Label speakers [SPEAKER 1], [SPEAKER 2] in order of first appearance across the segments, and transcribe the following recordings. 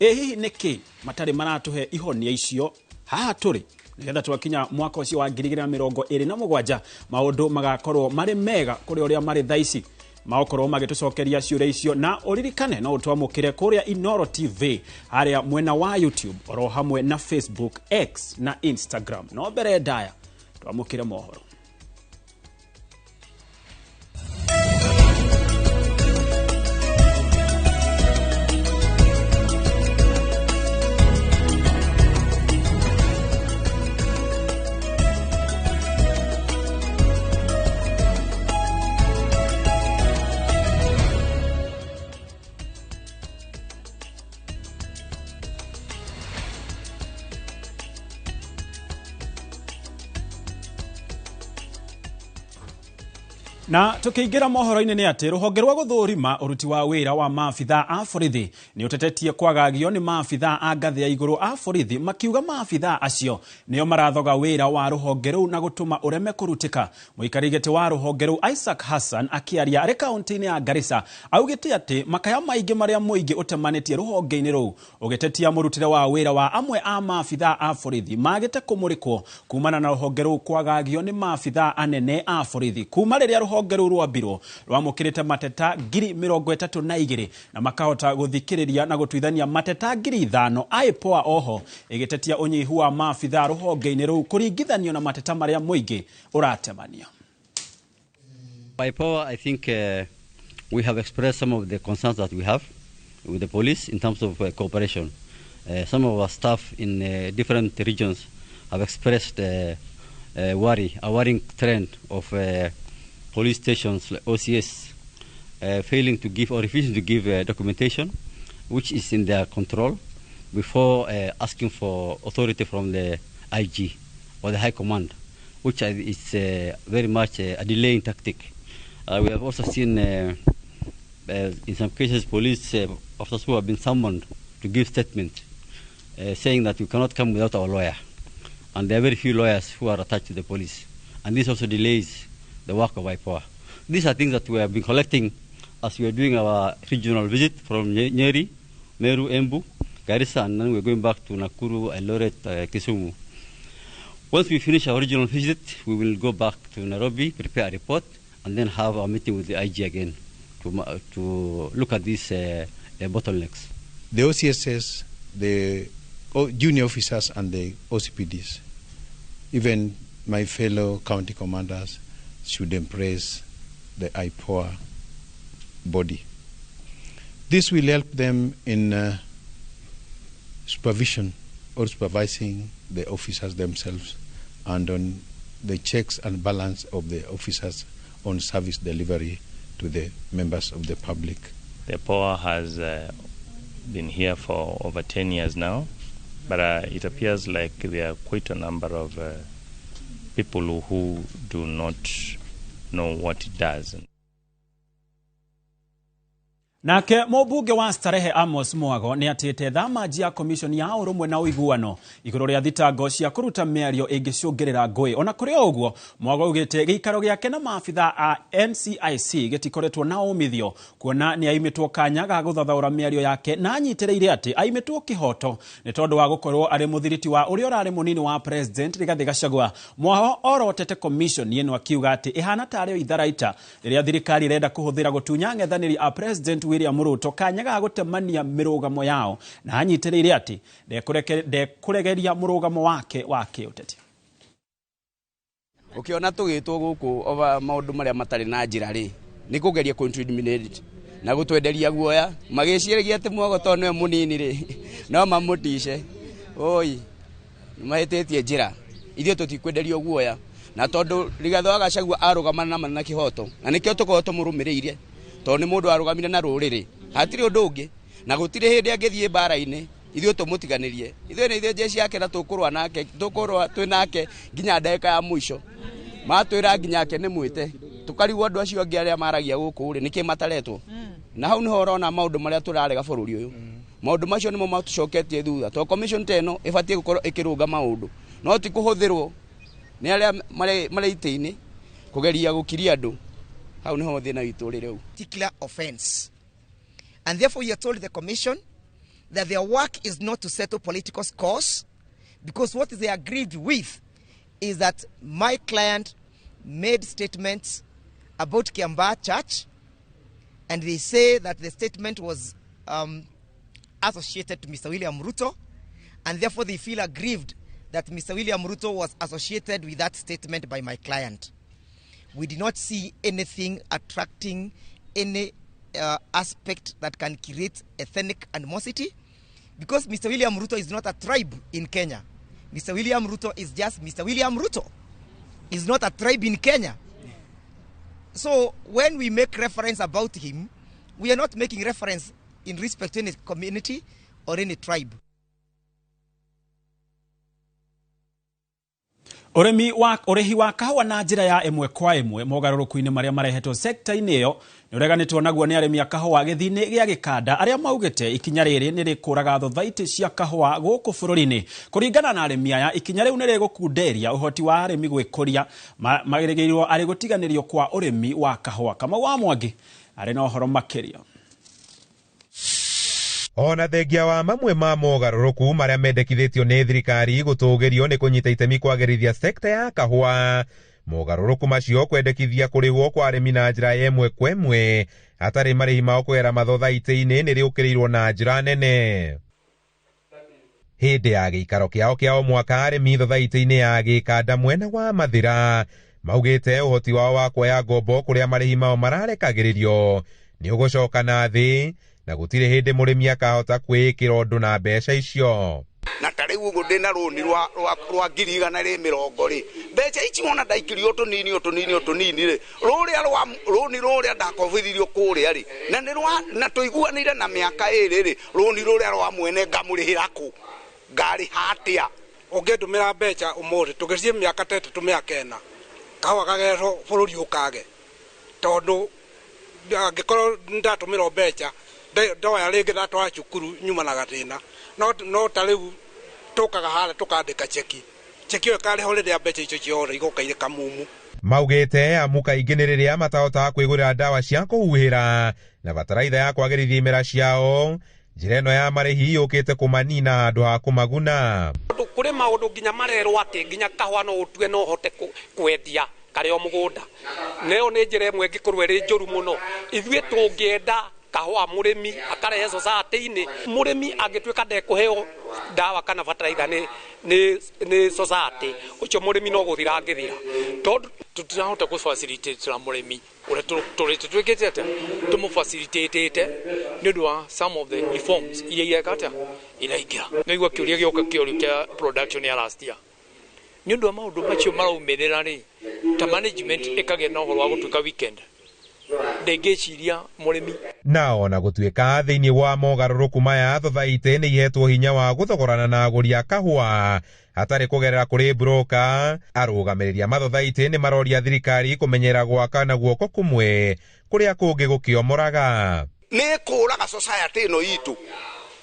[SPEAKER 1] Ĩ hihi nĩkĩ matarĩ maratũhe ihonia icio haha tũrĩ, nĩgetha twakinya mwaka ũcio wa 2027 maũndũ magakorwo marĩ mega kũrĩ ũrĩa marĩ thaa ici? Magokorwo magĩtũcokeria ciũria icio, na ũririkane no ũtwamũkĩre kũrĩa Inooro TV harĩa mwena wa YouTube, oro hamwe na Facebook, X na Instagram. No mbere ndaya twamũkĩre mohoro. Na tukiingira mohoro-inĩ nĩ atĩ rũhonge rwa gũthũrima ũruti wa wĩra wa maabithaa a borithi nĩ ũtetetie kwagagio nĩ maabithaa a ngathĩ ya igũrũ a borithi, makiuga maabithaa acio nĩo marathoga wĩra wa rũhonge rũu na gũtũma ũreme kũrutĩka. Mũikarĩri gĩtĩ wa rũhonge rũu Isaac Hassan akĩaria arĩ kaunti-inĩ ya Garissa augĩte atĩ makaya maingĩ marĩa mũingĩ ũtemanĩtie rũhonge-inĩ rũu ũgĩtetia mũrutĩre wa wĩra wa amwe a maabithaa a borithi magĩte kũmũrĩkwo kumana na rũhonge rũu kwagagio nĩ maabithaa anene a borithi. Kuma rĩrĩa rũhonge rũu rwambirwo rwamũkĩrĩte mateta 32,000 na makahota gũthikĩrĩria na gũtuithania mateta 5,000. IPOA oho ĩgĩtetia ũnyihu wa maabithaa rũhonge-inĩ rũu kũringithanio na mateta marĩa mũingĩ ũratemania.
[SPEAKER 2] IPOA, I think we have expressed some of the concerns that we have with the police in terms of cooperation. Some of our staff in different regions have expressed worry, a worrying trend of police stations like OCS failing to give or refusing to give documentation, which is in their control, before asking for authority from the IG or the High Command, which is very much a delaying tactic. We have also seen in some cases police officers who have been summoned to give statements saying that we cannot come without our lawyer. And there are very few lawyers who are attached to the police. And this also delays the work of IPOA. These are things that we have been collecting as we are doing our regional visit from Nyeri, Meru, Embu, Garissa, and then we're going back to Nakuru, Eldoret, Kisumu. Once we finish our regional visit, we will go back to Nairobi, prepare a report, and then have a meeting with the IG again to look at these bottlenecks.
[SPEAKER 3] The OCSs, the junior officers and the OCPDs, even my fellow county commanders, should embrace the IPOA body. This will help them in supervision or supervising the officers themselves and on the checks and balance of the officers on service delivery to the members of the public.
[SPEAKER 4] The IPOA has been here for over 10 years now, but it appears like there are quite a number of people who do not know what it does.
[SPEAKER 1] Nake mũmbunge wa Starehe Amos Mwago nĩ atĩte thama ya commission ya ũrũmwe na ũiguano igũrũ rĩa thitango cia kũruta mĩario ĩngĩcũngĩrĩra ngũĩ. Ona kũrĩ o ũguo, Mwago augĩte gĩikaro gĩake na maabithaa a NCIC gĩtikoretwo na ũmithio, kuona nĩ aimĩtwo kanya ga gũthathaũra mĩario yake, na anyitĩrĩire atĩ aimĩtwo kĩhoto nĩ tondũ wa gũkorwo arĩ mũthiriti wa ũrĩa ũrarĩ mũnini wa president Rigathĩ Gachagua. Mwago orotete commission ĩno akiuga atĩ ĩhana tarĩ itharaita rĩrĩa thirikari ĩrenda kũhũthĩra gũtunya ang'ethanĩri a president William Ruto kanya ga gũtemania mĩrũgamo yao, na anyitĩrĩire atĩ ndekũregeria mũrũgamo wake wa kĩũteti.
[SPEAKER 5] Ũkĩona tũgĩtwo gũkũ ova maũndũ marĩa matarĩ na njĩra rĩ, nĩ kũgeria kũ-intimidate na gũtwenderia guoya, magĩciragia atĩ Mwago tondũ nĩwe mũnini rĩ, no mamũtice. Oi, nĩmahĩtĩtie njĩra, ithuĩ tũtikwenderio guoya, na tondũ Rigathĩ wa Gachagua arũgamana na kĩhoto, na nĩkĩo tũkoragwo tũmũrũmĩrĩire, tondũ nĩ mũndũ arũgamire na rũrĩrĩ, hatirĩ ũndũ ũngĩ, na gũtirĩ hĩndĩ angĩthiĩ mbara-inĩ ithuĩ tũmũtiganĩrie. Ithuĩ nĩ ithuĩ jeshi yake na tũkũrũa nake, tũkũrũa twĩ nake nginya ndagĩka ya mũico. Matwĩra nginya ake nĩ mwĩte, tũkarigwo andũ acio angĩ arĩa maragia gũkũ rĩ, nĩkĩ mataretwo? Na hau nĩho ũrona maũndũ marĩa tũrarega bũrũri ũyũ. Maũndũ macio nĩmo matũcoketie thutha, tondũ commission ta ĩno ĩbatiĩ gũkorwo ĩkĩrũnga maũndũ, no ti kũhũthĩrwo nĩ arĩa marĩ itĩ-inĩ kũgeria gũkiria andũ. Hau nĩho thĩna witũ ũrĩ rĩu.
[SPEAKER 6] Particular offense. And therefore we are told the commission that their work is not to settle political scores, because what they agreed with is that my client made statements about Kiambaa Church, and they say that the statement was associated to Mr. William Ruto, and therefore they feel aggrieved that Mr. William Ruto was associated with that statement by my client. We did not see anything attracting any aspect that can create ethnic animosity, because Mr. William Ruto is not a tribe in Kenya. Mr. William Ruto is just Mr. William Ruto. He's not a tribe in Kenya. So when we make reference about him, we are not making reference in respect to any community or any tribe.
[SPEAKER 1] Ũrĩhi wa kahũa na njĩra ya ĩmwe kwa ĩmwe mogarũrũku-inĩ marĩa marehetwo sekta-inĩ ĩyo nĩ ũreganĩtwo naguo nĩ arĩmi a kahũa gĩthii-inĩ gĩa Gĩkanda arĩa maugĩte ikinya rĩrĩ nĩ rĩkũraga thothaitĩ cia kahũa gũkũ bũrũri-inĩ. Kũringana na arĩmi aya, ikinya rĩu nĩ rĩgũkunderia ũhoti wa arĩmi gwĩkũria marĩgĩrĩirwo arĩ gũtiganĩrio kwa ũrĩmi wa kahũa. Kamau wa Mwangi arĩ na ũhoro makĩria.
[SPEAKER 7] Ona thengia wa mamwe ma mogarũrũku marĩa mendekithĩtio nĩ thirikari gũtũgĩrio nĩ kũnyita itemi kwagĩrithia sekta ya kahũa, mogarũrũku macio kwendekithia kũrĩhwo kwa arĩmi na njĩra ya ĩmwe kwa ĩmwe hatarĩ marĩhi mao kũgera mathothaitĩ-inĩ nĩ rĩũkĩrĩirwo na njĩra nene. Hĩndĩ ya gĩikaro kĩao kĩa o mwaka arĩmi thothaitĩ-inĩ ya Gĩkanda mwena wa Mathĩra maugĩte ũhoti wao wa kuoya ngombo kũrĩa marĩhi mao mararekagĩrĩrio nĩ ũgũcoka na thĩ na gũtirĩ hĩndĩ mũrĩmi akahota kwĩĩkĩra ũndũ na mbeca icio.
[SPEAKER 8] Na ta rĩu ũguo ndĩna rũni rwa 120,000 rĩ, mbeca ici wona ndaikirio tũnini tũnini tũnini rĩ, rũrĩa rwa rũni rũrĩa ndakombithirio kũrĩa rĩ, na nĩ rwa na tũiguanĩire na mĩaka ĩrĩ rĩ, rũni rũrĩa rwa mwene ngamũrĩhĩra kũ, ngarĩha atĩa?
[SPEAKER 9] Ũngĩndũmĩra mbeca ũmũthĩ tũgĩciĩ mĩaka ta ĩtatũ mĩaka ĩna, kahũa kagetwo bũrũri ũkage, tondũ angĩkorwo ndatũmĩrwo mbeca ndoya rĩngĩ ndatwara cukuru nyuma na gathĩna, no ta rĩu tũkaga harĩa tũkandĩka cheki, cheki ĩyo ĩkarĩhwo rĩrĩa mbeca icio ciothe igoka irĩ kamumu.
[SPEAKER 7] Maugĩte amu kaingĩ nĩ rĩrĩa matahotaga kwĩgũrĩra ndawa cia kũhuhĩra na bataraitha ya kwagĩrithia imera ciao, njĩra ĩno ya marĩhi yũkĩte kũmanina handũ ha kũmaguna.
[SPEAKER 10] Kũrĩ maũndũ nginya marerwo atĩ nginya kahũa no ũtue no ũhote kwendia karĩ o mũgũnda, nayo nĩ njĩra ĩmwe ĩngĩkorwo ĩrĩ njũru mũno. Ithuĩ tũngĩenda kahũa mũrĩmi akarehe society-inĩ, mũrĩmi angĩtuĩka ndekũheo ndawa kana bataraitha nĩ society, ũcio mũrĩmi no gũthira angĩthira, tondũ
[SPEAKER 11] tũtirahota gũ-facilitate mũrĩmi ũrĩa tũrĩ tũtuĩkĩte atĩa tũmũ-facilitate nĩ ũndũ wa some of the reforms iria ireka atĩa iraingĩra. Nĩigua kĩũria gĩoka kĩũria kĩa production ya last year, nĩ ũndũ wa maũndũ macio maraumĩrĩra rĩ, ta management ĩkagĩa na ũhoro wa gũtuĩka weekend ndĩngĩciria mũrĩmi.
[SPEAKER 7] Na ona gũtuĩka thĩinĩ wa mogarũrũku maya thothaitĩ nĩ ihetwo hinya wa gũthogorana na agũri a kahũa hatarĩ kũgerera kũrĩ broka, arũgamĩrĩri a mathothaitĩ nĩ maroria thirikari kũmenyera gwaka na guoko kũmwe kũrĩa kũngĩ gũkĩomoraga.
[SPEAKER 8] Nĩ kũraga society ĩno itũ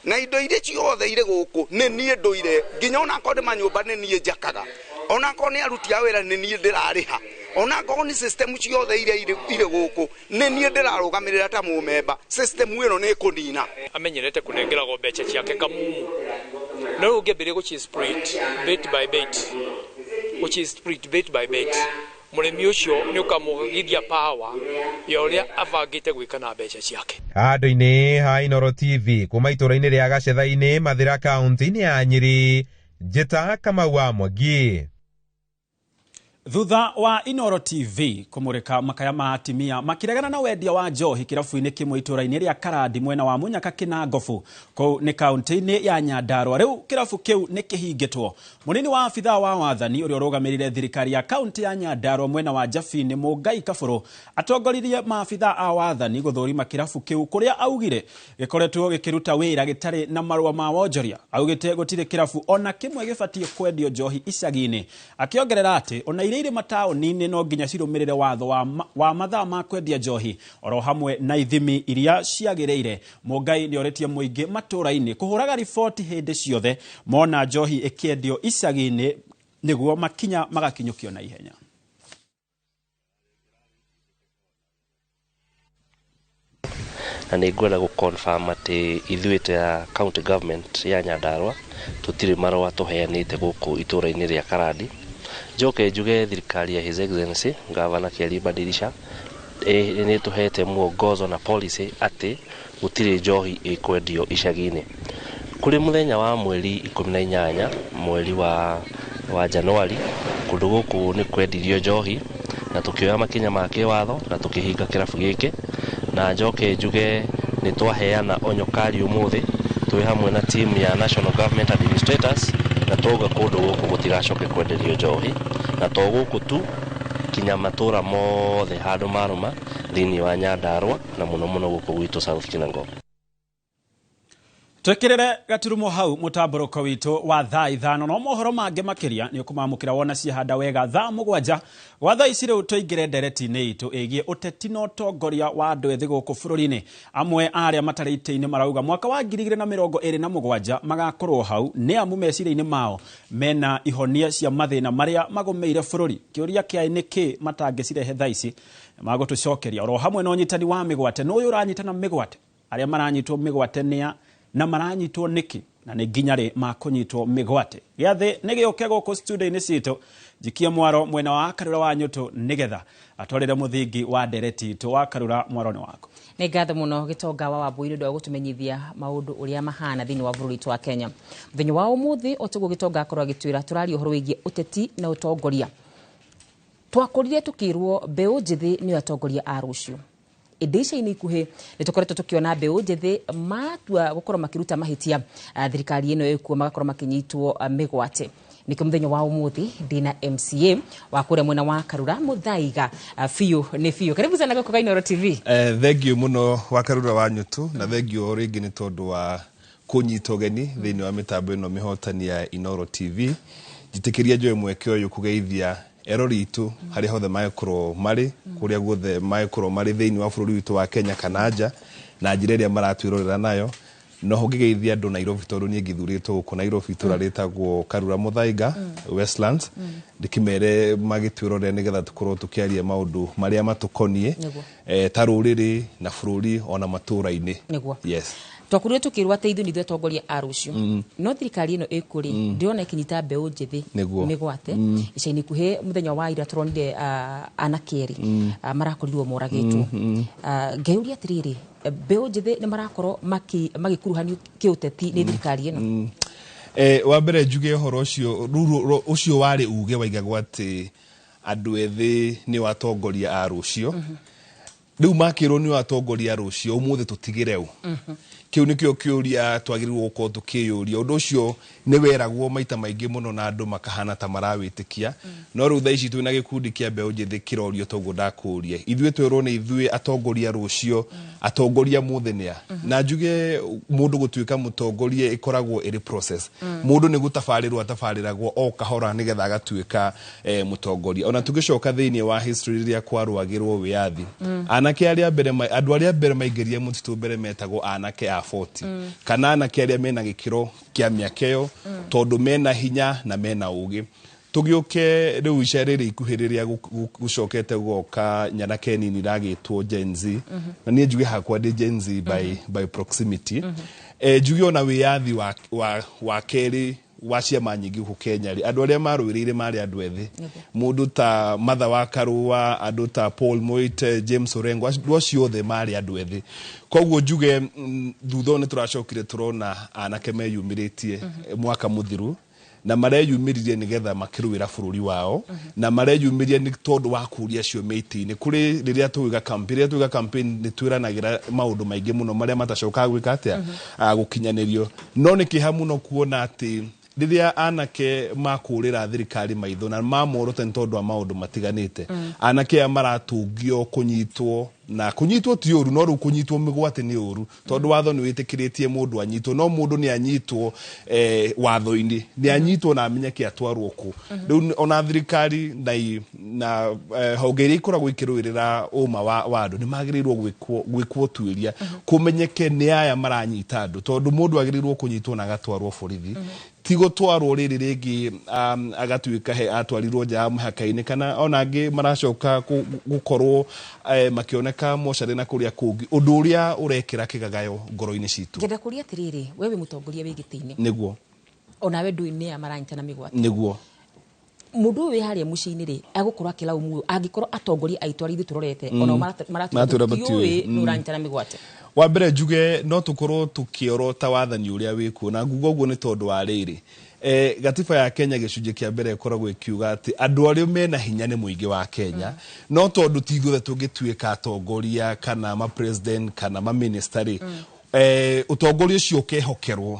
[SPEAKER 8] na indo iria ciothe irĩ gũkũ nĩ niĩ ndũire, nginya ona akorwo nĩ manyũmba nĩ niĩ njakaga, ona akorwo nĩ aruti a wĩra nĩ niĩ ndĩrarĩha, ona akorwo nĩ system ciothe iria irĩ gũkũ nĩ niĩ ndĩrarũgamĩrĩra ta mũmemba. System ĩno nĩ ĩkũnina.
[SPEAKER 11] Amenyerete kũnengeragwo mbeca ciake kamumu, no rĩu ũngĩambĩrĩria gũci split bit by bit, gũci split bit by bit, mũrĩmi ũcio nĩ ũkamũgithia power ya ũrĩa abangĩte gwĩka na mbeca ciake.
[SPEAKER 7] Handũ-inĩ ha Inooro TV kuma itũũra-inĩ rĩa Gacetha-inĩ, Mathĩra, kaunti-inĩ ya Nyĩrĩ, Njĩta Kamau wa Mwangi.
[SPEAKER 1] Thutha wa Inooro TV kũmũrĩka makaya ma atimia makĩregana na wendia wa njohi kĩrabu-inĩ kĩmwe itũũra-inĩ rĩa Karandi mwena wa Munyaka Kĩnangobu kũu nĩ kaunti-inĩ ya Nyandarua, rĩu kĩrabu kĩu nĩ kĩhingĩtwo. Mũnini wa abithaa wa wathani ũrĩa ũrũgamĩrĩire thirikari ya kaunti ya Nyandarua mwena wa Jabini Mũngai Kabũrũ atongoririe maabithaa a wathani gũthũrima kĩrabu kĩu kũrĩa augire gĩkoretwo gĩkĩruta wĩra gĩtarĩ na marũa ma wonjoria. Augĩte gũtirĩ kĩrabu ona kĩmwe gĩbatiĩ kwendio njohi icagi-inĩ, akĩongerera atĩ ona iria irĩ mataũni-inĩ no nginya cirũmĩrĩre watho wa mathaa ma kwendia njohi oro hamwe na ithimi iria ciagĩrĩire. Mũngai nĩorĩtie mũingĩ matũũra-inĩ kũhũraga riboti hĩndĩ ciothe mona njohi ĩkĩendio icagi-inĩ nĩguo makinya magakinyũkio na ihenya.
[SPEAKER 12] Na nĩ ngwenda gũ confirm atĩ ithuĩ ta county government ya Nyandarua tũtirĩ marũa tũheanĩte gũkũ itũra-inĩ rĩa Karandi. Njoke njuge thirikari ya His Excellency Governor Kĩarimba Dirisha nĩ tũhete mwongozo na policy atĩ gũtirĩ njohi ĩkwendio icagi-inĩ. Kũrĩ mũthenya wa mweri 18 mweri wa Januari, kũndũ gũkũ nĩ kwendirio njohi na tũkĩoya makinya ma kĩwatho na tũkĩhinga kĩrabu gĩkĩ. Na njoke njuge nĩ twaheana onyo kari ũmũthĩ twĩ hamwe na team ya National Government Administrators, na twauga kũndũ gũkũ gũtigacoke kwenderio njohi, na to gũkũ tu, kinya matũra mothe handũ marũma thĩinĩ wa Nyandarua na mũno mũno gũkũ gwitũ South Kinango.
[SPEAKER 1] Twĩkĩrĩre gaturumo hau mũtambũrũko witũ wa thaa 5, no mohoro mangĩ makĩria nĩ ũkũmamũkĩra wona ciahanda wega thaa 7 gwa thaa ici. Rĩu tũingĩre ndereti-inĩ itũ ĩgiĩ ũteti na ũtongoria wa andũ ethĩ gũkũ bũrũri-inĩ. Amwe arĩa matarĩ itĩ-inĩ marauga mwaka wa 2027 magakorwo hau, nĩ amu meciria-inĩ mao mena ihonia cia mathĩna marĩa magũmĩire bũrũri. Kĩũria kĩa nĩkĩ matangĩcirehe thaa ici magũtũcokeria, oro hamwe na ũnyitani wa mĩgwate. Nũ ũyũ ũranyitana mĩgwate? Arĩa maranyitwo mĩgwate nĩa na maranyitwo nĩkĩ, na nĩ nginya rĩ makũnyitwo mĩgwate? Gĩathĩ nĩ gĩũke gũkũ studio-inĩ citũ njikie mwaro mwena wa Karura wa Nyũtũ, nĩgetha atwarĩre mũthingi wa ndereti itũ. Wa Karura, mwaro nĩ waku.
[SPEAKER 13] Nĩ ngatho mũno Gĩtonga wa Wambui nĩ ũndũ wa gũtũmenyithia maũndũ ũrĩa mahana thĩinĩ wa bũrũri witũ wa Kenya. Mũthenya wa ũmũthĩ, o toguo Gĩtonga akorwo agĩtwĩra, tũraria ũhoro wĩgiĩ ũteti na ũtongoria. Twakũrire tũkĩrwo mbeũ njĩthĩ nĩyo atongoria a rũciũ, ĩndĩ ica-inĩ ikuhĩ nĩ tũkoretwo tũkĩona mbeũ njĩthĩ matua gũkorwo makĩruta mahĩtia thirikari ĩno ĩkuo, magakorwo makĩnyitwo mĩgwate. Nĩkĩo mũthenya wa ũmũthĩ ndĩna MCA wa kũrĩa mwena wa Karura, Mũthaiga biũ nĩ biũ. Karibu sana gũkũ Inooro TV.
[SPEAKER 14] Thank you mũno wa Karura wa Nyũtũ, na thank you o rĩngĩ nĩ tondũ wa kũnyita ũgeni thĩinĩ wa mĩtambo ĩno mĩhotani ya Inooro TV. Njĩtĩkĩria njoe mweke ũyũ kũgeithia erori itũ harĩa hothe magĩkorwo marĩ, kũrĩa guothe magĩkorwo marĩ thĩinĩ wa bũrũri witũ wa Kenya kana nja, na njĩra ĩrĩa maratwĩrorera nayo. No ngĩgeithia andũ Nairobi, tondũ niĩ ngĩthurĩtwo gũkũ Nairobi, itũra rĩtagwo Karura Mũthaiga, Westlands, ndĩkĩmere magĩtwĩrorere nĩgetha tũkorwo tũkĩaria maũndũ marĩa matũkoniĩ ta rũrĩrĩ na bũrũri ona matũra-inĩ. Yes.
[SPEAKER 13] Twakũrire tũkĩrwo atĩ ithuĩ nĩ ithuĩ atongoria a rũciũ, no thirikari ĩno ĩkũrĩ ndĩrona ĩkĩnyita mbeũ njĩthĩ mĩgwate. Ica-inĩ ikuhĩ, mũthenya wa ira, tũronire anake erĩ marakorirwo moragĩtwo. Ngeyũria atĩrĩrĩ, mbeũ njĩthĩ nĩ marakorwo magĩkuruhanio kĩũteti nĩ thirikari ĩno?
[SPEAKER 14] Wa mbere njuge ũhoro ũcio rĩu ũcio warĩ uge waigagwo atĩ andũ ethĩ nĩo atongoria a rũciũ. Rĩu makĩrwo nĩo atongoria a rũciũ, ũmũthĩ tũtigĩre ũ? Kĩu nĩkĩo kĩũria twagĩrĩirwo gũkorwo tũkĩyũria. Ũndũ ũcio nĩ weragwo maita maingĩ mũno na andũ makahana ta marawĩtĩkia, no rĩu thaa ici twĩna gĩkundi kĩa mbeũ njĩthĩ kĩrorio toguo ndakũria. Ithuĩ twĩrwo nĩ ithuĩ atongoria rũciũ, atongoria mũthĩ nĩa? Na njuge mũndũ gũtuĩka mũtongoria ĩkoragwo ĩrĩ process. Mũndũ nĩ gũtabarĩrwo atabarĩragwo o kahora nĩgetha agatuĩka mũtongoria. Ona tũgĩcoka thĩinĩ wa history, rĩrĩa kwarũagĩrwo wĩyathi, anake arĩa mbere andũ arĩa mbere maingĩrire mũtitũ mbere metagwo anake a 40 kana anake arĩa mena gĩkĩro kĩa mĩaka ĩyo, tondũ mena hinya na mena ũgĩ. Tũgĩũke rĩu ica rĩrĩ ikuhĩ, rĩrĩa gũcokete guoka nyanake nini iragĩtwo Gen Z, na niĩ njuge hakwa ndĩ Gen Z by proximity. Njuge ona wĩyathi wa kerĩ wa ciama nyingĩ gũkũ Kenya rĩ, andũ arĩa marũĩrĩire marĩ andũ ethĩ, mũndũ ta Martha wa Karũa, andũ ta Paul Moite, James Orengo, andũ acio othe marĩ andũ ethĩ. Koguo njuge thutha ũyũ nĩ tũracokire tũrona anake meyumĩrĩtie mwaka mũthiru, na mareyumĩririe nĩgetha makĩrũĩra bũrũri wao, na mareyumĩria nĩ tondũ wa kũria acio me itĩ-inĩ. Kũrĩ rĩrĩa tũgwĩka campaign, rĩrĩa tũgwĩka campaign nĩ twĩranagĩra maũndũ maingĩ mũno marĩa matacokaga gwĩka atĩa, gũkinyanĩrio. No nĩ kĩeha mũno kuona atĩ rĩrĩa anake makũrĩra thirikari maitho na mamorota nĩ tondũ wa maũndũ matiganĩte, anake aya maratũngio kũnyitwo. Na kũnyitwo ti ũru, no rĩu kũnyitwo mĩgwate nĩ ũru, tondũ watho nĩ wĩtĩkĩrĩtie mũndũ anyitwo, no mũndũ nĩ anyitwo watho-inĩ nĩ anyitwo na amenyeke atwarwo kũ. Rĩu ona thirikari na honge iria ikoragwo ikĩrũĩrĩra ũma wa andũ nĩ magĩrĩirwo gwĩkwo ũtuĩria kũmenyeke nĩ aya maranyita andũ, tondũ mũndũ agĩrĩirwo kũnyitwo na agatwarwo borithi. Ti Ti gũtwarwo rĩrĩ rĩngĩ agatuĩka he atwarirwo nja ya mũhaka-inĩ, kana ona angĩ maracoka gũkorwo makĩoneka mocarĩ na kũrĩa kũngĩ, ũndũ ũrĩa ũrekĩra kĩgagayo ngoro-inĩ citũ.
[SPEAKER 13] Ngenda kũria atĩrĩrĩ, we wĩ mũtongoria wĩ gĩtĩ-inĩ,
[SPEAKER 14] Nĩguo.
[SPEAKER 13] Onawe ndũĩ nĩa maranyitana mĩgwate.
[SPEAKER 14] Nĩguo.
[SPEAKER 13] Mũndũ ũyũ wĩ harĩa mũciĩ-inĩ rĩ, agũkorwo akĩlaumu ũyũ angĩkorwo atongoria aitũ arĩa ithuĩ tũrorete onao maratwĩra
[SPEAKER 14] Maratwĩra
[SPEAKER 13] tũtiũĩ
[SPEAKER 14] matiũĩ.
[SPEAKER 13] nũ ũranyitana mĩgwate.
[SPEAKER 14] Wa mbere njuge no tũkorwo tũkĩorota wathani ũrĩa wĩkuo, na nguga ũguo nĩ tondũ wa rĩrĩ, gatiba ya Kenya gĩcunjĩ kĩa mbere ĩkoragwo ĩkiuga atĩ andũ arĩa mena hinya nĩ mũingĩ wa Kenya. No tondũ ti ithuothe tũngĩtuĩka atongoria kana ma president kana ma minister rĩ, ũtongoria ũcio ũkehokerwo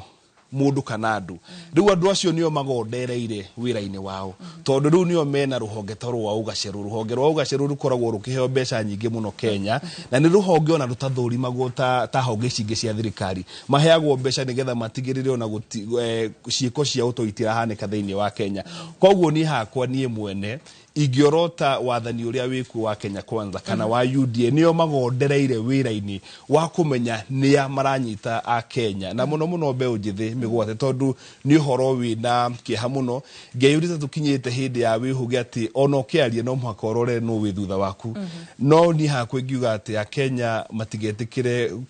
[SPEAKER 14] mũndũ kana andũ. Rĩu andũ acio nĩo magondereire wĩra-inĩ wao, tondũ rĩu nĩo mena rũhonge ta rwa ũgacerũ. Rũhonge rwa ũgacerũ rũkoragwo rũkĩheo mbeca nyingĩ mũno Kenya, na nĩ rũhonge ona rũtathũrimagwo ta honge ici ingĩ cia thirikari. Maheagwo mbeca nĩgetha matigĩrĩre ona ciĩko cia ũtoi itirahanĩka thĩinĩ wa Kenya. Koguo niĩ hakwa, niĩ mwene ingĩorota wathani ũrĩa wĩkuo wa Kenya Kwanza kana wa UDA, nĩo magondereire wĩra-inĩ wa kũmenya nĩa maranyita a Kenya, na mũno mũno mbeũ njĩthĩ mĩgwate, tondũ nĩ ũhoro wĩna kĩeha mũno. Ngeyũria ta tũkinyĩte hĩndĩ ya wĩhũge atĩ ona ũkĩaria no mũhaka ũrore nũ wĩ thutha waku. No niĩ hakwa ingiuga atĩ Akenya matigetĩkĩre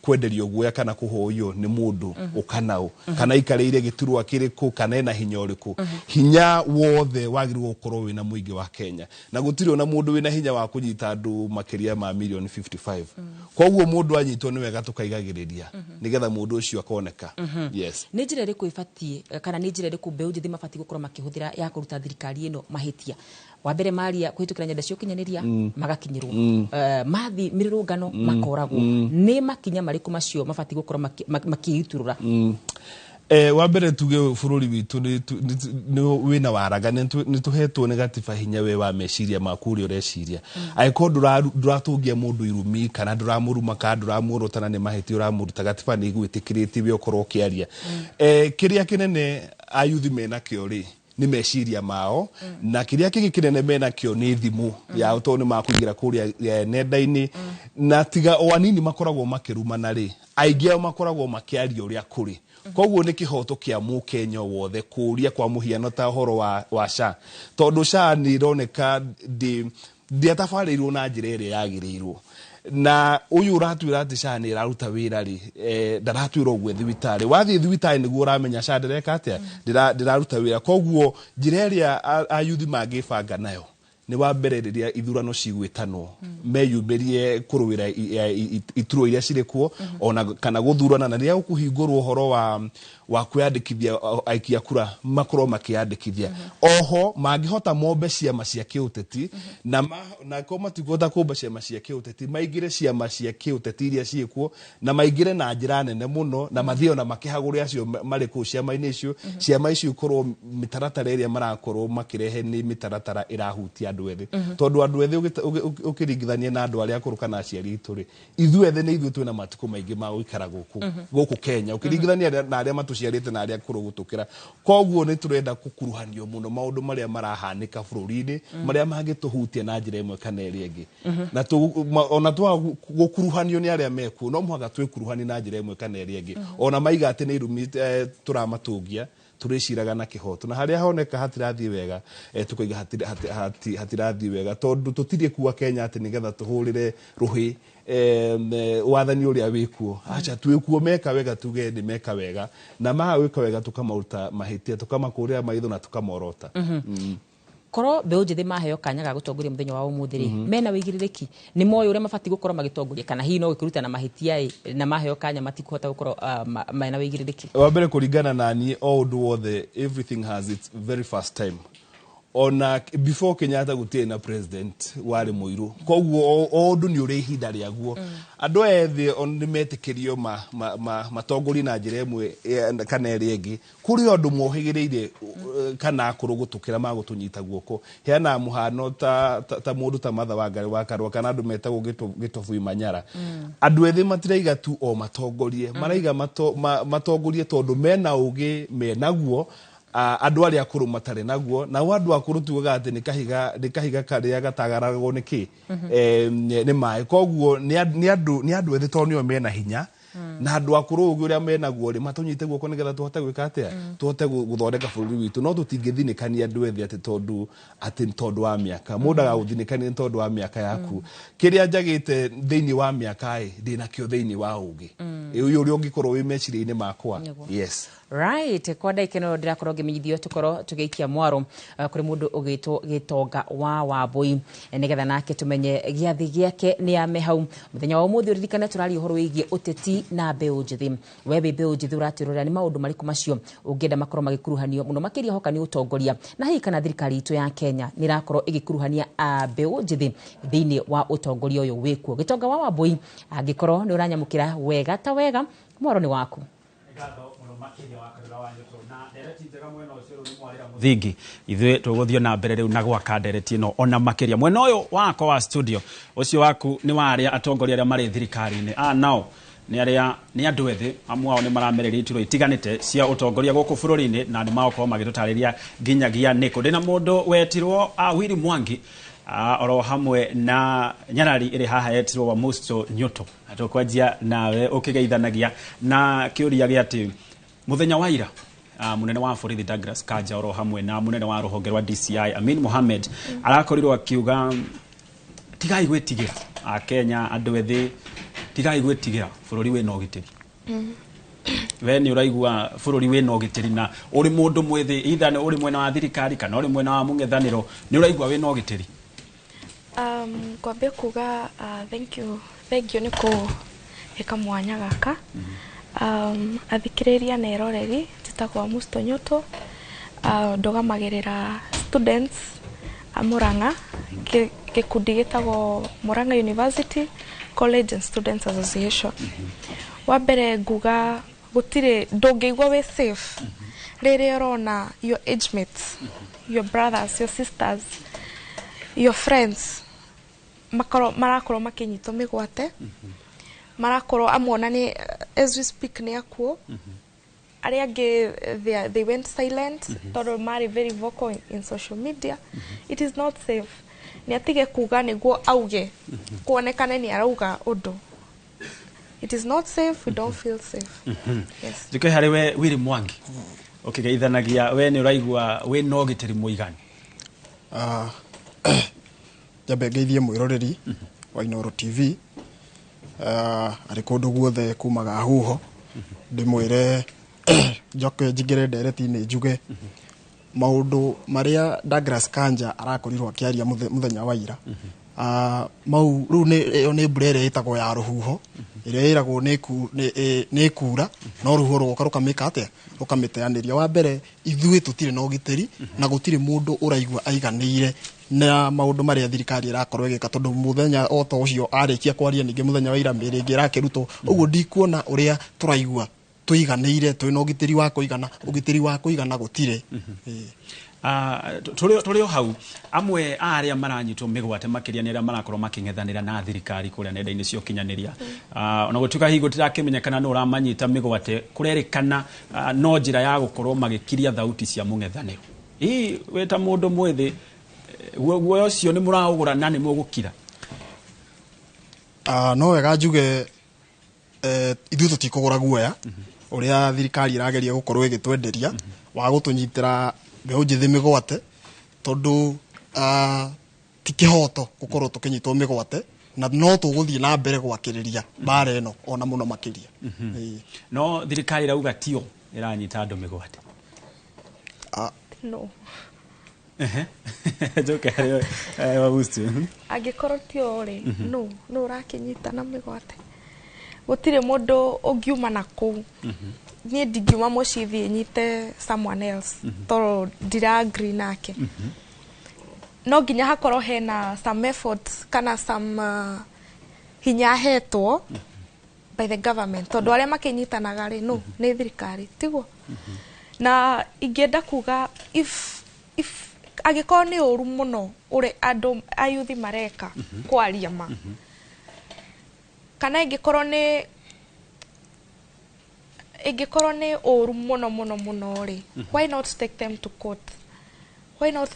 [SPEAKER 14] kwenderio guoya kana kũhũywo nĩ mũndũ ũkanaũ kana aikarĩire gĩturwa kĩrĩkũ kana ena hinya ũrĩkũ. Hinya wothe wagĩrĩirwo gũkorwo wĩna mũingĩ wa Kenya, na gũtirĩ ona mũndũ wĩna hinya wa kũnyita andũ makĩria ma mirioni 55. Koguo mũndũ anyitwo nĩ wega tũkaigagĩrĩria nĩgetha mũndũ ũcio akoneka. Yes.
[SPEAKER 13] Nĩ njĩra ĩrĩkũ ĩbatiĩ kana nĩ njĩra ĩrĩkũ mbeũ njĩthĩ mabatiĩ gũkorwo makĩhũthĩra ya kũruta thirikari ĩno mahĩtia? Wa mbere, maria kũhĩtũkĩra nyenda cia ũkinyanĩria, magakinyĩrwo, mathi mĩrũrũngano, makoragwo. Nĩ makinya marĩkũ macio mabatiĩ gũkorwo makĩitũrũra?
[SPEAKER 14] Wa mbere tuge bũrũri witũ nĩ wĩna waraga, nĩ tũhetwo nĩ gatiba hinya we wa meciria maku ũrĩa ũreciria. Angĩkorwo ndũratũngia mũndũ irumi kana ndũramũruma kana ndũramuorotana nĩ mahĩtia ũramũruta, gatiba nĩ ĩgwĩtĩkĩrĩtie we ũkorwo ũkĩaria. Kĩrĩa kĩnene ayuthi menakĩo rĩ, nĩ meciria mao, na kĩrĩa kĩngĩ kĩnene menakĩo nĩ thimũ yao, tondũ nĩ makũingĩra kũrĩa nenda-inĩ. Na tiga o anini makoragwo makĩrumana rĩ, aingĩ ao makoragwo makĩaria ũrĩa kũrĩ. Koguo nĩ kĩhoto kĩa mũkenya wothe kũũria, kwa mũhiano ta ũhoro wa SHA, tondũ SHA nĩ ĩroneka ndĩatabarĩirwo na njĩra ĩrĩa yagĩrĩirwo, na ũyũ ũratwĩra atĩ SHA nĩ ĩraruta wĩra rĩ, ndaratwĩra ũguo thibitarĩ. Wathiĩ thibitarĩ nĩguo ũramenya SHA ndĩreka atĩa, ndĩraruta wĩra. Koguo njĩra ĩrĩa ayuthi mangĩbanga nayo nĩ, wa mbere, rĩrĩa ithurano cigwĩtanwo, meyumĩrie kũrũĩra iturwa iria cirĩ kuo ona kana gũthurana, na rĩrĩa gũkũhingũrwo ũhoro wa kwĩyandĩkithia aikia kura, makorwo makĩyandĩkithia. Oho mangĩhota mombe ciama cia kĩũteti, na korwo matikũhota kũmba ciama cia kĩũteti, maingĩre ciama cia kĩũteti iria ciĩkuo, na maingĩre na njĩra nene mũno, na mathiĩ ona makĩhagũre acio marĩ kũu ciama-inĩ icio. Ciama icio ikorwo mĩtaratara ĩrĩa marakorwo makĩrehe nĩ mĩtaratara ĩrahutia andũ ethĩ, tondũ andũ ethĩ ũkĩringithania na andũ arĩa akũrũ kana aciari itũ rĩ, ithuĩ ethĩ nĩ ithuĩ twĩna matukũ maingĩ ma gũikara gũkũ Kenya ũkĩringithania na arĩa matũciarĩte na arĩa akũrũ gũtũkĩra. Koguo nĩ tũrenda gũkuruhanio mũno maũndũ marĩa marahanĩka bũrũri-inĩ, marĩa mangĩtũhutia na njĩra ĩmwe kana ĩrĩa ĩngĩ. Na ona twaga gũkuruhanio nĩ arĩa mekuo, no mũhaka twĩkuruhanie na njĩra ĩmwe kana ĩrĩa ĩngĩ. Ona maiga atĩ nĩ irumi tũramatũngia, tũrĩciraga na kĩhoto, na harĩa honeka hatirathiĩ wega, tũkoiga hatirathiĩ wega, tondũ tũtirĩ kuwa Kenya atĩ nĩgetha tũhũrĩre rũhĩ wathani ũrĩa wĩkuo. Acha, twĩkuo meka wega tuge nĩ meka wega, na maga gwĩka wega tũkamaruta mahĩtia, tũkamakũrĩra maitho na tũkamorota.
[SPEAKER 13] Korwo mbeũ njĩthĩ maheo kanya ga gũtongoria mũthenya wa ũmũthĩ rĩ, mena wĩigĩrĩrĩki? Nĩ moĩ ũrĩa mabatiĩ gũkorwo magĩtongoria, kana hihi no gũkĩruta na mahĩtia ĩ, na maheo kanya matikũhota gũkorwo mena wĩigĩrĩrĩki?
[SPEAKER 14] Wa mbere, kũringana na niĩ, o ũndũ wothe, everything has its very first time. Ona before Kenyatta gũtirĩ na president warĩ mũirũ. Koguo o ũndũ nĩ ũrĩ ihinda rĩaguo. Andũ aya ethĩ nĩ metĩkĩrio matongorie na njĩra ĩmwe kana ĩrĩa ĩngĩ. Kũrĩ andũ mohĩgĩrĩire kana akũrũ gũtũkĩra magũtũnyita guoko. Heana mũhano ta mũndũ ta Martha Wangari wa Karua, kana andũ metagwo Gĩtobu Manyara. Andũ ethĩ matiraiga tu o matongorie, maraiga matongorie tondũ mena ũgĩ menaguo andũ arĩa akũrũ matarĩ naguo. Nao andũ akũrũ tugaga atĩ nĩ kahiga karĩa gatagaragwo nĩ kĩ nĩ maĩ. Koguo nĩ andũ ethĩ, tondũ nĩo mena hinya. Na andũ akũrũ ũgĩ ũrĩa menaguo rĩ, matũnyite guoko nĩgetha tũhote gwĩka atĩa, tũhote gũthondeka bũrũri witũ. No tũtingĩthinĩkania andũ ethĩ atĩ tondũ wa mĩaka. Mũndũ agagũthinĩkania nĩ tondũ wa mĩaka yaku. Kĩrĩa njagĩte thĩinĩ wa mĩaka ĩ, ndĩnakĩo thĩinĩ wa ũgĩ ũyũ ũrĩa ũngĩkorwo wĩ meciria-inĩ makwa. Yes.
[SPEAKER 13] Right, kwa ndagĩka ĩno ndĩrakorwo ngĩmenyithio tũkorwo tũgĩikia mwaro kũrĩ mũndũ ũgĩtwo Gĩtonga wa Wambũi, nĩgetha nake tũmenye gĩathĩ gĩake nĩ ame hau mũthenya wa ũmũthĩ. Ũririkane tũraria ũhoro wĩgiĩ ũteti na mbeũ njĩthĩ. We wĩ mbeũ njĩthĩ ũratwĩrorera, nĩ maũndũ marĩkũ macio ũngĩenda makorwo magĩkuruhanio mũno makĩria hoka nĩ ũtongoria, na hihi kana thirikari itũ ya Kenya nĩ ĩrakorwo ĩgĩkuruhania mbeũ njĩthĩ thĩinĩ wa ũtongoria ũyũ wĩkuo? Gĩtonga wa Wambũi, angĩkorwo nĩ ũranyamũkĩra wega ta wega, mwaro nĩ waku.
[SPEAKER 1] Thingi ithuĩ tũgũthiĩ na mbere rĩu na gwaka ndereti ĩno ona makĩria. Mwena ũyũ wakwa wa studio, ũcio waku nĩ wa arĩa atongoria arĩa marĩ thirikari-inĩ, a nao nĩ arĩa nĩ andũ ethĩ. Amwe ao nĩ maramereria iturwa itiganĩte cia ũtongoria gũkũ bũrũri-inĩ, na nĩ magũkorwo magĩtũtarĩria nginyagia nĩkũ. Ndĩna mũndũ wetirwo a Willy Mwangi, oro hamwe na nyarari ĩrĩ haha yetirwo wa Musto Nyoto. Na tũkwanjia nawe ũkĩgeithanagia na kĩũria gĩa atĩ mũthenya wa ira, munene wa borithi Douglas Kanja oro hamwe na munene wa rũhonge rwa DCI Amin Mohamed arakorirwo akiuga tigai gwĩtigĩra, akenya andũ ethĩ, tigai gwĩtigĩra, bũrũri wĩna ũgitĩri. We nĩ ũraigua bũrũri wĩna ũgitĩri? Na ũrĩ mũndũ mwĩthĩ, either nĩ ũrĩ mwena wa thirikari kana ũrĩ mwena wa mũng'ethanĩro, nĩ ũraigua wĩna ũgitĩri?
[SPEAKER 15] Kwambia kuga thank you, thank you nĩ kũhĩka mwanya gaka. Athikĩrĩria na eroreri, njĩtagwo Musto Nyoto, ndũgamagĩrĩra students a Murang'a, gĩkundi gĩtagwo Murang'a University College and Students Association. Wa mbere nguga gũtirĩ, ndũngĩigua wĩ safe rĩrĩa ũrona your age mates, your brothers, your sisters, your friends makorwo marakorwo makinyitwo mĩgwate, marakorwo amwe ona nĩ as we speak nĩ akuo, arĩa angĩ they went silent tondũ marĩ very vocal in social media. It is not safe. Nĩ atige kuga nĩguo auge kuonekane nĩ arauga ũndũ. It is not safe. We don't feel safe. Yes.
[SPEAKER 1] Njũke harĩ we Willy Mwangi ũkĩgeithanagia, we nĩ ũraigua wĩna ũgitĩri mũiganu?
[SPEAKER 16] Njambe ngeithie mwĩroreri wa Inooro TV arĩ kũndũ guothe kumaga huho, ndĩmwĩre njoke njingĩre ndereti-inĩ njuge maũndũ marĩa Douglas Kanja arakorirwo akĩaria mũthenya wa ira. Mau rĩu nĩ ĩyo nĩ mbura ĩrĩa ĩtagwo ya rũhuho, ĩrĩa ĩragwo nĩ ĩkura no rũhuho rũgoka rũkamĩka atĩa, rũkamĩteanĩria. Wa mbere, ithuĩ tũtirĩ na ũgitĩri na gũtirĩ mũndũ ũraigua aiganĩire na maũndũ marĩa thirikari ĩrakorwo ĩgĩka, tondũ mũthenya o ta ũcio arĩkia kwaria, ningĩ mũthenya wa ira mĩrĩ ĩngĩ ĩrakĩrutwo ũguo. Ndikuona ũrĩa tũraigua tũiganĩire twĩna ũgitĩri wa kũigana. Ũgitĩri wa kũigana gũtirĩ. Ĩĩ.
[SPEAKER 1] Tũrĩ o hau, amwe a arĩa maranyitwo mĩgwate makĩria nĩ arĩa marakorwo makĩng'ethanĩra na thirikari kũrĩa nenda-inĩ cia ũkinyanĩria. Ona gũtuĩka hihi gũtirakĩmenyekana nũ ũramanyita mĩgwate, kũrerĩkana no njĩra ya gũkorwo magĩkiria thauti cia mũng'ethanĩro. Hihi wĩ ta mũndũ mwĩthĩ, guoya ũcio nĩ mũraũgũra na nĩ mũgũkira?
[SPEAKER 16] No wega njuge ithuĩ tũtikũgũra guoya ũrĩa thirikari ĩrageria gũkorwo ĩgĩtwenderia wa gũtũnyitĩra mbeũ njĩthĩ mĩgwate, tondũ ti kĩhoto gũkorwo tũkĩnyitwo mĩgwate, na no tũgũthiĩ na mbere gwakĩrĩria mbara ĩno ona mũno makĩria. Ĩĩ.
[SPEAKER 1] No thirikari ĩrauga tio ĩranyita andũ mĩgwate.
[SPEAKER 15] No.
[SPEAKER 1] Njoke harĩ Wabustu.
[SPEAKER 15] Angĩkorwo tio rĩ, no ũrakĩnyita na mĩgwate? Gũtirĩ mũndũ ũngiuma na kũu. Niĩ ndingiuma mũciĩ thiĩ nyite someone else tondũ ndira agree nake. No nginya hakorwo hena some effort kana some hinya ahetwo by the government, tondũ arĩa makĩnyitanaga rĩ, no nĩ thirikari tiguo? Na ingĩenda kuga if angĩkorwo nĩ ũru mũno ũrĩa andũ ayuthi mareka kwaria ma, kana ĩngĩkorwo nĩ ũru mũno mũno mũno rĩ, why not take them to court? Why not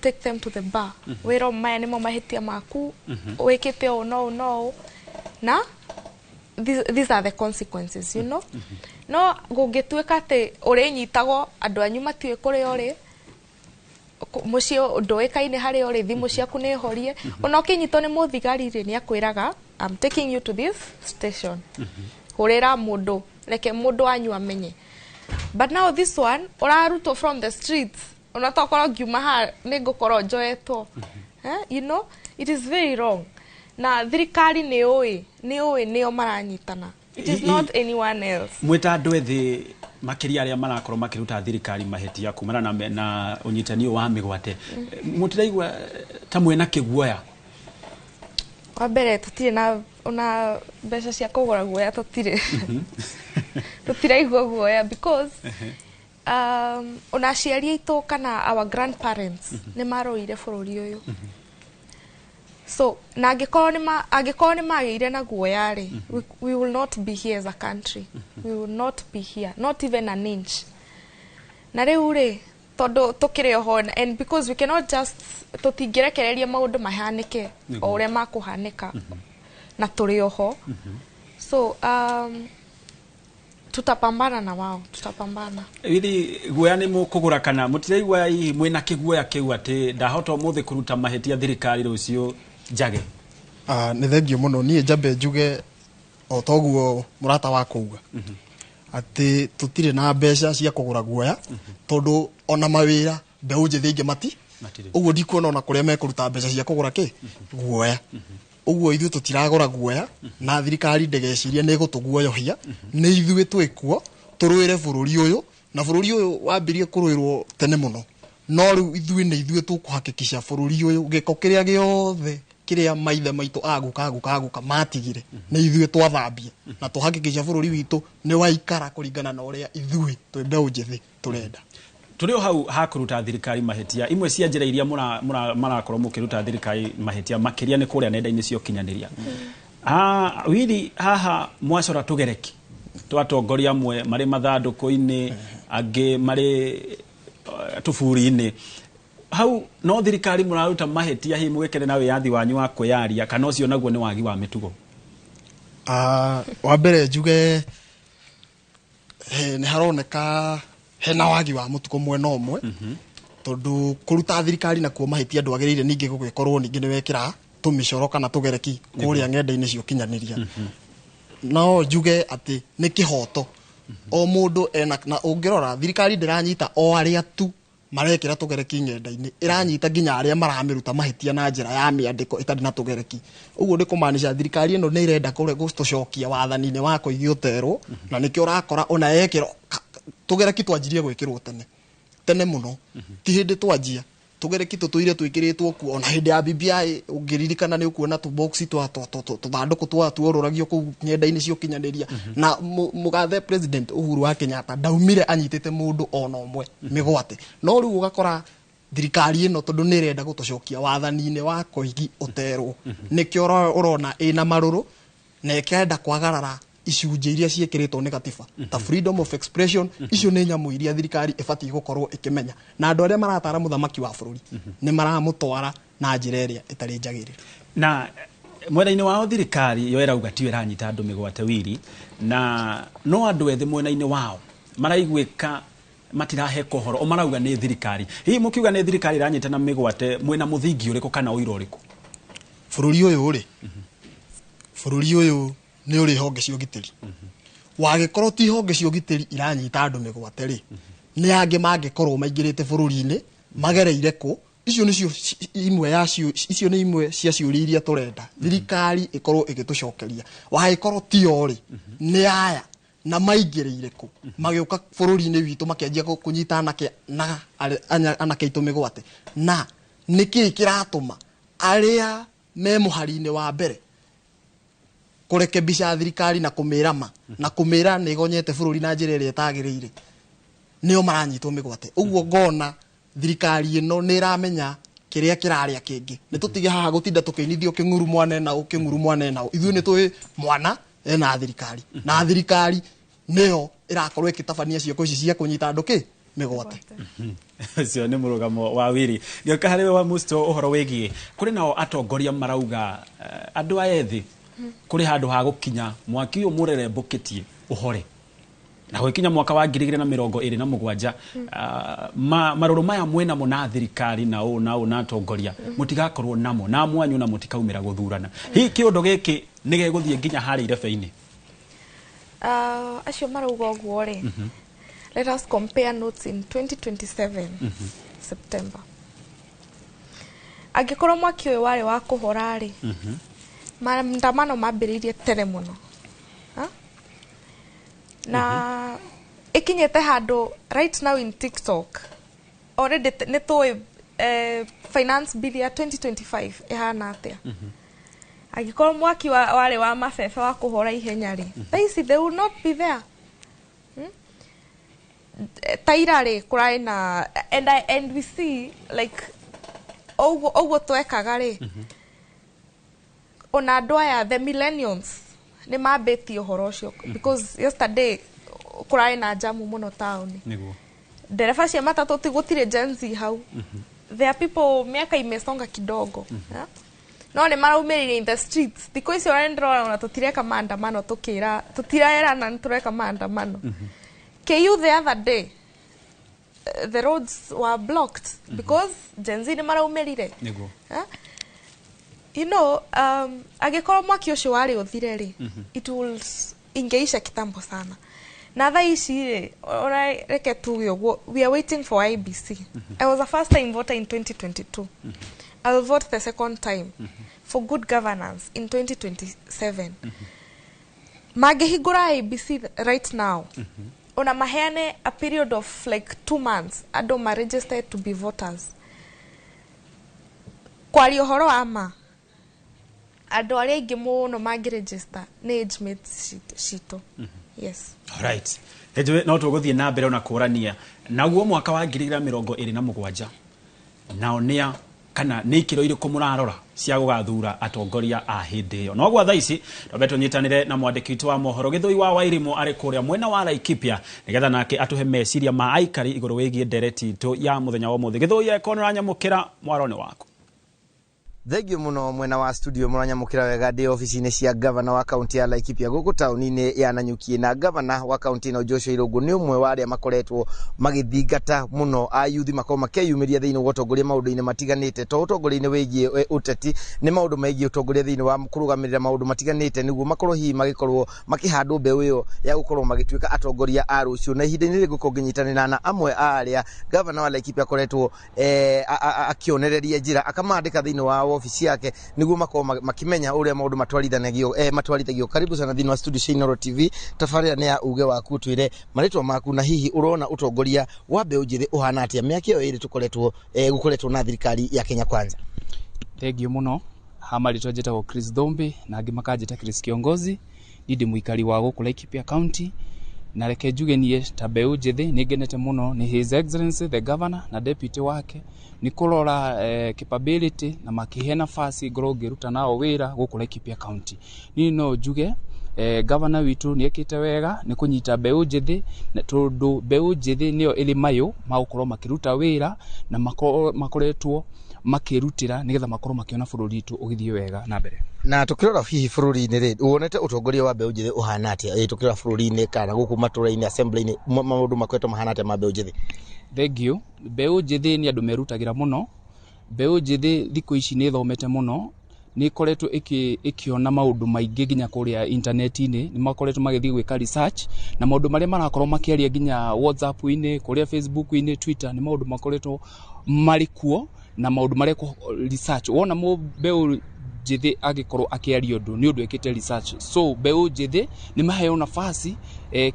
[SPEAKER 15] take them to the bar, wĩrwo maya nĩmo mahĩtia maku, wĩkĩte ũũ no ũũ no ũũ, na These are the consequences. No gũngĩtuĩka atĩ ũrĩnyitagwo, andũ anyu matiũĩ kũrĩa ũrĩ, mũciĩ ndũĩkaine harĩa ũrĩ, thimũ ciaku nĩ horie, ona ũkĩnyitwo nĩ mũthigari rĩ, nĩ akwĩraga, "I'm taking you to this station, hũrĩra mũndũ, reke mũndũ wanyu amenye." But now this one ũrarutwo from the streets, ona tokorwo ngiuma haha nĩ ngũkorwo njoetwo. It is very wrong, na thirikari nĩ ũĩ nĩo maranyitana. It is not anyone else.
[SPEAKER 1] Mwĩta andũ ethĩ, makĩria arĩa marakorwo makĩruta thirikari mahĩtia kumana na ũnyitani ũyũ wa mĩgwate, mũtiraigua ta mwĩna kĩguoya?
[SPEAKER 15] Wa mbere, tũtirĩ na ona mbeca cia kũgũra guoya, tũtirĩ, tũtiraigua guoya because ona aciari aitũ kana our grandparents nĩ maroire bũrũri ũyũ. So na angĩkorwo nĩ magĩire na guoya rĩ, we will not be here as a country. We will not be here, not even an inch. Na rĩu rĩ, tondũ tũkĩrĩ oho, and because we cannot just, tũtingĩrekereria maũndũ mahanĩke o ũrĩa makũhanĩka na tũrĩ oho. So tutapambana na wao, tutapambana.
[SPEAKER 1] Hihi guoya nĩ mũkũgũra kana mũtiraigua hihi mwĩna kĩguoya kĩu atĩ ndahota ũmũthĩ kũruta mahĩtia thirikari, rũciũ njage?
[SPEAKER 16] Ah, nĩ thengio mũno. Niĩ njambe njuge o toguo mũrata wa kuuga atĩ tũtirĩ na mbeca cia kũgũra guoya, tondũ ona mawĩra mbeũ njĩthĩ aingĩ mati
[SPEAKER 1] Matirĩ.
[SPEAKER 16] Ũguo ndikuona ona kũrĩa mekũruta mbeca cia kũgũra kĩ guoya. Ũguo ithuĩ tũtiragũra guoya, na thirikari ndĩgecirie nĩ ĩgũtũguoyohia. Nĩ ithuĩ twĩkuo tũrũĩre bũrũri ũyũ, na bũrũri ũyũ wambirie kũrũĩrwo tene mũno, no rĩu ithuĩ nĩ ithuĩ tũkũhakikisha bũrũri ũyũ, gĩko kĩrĩa gĩothe kĩrĩa maithe maitũ aguka aguka aguka matigire, nĩ ithuĩ twathambia na tũhakikisha bũrũri witũ nĩ waikara kũringana na ũrĩa ithuĩ twĩ mbeũ njĩthĩ tũrenda.
[SPEAKER 1] Tũrĩ o hau ha kũruta thirikari mahĩtia, imwe cia njĩra iria mũrakorwo mũkĩruta thirikari mahĩtia makĩria nĩ kũrĩa nenda-inĩ cia ũkinyanĩria. Ah, wili haha mwacora tũgereki twatongoria amwe marĩ mathandũkũ-inĩ, angĩ marĩ tũburi-inĩ hau, no thirikari mũraruta mahĩtia, hihi mũgĩkene na wĩyathi wanyu wa kwĩyaria, kana ũcio naguo nĩ wagi wa mĩtugo?
[SPEAKER 16] Ah, wa mbere njuge nĩ haroneka hena wagi wa mũtugo mwena ũmwe, tondũ kũruta thirikari nakuo mahĩtia ndwagĩrĩire ningĩ gũgĩkorwo ningĩ nĩ wekĩra tũmĩcoro kana tũgereki kũrĩa ng'enda-inĩ cia ũkinyanĩria. No njuge atĩ nĩ kĩhoto o mũndũ ena, na ũngĩrora thirikari ndĩranyita o arĩa tu marekĩra tũgereki ng'enda-inĩ, ĩranyita nginya arĩa maramĩruta mahĩtia na njĩra ya mĩandĩko ĩtarĩ na tũgereki. Ũguo nĩ kũmaanisha thirikari ĩno nĩ ĩrenda gũtũcokia wathani-inĩ wa kũigi ũterwo, na nĩkĩo ũrakora ona yekĩra tũgereki. Twanjirie gwĩkĩrwo tene tene mũno, ti hĩndĩ twanjia tũgereki, tũtũire twĩkĩrĩtwo kuo ona hĩndĩ ya BBI. Ũngĩririkana nĩ ũkuona tũboxi twa tũthandũkũ twa tuorũragio kũu ng'enda-inĩ cia ũkinyanĩria, na mũgathe President Uhuru wa Kenyatta ndaumire anyitĩte mũndũ ona ũmwe mĩgwate. No rĩu ũgakora thirikari ĩno, tondũ nĩ ĩrenda gũtũcokia wathani-inĩ wa koigi ũterwo, nĩkĩo ũrona ĩna marũrũ na ĩkenda kwagarara icunjĩ iria ciĩkĩrĩtwo nĩ gatiba ta freedom of expression. Icio nĩ nyamũ iria thirikari ĩbatiĩ gũkorwo ĩkĩmenya, na andũ arĩa maratara mũthamaki wa bũrũri nĩ maramũtwara na njĩra ĩrĩa ĩtarĩ njagĩrĩru.
[SPEAKER 1] Na mwena-inĩ wao thirikari yo ĩrauga tiyo ĩranyita andũ mĩgwate, wiri na no andũ ethĩ mwena-inĩ wao maraiguĩka matiraheka ũhoro o marauga nĩ thirikari. Hihi mũkiuga nĩ thirikari ĩranyita na mĩgwate, mwĩna mũthingi ũrĩkũ kana ũira ũrĩkũ?
[SPEAKER 16] Bũrũri ũyũ rĩ, bũrũri ũyũ nĩ ũrĩ honge cia ũgitĩri. Wagĩkorwo ti honge cia ũgitĩri iranyita andũ mĩgwate rĩ, nĩ angĩ mangĩkorwo maingĩrĩte bũrũri-inĩ magereire kũ? Icio nĩcio imwe ya cio, icio nĩ imwe cia ciũria iria tũrenda thirikari ĩkorwo ĩgĩtũcokeria. Wagĩkorwo tio rĩ, nĩ aya na maingĩrĩire kũ magĩũka bũrũri-inĩ witũ makĩanjia kũnyita anake na anake aitũ mĩgwate, na nĩkĩĩ kĩratũma arĩa me mũhari-inĩ wa mbere kũrekebisha thirikari na kũmĩrama na kũmĩra nĩ ĩgonyete bũrũri na njĩra ĩrĩa ĩtagĩrĩire nĩo maranyitwo mĩgwate? Ũguo ngona thirikari ĩno nĩ ĩramenya kĩrĩa kĩrarĩa kĩngĩ. Nĩ tũtige haha gũtinda tũkĩinithio kĩng'uru mwana ena ũ, kĩng'uru mwana ena ũ. Ithuĩ nĩ tũĩ mwana ena thirikari, na thirikari nĩyo ĩrakorwo ĩgĩtabania ciĩko ici cia kũnyita andũ kĩ mĩgwate.
[SPEAKER 1] Ũcio nĩ mũrũgamo wa wiri. Ngĩũka harĩ we wa musto, ũhoro wĩgiĩ kũrĩ nao atongoria marauga andũ aya ethĩ Kũrĩ handũ ha gũkinya mwaki ũyũ mũrerembũkĩtie ũhore na gũgĩkinya mwaka wa 2027, marũrũ maya mwĩnamo na thirikari na ũũ na ũũ na atongoria mũtigakorwo namo na mwanyu na mũtikaumĩra gũthurana. Hihi kĩũndũ gĩkĩ nĩ gĩgũthiĩ nginya harĩa irebe-inĩ?
[SPEAKER 15] Acio marauga ũguo rĩ, let us compare notes in 2027 September. Angĩkorwo mwaki ũyũ warĩ wa kũhora rĩ, maandamano mambĩrĩirie tene mũno. Ha? Na ĩkinyĩte handũ right now in TikTok already nĩ tũĩ finance bill ya 2025 ĩhana atĩa. Angĩkorwo mwaki warĩ wa mabebe wa kũhora ihenya rĩ, thaa ici they will not be there. Taira rĩ, kũrarĩ na and we see like ũguo ũguo twekaga rĩ, ona andũ aya the millennials nĩ mambĩtie ũhoro ũcio, because yesterday kũrarĩ na jamu mũno taũni. Ndereba cia matatũ ti gũtirĩ Gen Z hau. There are people miaka imesonga kidogo, yeah? No nĩ maraumĩrire in the streets. Thikũ ici ona nĩndĩrona ona tũtireka maandamano, tũkĩra tũtirerana nĩ tũreka maandamano. KU the other day, the roads were blocked because Gen Z nĩ maraumĩrire. Yeah? Angĩkorwo mwaki ũcio warĩ ũthire rĩ, it will ingeisha kitambo sana. Na thaa ici rĩ, ona reke tuge ũguo, we are waiting for IEBC. I was a first time voter in 2022. I will vote the second time for good governance in 2027. Mangĩhingũra IEBC right now, ona maheane a period of like 2 months andũ ma registered to be voters, kwaria ũhoro wa ma, andũ arĩa aingĩ mũno mangĩregister nĩ age mates citũ, yes.
[SPEAKER 1] Alright. Ĩnjũĩ no tũgũthiĩ na mbere ona kũrania naguo mwaka wa 2027 nao nĩa kana nĩ ikĩro irĩkũ mũrarora cia gũgathura atongoria a hĩndĩ ĩyo. No gwa thaa ici twambe tũnyitanĩre na mwandĩki witũ wa mohoro Gĩthũi wa Wairimũ arĩ kũrĩa mwena wa Laikipia nĩgetha nake atũhe meciria ma aikari igũrũ wĩgiĩ ndereti itũ ya mũthenya wa ũmũthĩ. Gĩthũi, eko nĩũranyamũkĩra mwaro-inĩ waku?
[SPEAKER 6] Thengiũ mũno mwena wa studio, mũranyamũkĩra wega. Ndĩ obici-inĩ cia gavana wa kaunti ya Laikipia gũkũ taũni-inĩ ya Nanyuki, na gavana wa kaunti ĩno Joshua Irũngũ nĩ ũmwe wa arĩa makoretwo magĩthingata mũno ayuthi makorwo makĩyumĩria thĩinĩ wa ũtongoria maũndũ-inĩ matiganĩte, to ũtongoria-inĩ wĩgiĩ ũteti, nĩ maũndũ megiĩ ũtongoria thĩinĩ wa kũrũgamĩrĩra maũndũ matiganĩte nĩguo makorwo hihi magĩkorwo makĩhandwo mbeũ ĩyo ya gũkorwo magĩtuĩka atongoria a rũciũ. Na ihinda-inĩ rĩrĩ ngũkorwo ngĩnyitanĩra na amwe a arĩa gavana wa Laikipia akoretwo akĩonereria njĩra, akamandĩka thĩinĩ wa obici yake nĩguo makorwo makĩmenya ũrĩa maũndũ matwarithanagio. Karibu sana thĩinĩ wa studio cia Inooro TV. Tabarĩra nĩ ya uge waku, twĩre marĩtwa maku na hihi ũrona ũtongoria wa mbeũ njĩthĩ ũhana atĩa mĩaka ĩyo ĩrĩ tũkoretwo gũkoretwo na thirikari ya Kenya Kwanza.
[SPEAKER 17] Thengiũ mũno. Ha marĩtwa njĩtagwo Chris Thumbi na angĩ makanjĩta Chris Kiongozi. Niĩ ndĩ mũikari wa gũkũ Laikipia County, na reke njuge niĩ ta mbeũ njĩthĩ nĩ ngenete mũno nĩ His Excellency the Governor na deputy wake nĩ kũrora capability na makĩhe nafasi ngorwo ngĩruta nao wĩra gũkũ Laikipia County. Niĩ no njuge governor witũ nĩ ekĩte wega nĩ kũnyita mbeũ njĩthĩ, na tondũ mbeũ njĩthĩ nĩyo ĩrĩ mayũ ma gũkorwo makĩruta wĩra na makoretwo makĩrutĩra nĩgetha makorwo makĩona bũrũri witũ ũgĩthiĩ wega na mbere.
[SPEAKER 6] Na tukirora hihi bũrũri-inĩ rĩ, wonete ũtongoria wa mbeũ njĩthĩ ũhana atĩa? Tukirora bũrũri-inĩ kana gũkũ matũra-inĩ, assembly-inĩ, maũndũ makoretwo mahana atĩa ma mbeũ njĩthĩ?
[SPEAKER 17] Thengiũ. Mbeũ njĩthĩ nĩ andũ merutagĩra mũno. Mbeũ njĩthĩ thikũ ici nĩ ĩthomete mũno, nĩ ĩkoretwo ĩkĩona maũndũ maingĩ nginya kũrĩa intaneti-inĩ, nĩ makoretwo magĩthiĩ gwĩka research na maũndũ marĩa marakorwo makĩaria nginya WhatsApp-inĩ, kũrĩa Facebook-inĩ, Twitter, nĩ maũndũ makoretwo marĩ kuo na maũndũ marĩa research wona mbeũ njĩthĩ agĩkorwo akĩaria ũndũ nĩ ũndũ ekĩte research. So mbeũ njĩthĩ nĩ maheo nafasi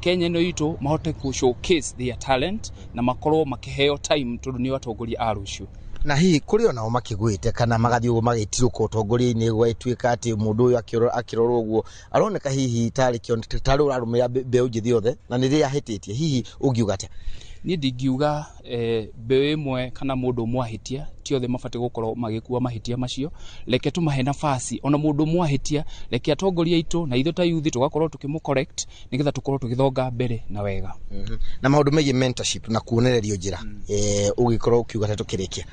[SPEAKER 17] Kenya ĩno itũ mahote ku showcase their talent na makorwo makĩheo time tondũ nĩo atongoria a rũciũ.
[SPEAKER 6] Na hihi kũrĩ onao makĩgwĩte kana magathiĩ ũguo magĩtirũka ũtongoria-inĩ, gũgatuĩka atĩ mũndũ ũyũ akĩrorwo ũguo aroneka hihi tarĩ tarĩ ũrarũmĩrĩra mbeũ njĩthĩ othe na nĩ rĩrĩa ahĩtĩtie, hihi ũngiuga atĩa?
[SPEAKER 17] Niĩ ndingiuga mbeũ ĩmwe kana mũndũ ũmwe ahĩtia, ti othe mabatiĩ gũkorwo magĩkua mahĩtia macio. Reke tũmahe nafasi, ona mũndũ ũmwe ahĩtia, reke atongoria aitũ na ithuĩ ta youth tũgakorwo tũkĩmũ correct nĩgetha tũkorwo tũgĩthonga mbere na wega.
[SPEAKER 6] Na maũndũ megiĩ mentorship na kuonererio njĩra, ũgĩkorwo ũkiuga ta tũkĩrĩkia?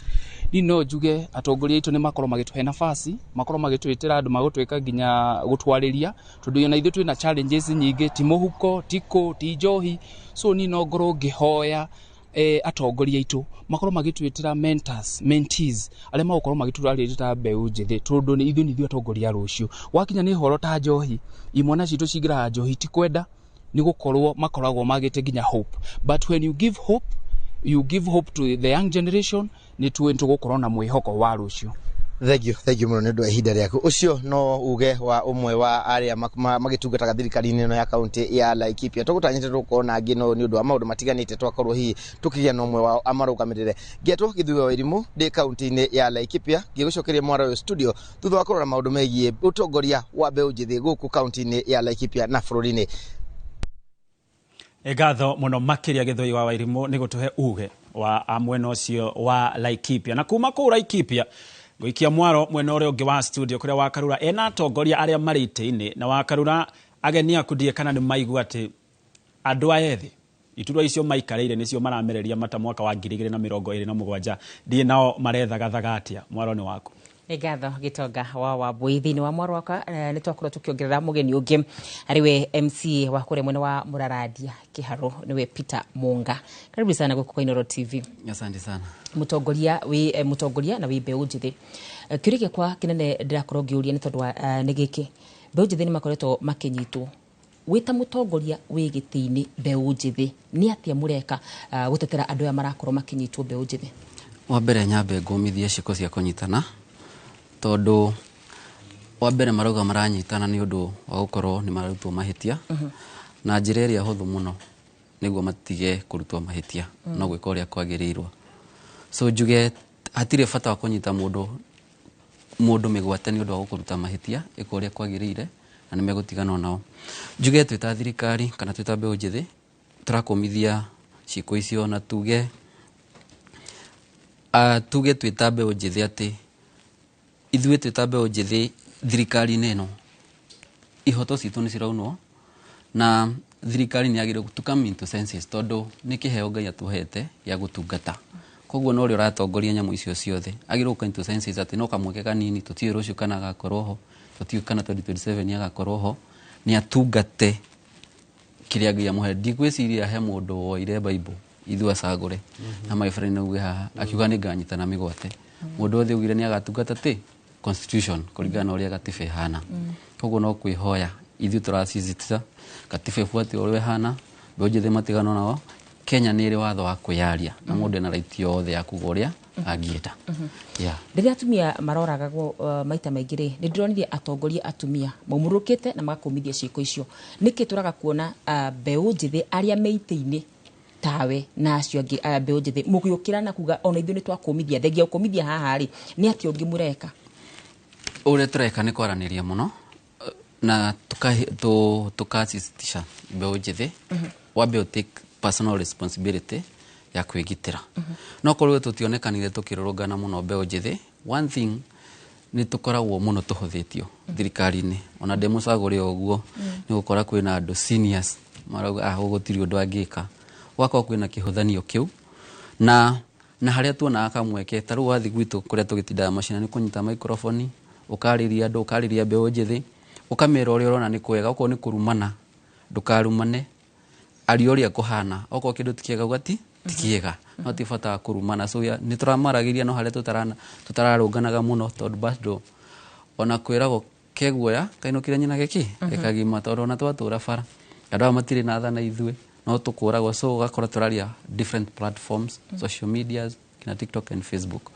[SPEAKER 17] Niĩ no njuge atongoria aitũ nĩ makorwo magĩtũhe nafasi, makorwo magĩtwĩtĩra andũ magũtwĩka nginya gũtwarĩria, tondũ ona ithuĩ twĩna challenges nyingĩ, ti mũhuko, ti kũ, ti njohi. So niĩ no ngorwo ngĩhoya atongoria aitũ makorwo magĩtwĩtĩra mentors, mentees arĩa magũkorwo magĩtũrarĩria ta mbeũ njĩthĩ, tondũ nĩ ithuĩ nĩ ithuĩ atongoria a rũciũ. Gwakinya nĩ ũhoro ta njohi, imwana citũ cingĩraga njohi ti kwenda, nĩ gũkorwo makoragwo magĩte nginya hope. But when you give hope, you give hope to the young generation, nĩ tuĩ tũgũkorwo na mwĩhoko wa rũciũ.
[SPEAKER 6] Thank you, thank you mũno nĩ ũndũ wa ihinda rĩaku. Ũcio no uge wa ũmwe wa arĩa magĩtungataga thirikari-inĩ ĩno ya kaunti ya Laikipia. Tũgũtanyĩte tũgũkorwo na angĩ, no nĩ ũndũ wa maũndũ matiganĩte twakorwo hihi tũkĩgĩa na ũmwe wao amarũgamĩrĩre. Ngĩetwo Gĩthuĩ wa Irimũ ndĩ kaunti-inĩ ya Laikipia, ngĩgũcokeria mwaro ũyũ studio thutha wa kũrora maũndũ megiĩ ũtongoria wa mbeũ njĩthĩ gũkũ kaunti-inĩ ya Laikipia na bũrũri-inĩ.
[SPEAKER 1] Ngatho mũno makĩria Gĩthũi wa Wairimũ nĩ gũtũhe uge wa mwena ũcio wa Laikipia. Na kuma kũu Laikipia ngũikia mwaro mwena ũrĩa ũngĩ wa studio kũrĩa Wakarura ena atongoria arĩa marĩ itĩ-inĩ. Na Wakarura, ageni aku ndiĩ kana nĩ maigua atĩ andũ aya ethĩ iturwa icio maikarĩire nĩcio maramereria mata mwaka wa 2027, ndiĩ nao marethagathaga atĩa. Mwaro nĩ waku.
[SPEAKER 13] Nĩ ngatho Gĩtonga wa Wambui. Thĩinĩ wa mwaro wakwa nĩ twakorwo tũkĩongerera mũgeni ũngĩ arĩ we MC wa kũrĩa mwena wa Mũrarandia Kĩharũ, nĩwe Peter Munga. Karibu sana gũkũ kwa Inooro TV.
[SPEAKER 18] Asante sana.
[SPEAKER 13] Mũtongoria wĩ mũtongoria na wĩ mbeũ njĩthĩ. Kĩũria gĩakwa kĩnene ndĩrakorwo ngĩũria nĩ tondũ wa nĩ gĩkĩ, mbeũ njĩthĩ nĩ makoretwo makĩnyitwo. Wĩ ta mũtongoria wĩ gĩtĩ-inĩ mbeũ njĩthĩ, nĩ atĩa mũreka gũtetera andũ aya marakorwo makĩnyitwo mbeũ njĩthĩ?
[SPEAKER 18] Wa mbere nyambe ngũmithie ciĩko cia kũnyitana, tondũ wa mbere marauga maranyitana nĩ ũndũ wa gũkorwo nĩ mararutwo mahĩtia na njĩra ĩrĩa hũthũ mũno nĩguo matige kũrutwo mahĩtia no gwĩka ũrĩa kwagĩrĩirwo. So njuge hatirĩ bata wa kũnyita mũndũ mĩgwate nĩ ũndũ wa gũkũruta mahĩtia, ĩka ũrĩa kwagĩrĩire na nĩ megũtigana nao. Njuge twĩ ta thirikari kana twĩ ta mbeũ njĩthĩ tũrakũmithia ciĩko icio, na tuge twĩ ta mbeũ njĩthĩ atĩ ithuĩ twĩ ta mbeũ njĩthĩ thirikari-inĩ ĩno ihoto citũ nĩ ciraunwo, na thirikari nĩ yagĩrĩirwo to come into senses, tondũ nĩ kĩheo Ngai atũhete gĩa gũtungata. Koguo no ũrĩa ũratongoria nyamũ icio ciothe agĩrĩirwo gũka into senses atĩ no kamweke kanini, tũtiũĩ rũciũ kana agakorwo ho, tũtiũĩ kana 2027 nĩ agakorwo ho, nĩ atungate kĩrĩa Ngai amũhe. Ndigwĩciria he mũndũ woire Bible ithuĩ acagũre na my friend auge haha akiuga nĩ nganyitana mĩgwate. Mũndũ wothe augire nĩ agatungata ti constitution kũringana na ũrĩa gatiba ĩhana. Koguo no kwĩhoya ithuĩ tũracicitiza gatiba ĩbuate ũrĩa ĩhana, mbeũ njĩthĩ matiganwo nao. Kenya nĩ ĩrĩ watho wa kwĩyaria na mũndũ ena right yothe ya kuga ũrĩa angĩenda.
[SPEAKER 13] Rĩrĩa atumia maroragagwo maita maingĩ rĩ, nĩ ndĩronire atongoria atumia maumũrũkĩte na magakũmithia ciĩko icio. Nĩkĩ tũraga kuona mbeũ njĩthĩ arĩa me itĩ-inĩ tawe na acio angĩ aya mbeũ njĩthĩ mũgĩũkĩra na kuga ona ithuĩ nĩ twakũmithia, thengia gũkũmithia haha rĩ, nĩ atĩa ũngĩ mũreka?
[SPEAKER 18] Ũrĩa tũreka nĩ kwaranĩria mũno na tũkasisitisha mbeũ njĩthĩ wambe take personal responsibility ya kwĩgitĩra. No korwo tũtionekanire tũkĩrũrũngana mũno mbeũ njĩthĩ, one thing nĩ tũkoragwo mũno tũhũthĩtio thirikari-inĩ. Ona ndĩ mũcagũre o ũguo nĩ gũkora kwĩna andũ seniors marauga gũtirĩ ũndũ angĩka, gũgakorwo kwĩna kĩhũthanio kĩu. Na harĩa tuonaga kamweke ta rĩu wathiĩ gwitũ kũrĩa tũgĩtindaga macinani kũnyita microphone, ũkarĩria andũ, ũkarĩria mbeũ njĩthĩ, ũkamera ũrĩa ũrona nĩ kwega, okorwo nĩ kũrumana ndũkarumane, aria ũrĩa kũhana, okorwo kĩndũ ti kĩega uga ti kĩega, no ti bata wa kũrumana. So nĩ tũramaragĩria, no harĩa tũtararũnganaga mũno, tondũ bado ona kwĩragwo keguoya kainũkire nyina gĩkĩ gĩkagima, tondũ ona twatũra bara andũ aya matirĩ na tha na ithuĩ no tũkũragwo. So ũgakora tũraria different platforms, social medias kina TikTok and Facebook.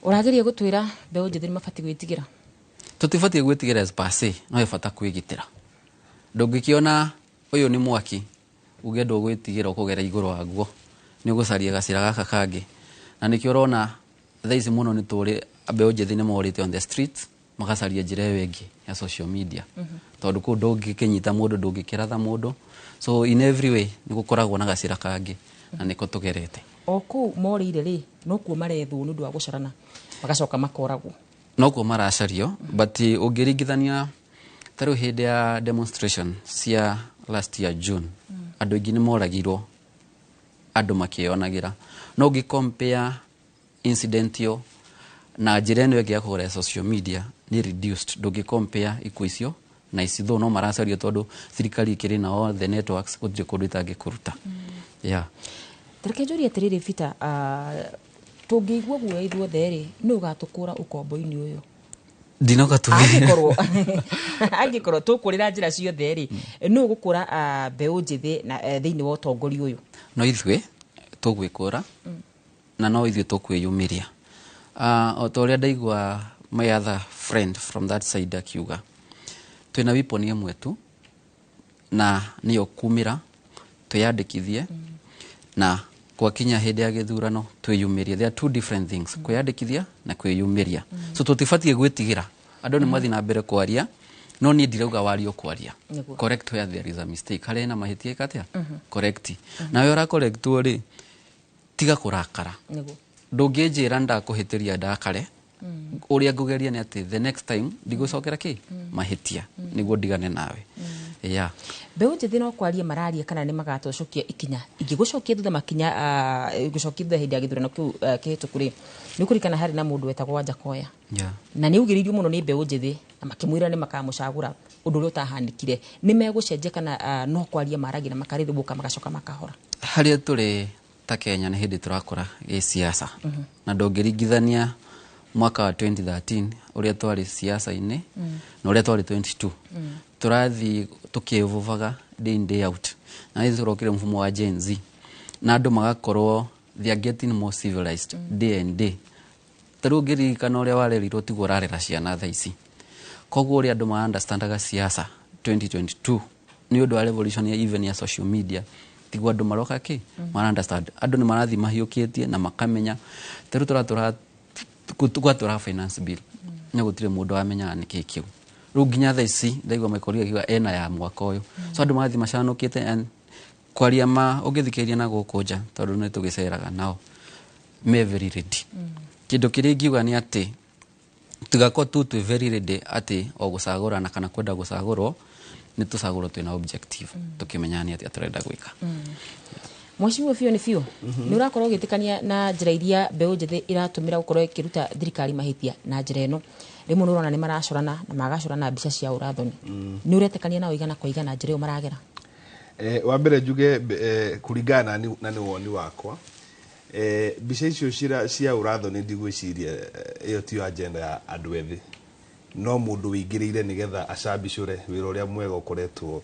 [SPEAKER 13] Ũrageria gũtwĩra mbeũ njĩthĩ nĩ mabatiĩ gwĩtigĩra?
[SPEAKER 18] Tũtibatiĩ gwĩtigĩra as per se, no he bata kwĩgitĩra. Ndũngĩkĩona ũyũ nĩ mwaki uge ndũgwĩtigĩra ũkũgera igũrũ waguo, nĩ ũgũcaria gacĩra gaka kangĩ. Na nĩkĩo ũrona thaa ici mũno nĩ tũrĩ mbeũ njĩthĩ nĩ morĩte on the streets magacaria njĩra ĩyo ĩngĩ ya social media, tondũ kũu ndũngĩkĩnyita mũndũ, ndũngĩkĩratha mũndũ. So in every way nĩ gũkoragwo na gacĩra kangĩ na nĩko tũgerete.
[SPEAKER 13] O kũu morĩire rĩ, nokuo marethwo nĩ ũndũ wa gũcarana magacoka makoragwo,
[SPEAKER 18] nokuo maracario. But ũngĩringithania ta rĩu hĩndĩ ya demonstration cia last year June, andũ aingĩ nĩ moragirwo andũ makĩonagĩra. No ũngĩ compare Incident ĩyo na njĩra ĩno ĩngĩ ya kũgũra social media nĩ reduced. Ndũngĩ compare ikuũ icio na ici, though no maracario tondũ thirikari ĩkĩrĩ na all the networks, gũtirĩ kũndũ ĩtangĩkũruta, yeah.
[SPEAKER 13] Tareke njũrie atĩrĩrĩ, Peter, tũngĩigua guoya ithuothe rĩ, nĩ ũgatũkũra ũkombo-inĩ ũyũ?
[SPEAKER 18] Ndinoga tu.
[SPEAKER 13] Angĩkorwo tũkũrĩra njĩra ciothe rĩ, nũ ũgũkũra mbeũ njĩthĩ na thĩinĩ wa ũtongoria ũyũ?
[SPEAKER 18] No ithuĩ tũgwĩkũra na no ithuĩ tũkwĩyumĩria. O ta ũrĩa ndaigua my other friend from that side akiuga, twĩna weapon ĩmwe tu, na nĩyo kumĩra twĩyandĩkithie, na gwakinya hĩndĩ ya gĩthurano twĩyumĩrie. There are two different things, kwĩyandĩkithia na kwĩyumĩria. So tũtibatiĩ gwĩtigĩra. Andũ nĩ mathiĩ na mbere kwaria, no niĩ ndirauga wario kwaria. Correct where there is a mistake. Harĩa hena mahĩtia, ĩka atĩa? Correct. Nawe ũra correctwo rĩ, tiga kũrakara. Ndũngĩnjĩra ndakũhĩtĩria ndakare. Ũrĩa ngũgeria nĩ atĩ the next time ndigũcokera kĩ mahĩtia nĩguo ndigane nawe, yeah.
[SPEAKER 13] Mbeũ njĩthĩ no kwaria mararia, kana nĩ magatũcokia ikinya ingĩgũcokia thutha makinya, gũcokia thutha hĩndĩ ya gĩthurano kĩu kĩhĩtũku rĩ, nĩ ũkũririkana harĩ na mũndũ wetagwo Wanjakoya, na nĩ augĩrĩirio mũno nĩ mbeũ njĩthĩ na makĩmwĩra nĩ makamũcagũra, ũndũ ũrĩa ũtahanĩkire. Nĩ megũcenjia kana no kwaria maragia na makarĩrĩbũka magacoka makahora?
[SPEAKER 18] Harĩa tũrĩ ta Kenya nĩ hĩndĩ tũrakũra gĩsiasa, na ndũngĩringithania mwaka wa 2013 ũrĩa twarĩ siasa-inĩ na ũrĩa twarĩ 22. Tũrathiĩ tũkĩvuvaga day in, day out, na nĩ tũrokire mfumo wa Gen Z na andũ magakorwo they are getting more civilized day and day. Ta rĩu ũngĩririkana ũrĩa warerirwo tiguo ũrarera ciana thaa ici. Koguo ũrĩa andũ ma-understandaga siasa 2022 nĩ ũndũ wa revolution ya even ya social media tiguo andũ maroka kĩ mara understand. Andũ nĩ marathiĩ mahiũkĩtie na makamenya. Ta rĩu tũratũra gwatura finance bill na gũtirĩ mũndũ wamenyaga nĩ kĩ kĩu. Rĩu nginya thaa ici ndaigua Michael akiuga ena ya mwaka ũyũ. So andũ marathiĩ macanũkĩte, and kwaria ma ũngĩthikĩrĩria na gũkũ nja, tondũ nĩ tũgĩceraga nao, me very ready. Kĩndũ kĩrĩa ingiuga nĩ atĩ tigakorwo tu twĩ very ready atĩ o gũcagũrana kana kwenda gũcagũrwo, nĩ tũcagũrwo twĩna objective, tũkĩmenyaga nĩ atĩa tũrenda gwĩka.
[SPEAKER 13] Mheshimiwa, biũ nĩ biũ nĩ ũrakorwo ũgĩtĩkania na njĩra iria mbeũ njĩthĩ iratũmĩra gũkorwo ĩkĩruta thirikari mahĩtia na njĩra ĩno? Rĩmwe nĩ ũrona nĩ maracorana na magacorana mbica cia ũrathoni. Nĩ ũretĩkania nao igana kwa igana njĩra ĩyo maragera?
[SPEAKER 14] Wa mbere njuge, kũringana na nĩ woni wakwa, mbica icio cia ũrathoni, ndigwĩciria ĩyo tiyo agenda ya andũ ethĩ, no mũndũ wĩingĩrĩire nĩgetha acambicũre wĩra ũrĩa mwega ũkoretwo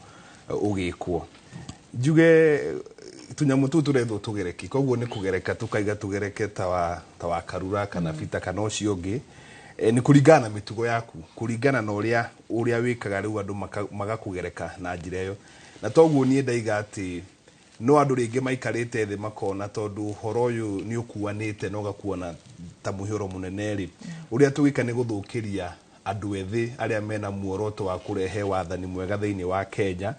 [SPEAKER 14] ũgĩkwo. Njuge tũnyamũ tũu tũrethwo tũgereki, koguo nĩ kũgereka tũkaiga tũgereke ta wa Karura kana Bita kana ũcio ũngĩ. Nĩ kũringana na mĩtugo yaku, kũringana na ũrĩa wĩkaga. Rĩu andũ magakũgereka na njĩra ĩyo, na toguo niĩ ndaiga atĩ no andũ rĩngĩ maikarĩte thĩ makona tondũ ũhoro ũyũ nĩ ũkuanĩte na ũgakuona ta mũihũro mũnene rĩ, ũrĩa tũgĩka nĩ gũthũkĩria andũ ethĩ arĩa mena muoroto wa kũrehe wathani mwega thĩinĩ wa Kenya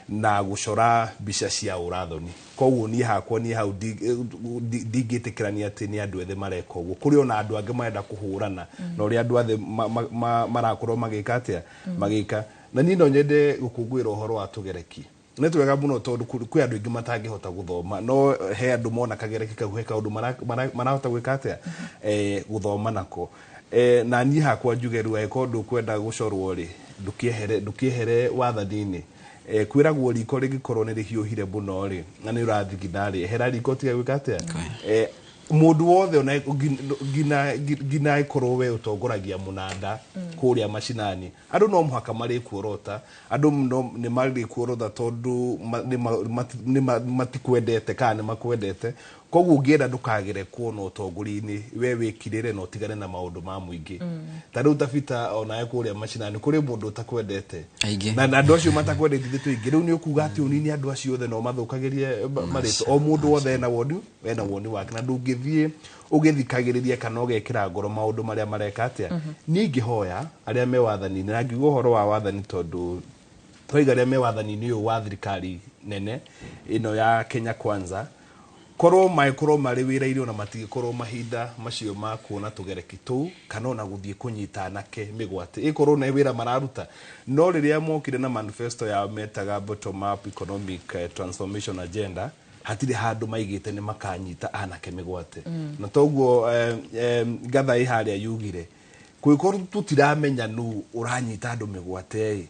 [SPEAKER 14] na gũcora mbica cia ũrathoni. Koguo niĩ hakwa, niĩ hau ndingĩtĩkĩrania atĩ nĩ andũ ethĩ mareka ũguo. Kũrĩ ona andũ angĩ marenda kũhũrana na ũrĩa andũ othe marakorwo magĩka atĩa, magĩka. Na niĩ no nyende gũkũngũĩra ũhoro wa tũgereki. Nĩ twega mũno tondũ kwĩ andũ aingĩ matangĩhota gũthoma, no he andũ mona kagereki kau he kaũndũ marahota gwĩka atĩa, gũthoma nako. Na niĩ hakwa njuge rĩu angĩkorwo ndũkwenda gũcorwo rĩ, ndũkĩehere wathani-inĩ. Kwĩragwo riko rĩngĩkorwo nĩ rĩhiũhire mũno rĩ, na nĩ ũrathigina rĩ, ehera riko, tiga gwĩka atĩa. Mũndũ wothe, ona ngina ĩkorwo we ũtongoragia mũnanda kũrĩa macinani, andũ no mũhaka marĩkuorota. Andũ no nĩ marĩkuorota tondũ nĩ matikwendete kana nĩ makwendete. Koguo ũngĩenda ndũkagere kuona ũtongoria-inĩ, we wĩkirĩre na ũtigane na maũndũ ma mũingĩ. Ta rĩu tabita onawe kũrĩa macinani kũrĩ mũndũ ũtakwendete.
[SPEAKER 18] Aingĩ.
[SPEAKER 14] Na andũ acio matakwendete ithuĩ tũingĩ. Rĩu nĩ ũkuga atĩ ũnini andũ acio othe no mathũkagĩrie marĩtwa. O mũndũ wothe ena woni wake, na ndũngĩthiĩ ũgĩthikagĩrĩria kana ũgekĩra ngoro maũndũ marĩa mareka atĩa. Niĩ ingĩhoya arĩa me wathani-inĩ, na ngiuga ũhoro wa wathani tondũ twaiga arĩa me wathani-inĩ ũyũ wa thirikari nene ĩno ya Kenya Kwanza, korwo mangĩkorwo marĩ wĩra-inĩ, ona matingĩkorwo mahinda macio ma kuona tũgereki tũu kana ona gũthiĩ kũnyita anake mĩgwate, ĩkorwo nĩ wĩra mararuta. No rĩrĩa mokire na manifesto yao metaga bottom up economic transformation agenda, Hatirĩ handũ maigĩte nĩ makanyita anake mĩgwate. Na toguo ngatha ĩ harĩa yugire kwĩkorwo tũtiramenya nũ ũranyita andũ mĩgwate ĩ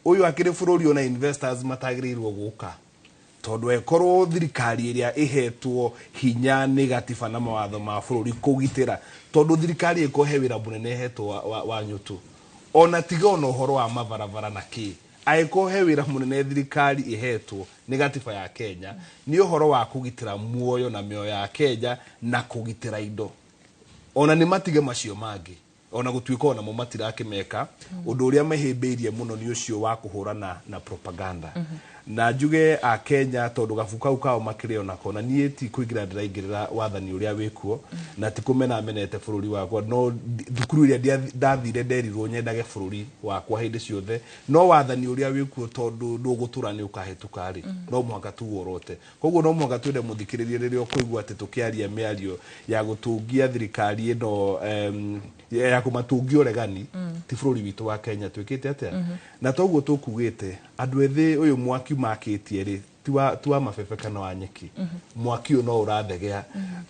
[SPEAKER 14] ũyũ akĩrĩ bũrũri ona investors matagĩrĩirwo gũka, tondũ ekorwo thirikari ĩrĩa ĩhetwo hinya nĩ gatiba na mawatho ma bũrũri kũgitĩra, tondũ thirikari ĩkorwo he wĩra mũnene ĩhetwo wa nyũtũ, ona tiga ona ũhoro wa mabarabara na kĩ, angĩkorwo he wĩra mũnene thirikari ĩhetwo nĩ gatiba ya Kenya nĩ ũhoro wa kũgitĩra muoyo na mĩoyo ya Kenya na kũgitĩra indo, ona nĩ matige macio mangĩ, ona gũtuĩka onamo matirakĩmeka. Ũndũ ũrĩa mahĩmbĩirie mũno nĩ ũcio wa kũhũrana na propaganda. Na njuge a Kenya, tondũ gabu kau kao makĩrĩ onako, na niĩ ti kũingĩra ndĩraingĩrĩra wathani ũrĩa wĩkuo, na ti kũmena menete bũrũri wakwa, no thukuru ĩrĩa ndathire nderirwo nyendage bũrũri wakwa hĩndĩ ciothe, no wathani ũrĩa wĩkuo tondũ ndũgũtũra nĩ ũkahĩtũka rĩ, no mũhaka tuworote. Koguo no mũhaka twende mũthikĩrĩrie rĩrĩa ũkũigua atĩ tũkĩaria mĩario ya gũtũngia thirikari ĩno, ya kũmatũngia ũregani, ti bũrũri witũ wa Kenya twĩkĩte atĩa. Na toguo tũkugĩte andũ ethĩ ũyũ mwaki makĩtie rĩ ti wa mabebe kana wa nyeki, mwaki ũyũ no ũrathegea,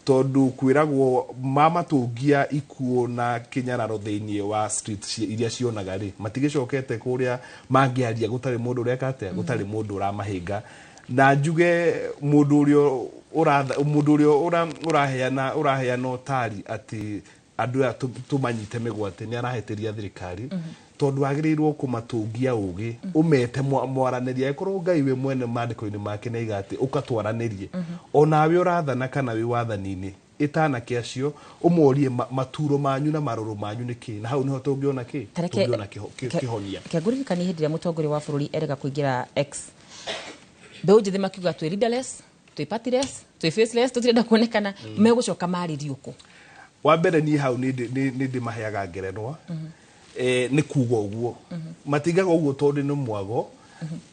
[SPEAKER 14] tondũ kwĩragwo mamatũngia ikuũ na kĩnyararo thĩinĩ wa street iria cionaga rĩ, matigĩcokete kũrĩa mangĩaria gũtarĩ mũndũ ũreka atĩa, gũtarĩ mũndũ ũramahĩnga. Na njuge mũndũ ũrĩa ũraheana ũtari atĩ andũ aya tũmanyite mĩgwate nĩ arahĩtĩria thirikari, tondũ wagĩrĩirwo kũmatũngia ũgĩ, ũmete mwaranĩria, ĩkorwo Ngai we mwene maandĩko-inĩ make nĩ aiga atĩ ũkatwaranĩrie, onawe ũrathana kana wĩ wathani-inĩ, ĩtanake acio ũmorie maturo manyu na marũrũ manyu nĩ kĩ, na hau nĩho tũngĩona kĩ, tũngĩona kĩhonia.
[SPEAKER 13] Kĩngũririkania hĩndĩ ĩrĩa mũtongoria wa bũrũri erega kũingĩra X, mbeũ njĩthĩ makiuga twĩ leaderless, twĩ partyless, twĩ faceless, tũtirenda kuonekana, megũcoka marĩrio kũ?
[SPEAKER 14] Wa mbere niĩ hau nĩ ndĩmaheaga ngerenwa, nĩ kuga ũguo, matigaga ũguo tondũ nĩ mwago,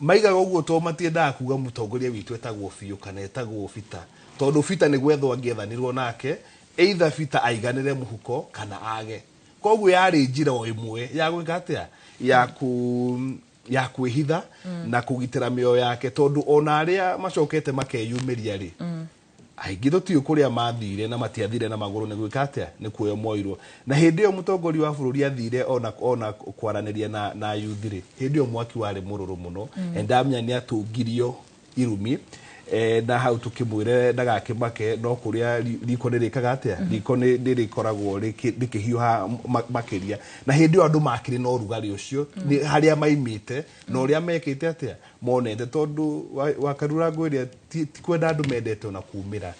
[SPEAKER 14] maigaga ũguo tondũ matiendaga kuga mũtongoria witũ etagwo biũ kana etagwo Bita, tondũ Bita nĩ gwethwo angĩethanirwo nake, either Bita aiganĩre mũhuko kana age. Koguo yarĩ njĩra o ĩmwe ya gwĩka atĩa, ya kwĩhitha na kũgitĩra mĩoyo yake, tondũ ona arĩa macokete makeyumĩria rĩ, aingĩ tũtiũĩ kũrĩa mathire na matiathire na magũrũ nĩ gwĩka atĩa, nĩ kuoywo moirwo. Na hĩndĩ ĩyo mũtongoria wa bũrũri athire ona kwaranĩria na yuthi rĩ, hĩndĩ ĩyo mwaki warĩ mũrũrũ mũno, ndamenya nĩ atũngirio irumi, na hau tũkĩmwĩre ndagakĩmake, no kũrĩa riko nĩ rĩkaga atĩa, riko nĩ rĩkoragwo rĩkĩhiũha makĩria. Na hĩndĩ ĩyo andũ makĩrĩ na ũrugarĩ ũcio harĩa maimĩte na ũrĩa mekĩte atĩa monete, tondũ wakarura ngwĩre ti kwenda andũ mendete ona kumĩra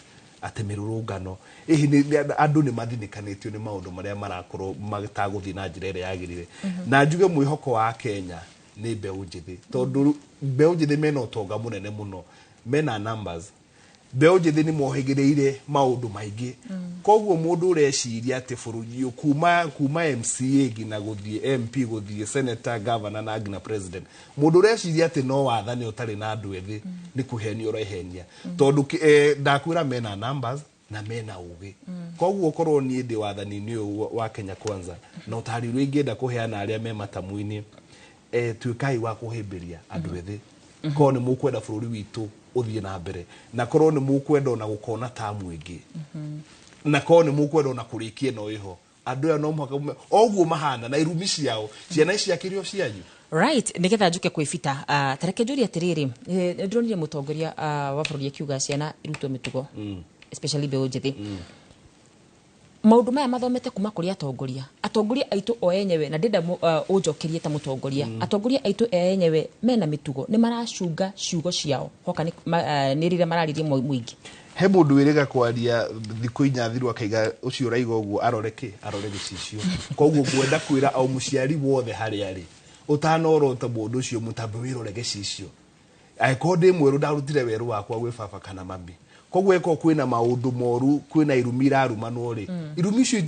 [SPEAKER 14] atĩ mĩrũrũngano ĩhi, andũ nĩ mathinĩkanĩtio nĩ maũndũ marĩa marakorwo matagũthiĩ na njĩra ĩrĩa yagĩrĩire. Na njuge mwĩhoko wa Kenya nĩ mbeũ njĩthĩ, tondũ mbeũ njĩthĩ mena ũtonga mũnene mũno, mena numbers, mbeũ njĩthĩ nĩ mohĩgĩrĩire maũndũ maingĩ. Koguo mũndũ ũreciria atĩ bũrũri ũyũ kuma MCA nginya gũthiĩ MP, gũthiĩ senator, governor na nginya president, mũndũ ũreciria atĩ no wathane ũtarĩ na andũ ethĩ nĩ kũhenia ũrehenia, tondũ ndakwĩra mena numbers na mena ũgĩ. Koguo korwo niĩ ndĩ wathani-inĩ ũyũ wa Kenya Kwanza, na ũtari ũrĩa ingĩenda kũheana arĩa me matamu-inĩ, tuĩkai wa kũhĩmbĩria andũ ethĩ, korwo nĩ mũkwenda bũrũri witũ ũthiĩ na mbere, na korwo nĩ mũkwenda ona gũkona tamu ĩngĩ, na korwo nĩ mũkwenda ona kũrĩkia ĩno ĩho, andũ aya no mũhaka oguo mahana na irumi ciao, ciana ici ciakĩrĩ o cianyu.
[SPEAKER 13] Right, nĩgetha njuke kwĩ Bita, tareke njũrie atĩrĩrĩ, nĩ ndĩronire mũtongoria wa bũrũri akiuga ciana irutwo mĩtugo, especially mbeũ njĩthĩ. Maũndũ maya mathomete kuma kũrĩ atongoria, atongoria aitũ o enyewe, na ndĩrenda ũnjokerie ta mũtongoria, atongoria aitũ enyewe mena mĩtugo, nĩ maracunga ciugo ciao hoka nĩ rĩrĩa mararirie mũingĩ.
[SPEAKER 14] He mũndũ wĩrĩga kwaria thikũ inya thiru akaiga ũcio ũraiga ũguo arore kĩ, arore gĩcicio. Koguo ngwenda kwĩra o mũciari wothe harĩa arĩ, ũtanorota mũndũ ũcio mũtambe wĩrore gĩcicio. Angĩkorwo ndĩ mwerũ ndarutire werũ wakwa gwĩ baba kana mami, koguo eko kwĩna maũndũ moru, kwĩna irumi irarumanwo rĩ, irumi icio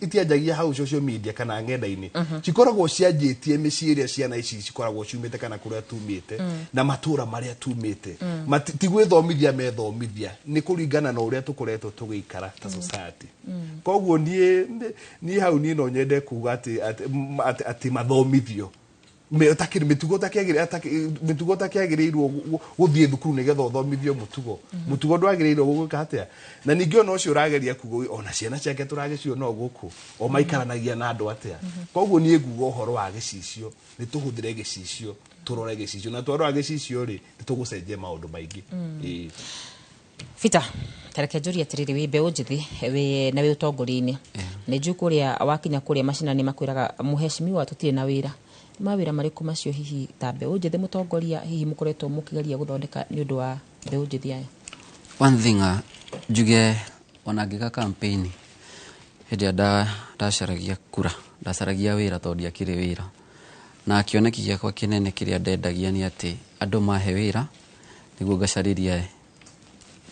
[SPEAKER 14] itianjagia hau social media kana ng'enda-inĩ, cikoragwo cianjĩtie mĩciĩ ĩrĩa ciana ici cikoragwo ciumĩte kana kũrĩa tumĩte, na matũra marĩa tumĩte. Ti gwĩthomithia methomithia, nĩ kũringana na ũrĩa tũkoretwo tũgĩikara ta society. Koguo niĩ hau niĩ no nyende kuga atĩ mathomithio, Mĩtugo mĩtugo ũtakĩagĩrĩirwo gũthiĩ thukuru nĩgetha ũthomithio mũtugo. Mũtugo ndwagĩrĩirwo gũgwĩka atĩa. Na ningĩ ona ũcio ũrageria kuga ona ciana ciake tũragĩciona o gũkũ o maikaranagia na andũ atĩa. Koguo niĩ nguga ũhoro wa gĩcicio, nĩ tũhũthĩre gĩcicio, tũrore gĩcicio, na twarora gĩcicio rĩ, nĩ tũgũcenjia maũndũ maingĩ. Ĩĩ.
[SPEAKER 13] Peter, tareke njũrie atĩrĩrĩ, wĩ mbeũ njĩthĩ wĩ na wĩ ũtongoria-inĩ, nĩ njũĩ kũrĩa wakinya kũrĩa macinani makwĩraga mũheshimiwa tũtirĩ na wĩra. Nĩ mawĩra marĩkũ macio hihi ta mbeũ njĩthĩ mũtongoria hihi mũkoretwo mũkĩgeria gũthondeka nĩ ũndũ wa mbeũ njĩthĩ aya?
[SPEAKER 18] One thing, njuge ona ngĩka campaign hĩndĩ ĩrĩa ndacaragia kura, ndacaragia wĩra tondũ ndiakĩrĩ wĩra, na kĩoneki gĩakwa kĩnene kĩrĩa ndendagia nĩ atĩ andũ mahe wĩra nĩguo ngacarĩria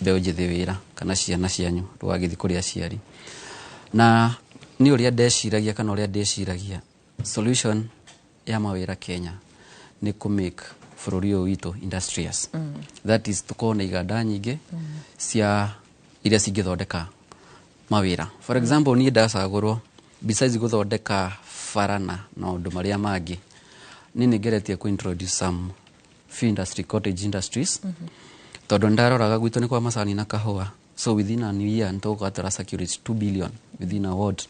[SPEAKER 18] mbeũ njĩthĩ wĩra kana ciana cianyu ndũgagĩthiĩ kũrĩ aciari. Na nĩ ũrĩa ndeciragia kana ũrĩa ndĩciragia solution ya mawĩra Kenya nĩ kũ make bũrũri ũyũ witũ industrious. That is, tũkorwo na iganda nyingĩ cia iria cingĩthondeka mawĩra. For example, niĩ ndacagũrwo, besides gũthondeka bara na maũndũ marĩa mangĩ, niĩ nĩ ngeretie kũ introduce some few industry, cottage industries, tondũ nĩndaroraga gwitũ nĩ kwa macani na kahũa. So within an year nĩtũgũkorwo tũra security 2 billion within a ward,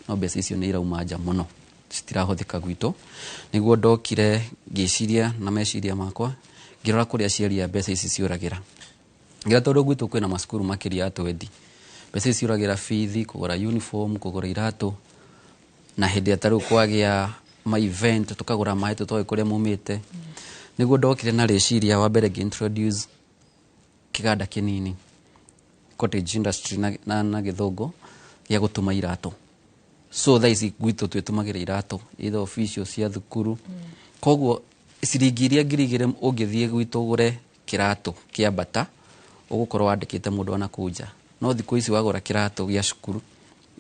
[SPEAKER 18] no mbeca icio nĩ irauma nja mũno, citirahũthĩka gwitũ. Nĩguo ndokire ngĩciria na meciria makwa, ngĩrora kũrĩa aciari a mbeca ici ciũragĩra, ngira tondũ gwitũ kwĩna macukuru makĩria ya 20, mbeca ici ciũragĩra bithi, kũgũra uniform, kũgũra iratũ, na hĩndĩ ĩrĩa ta rĩu kwagĩa ma event tũkagũra maĩ tũtoĩ kũrĩa maumĩte. Nĩguo ndokire na rĩciria wa mbere ngĩ introduce kĩganda kĩnini, cottage industry na gĩthũngũ, gĩa gũtuma iratũ. So thaa ici gwitũ twĩtũmagĩra iratũ either official cia thukuru. Koguo ciringi iria 2000 ũngĩthiĩ gwitũ ũgũre kĩratũ kĩa bata, ũgũkorwo wandĩkĩte mũndũ wa nakũu nja, no thikũ ici wagũra kĩratũ gĩa cukuru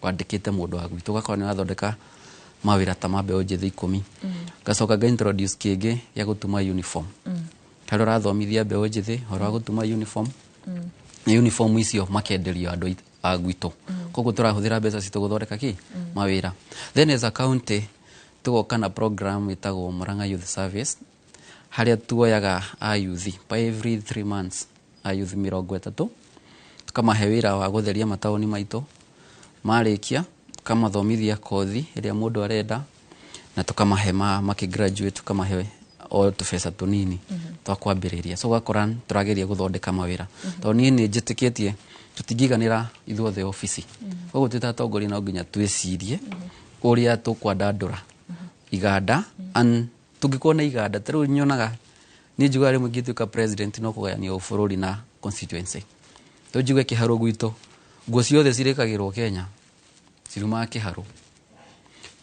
[SPEAKER 18] wandĩkĩte mũndũ wa gwitũ, ũgakorwo nĩ wathondeka mawĩra ta ma mbeũ njĩthĩ 10. Ngacoka nga introduce kĩngĩ gĩa gũtuma uniform, harĩa ũrathomithia mbeũ njĩthĩ ũhoro wa gũtuma uniform, na uniform icio makenderio andũ a gwitũ. Koguo tũrahũthĩra mbeca citũ gũthondeka kĩ mawĩra. Then as a county tũgoka na program ĩtagwo Murang'a Youth Service, harĩa tuoyaga a youth by every 3 months, a youth 30, tũkamahe wĩra wa gũtheria mataũni maitũ. Marĩkia tũkamathomithia kothi ĩrĩa mũndũ arenda, na tũkamahe makĩgraduate tũkamahe o tũbeca tũnini twa kwambĩrĩria. So ũgakora tũrageria gũthondeka mawĩra, tondũ niĩ nĩ njĩtĩkĩtie tũtingĩiganĩra ithuothe obici. Koguo twĩ ta atongoria no nginya twĩcirie ũrĩa tũkwandandũra iganda, and tũngĩkorwo na iganda ta rĩu nyonaga niĩ njugaga rĩmwe ingĩtuĩka president no kũgayania bũrũri na constituency. To njuge kĩharũ gwitũ nguo ciothe cirĩkagĩrwo Kenya cirumaga kĩharũ.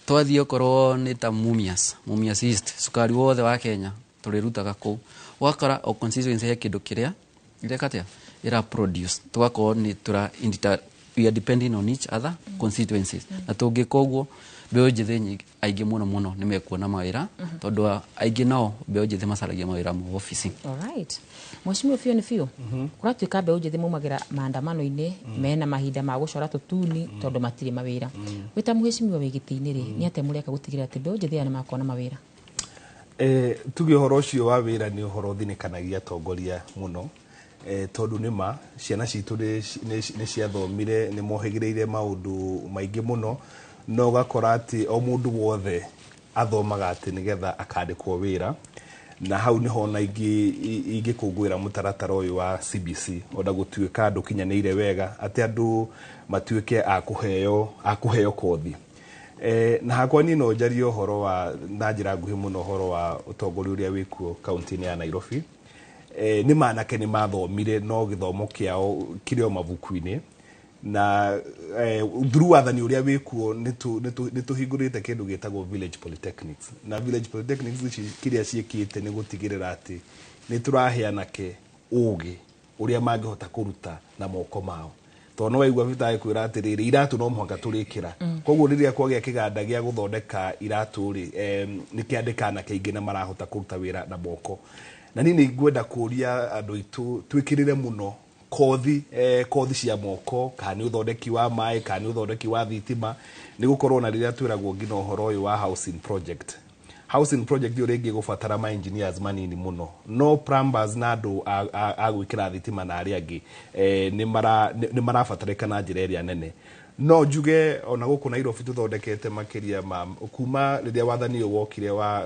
[SPEAKER 18] Twathiĩ okorwo nĩ ta Mumias, Mumias East, cukari wothe wa Kenya tũrĩrutaga kũu. Ũgakora o constituency he kĩndũ kĩrĩa ĩreka atĩa ĩra produce, tũgakorwo nĩ tũra we are depending on each other constituencies. Na tũngĩka ũguo mbeũ njĩthĩ nyingĩ aingĩ mũno mũno nĩ mekuona mawĩra, tondũ aingĩ nao mbeũ njĩthĩ macaragia mawĩra ma obici.
[SPEAKER 13] Alright. Mheshimiwa, biũ nĩ biũ kũratuĩka mbeũ njĩthĩ maumagĩra maandamano-inĩ mena mahinda ma gũcora tũtuni tondũ matirĩ mawĩra. Wĩ ta mheshimiwa wĩ gĩtĩ-inĩ rĩ, nĩ atĩa mũreka gũtigĩrĩra atĩ mbeũ njĩthĩ aya nĩ makona mawĩra?
[SPEAKER 14] Tuge ũhoro ũcio wa wĩra nĩ ũhoro ũthinĩkanagia atongoria mũno, tondũ nĩ ma ciana citũ nĩ ciathomire, nĩ mohĩgĩrĩire maũndũ maingĩ mũno, no ũgakora atĩ o mũndũ wothe athomaga atĩ nĩgetha akandĩkwo wĩra. Na hau niho ona ingĩkũngũĩra mũtaratara ũyũ wa CBC, ona gũtuĩka ndũkinyanĩire wega atĩ andũ matuĩke a kũheo kothi. Na hakwa niĩ no njarie ũhoro wa na njĩra nguhĩ mũno ũhoro wa ũtongoria ũrĩa wĩkuo kaunti-inĩ ya Nairobi. Nĩ manake nĩ mathomire no gĩthomo kĩao kĩrĩ o mabuku-inĩ, na through wathani ũrĩa wĩkuo nĩ tũhingũrĩte kĩndũ gĩtagwo village polytechnics. Na village polytechnics ici kĩrĩa ciĩkĩte nĩ gũtigĩrĩra atĩ nĩ tũrahe anake ũgĩ ũrĩa mangĩhota kũruta na moko mao, tondũ no waigua Peter agĩkwĩra atĩrĩrĩ, iratũ no mũhaka tũrĩkĩra. Koguo rĩrĩa kwagĩa kĩganda gĩa gũthondeka iratũ rĩ, nĩ kĩandĩka anake aingĩ na marahota kũruta wĩra na moko. Na niĩ nĩ ngwenda kũria andũ aitũ twĩkĩrĩre mũno kothi cia moko, kana nĩ ũthondeki wa maĩ, kana nĩ ũthondeki wa thitima, nĩ gũkorwo na rĩrĩa twĩragwo nginya ũhoro ũyũ wa housing project, Housing project ĩyo rĩngĩ ĩgũbatara ma engineers manini mũno, no plumbers na andũ a gwĩkĩra thitima na arĩa angĩ nĩ marabatarĩka na njĩra ĩrĩa nene. No njuge ona gũkũ Nairobi tũthondekete makĩria ma kuma rĩrĩa wathani ũyũ wokire wa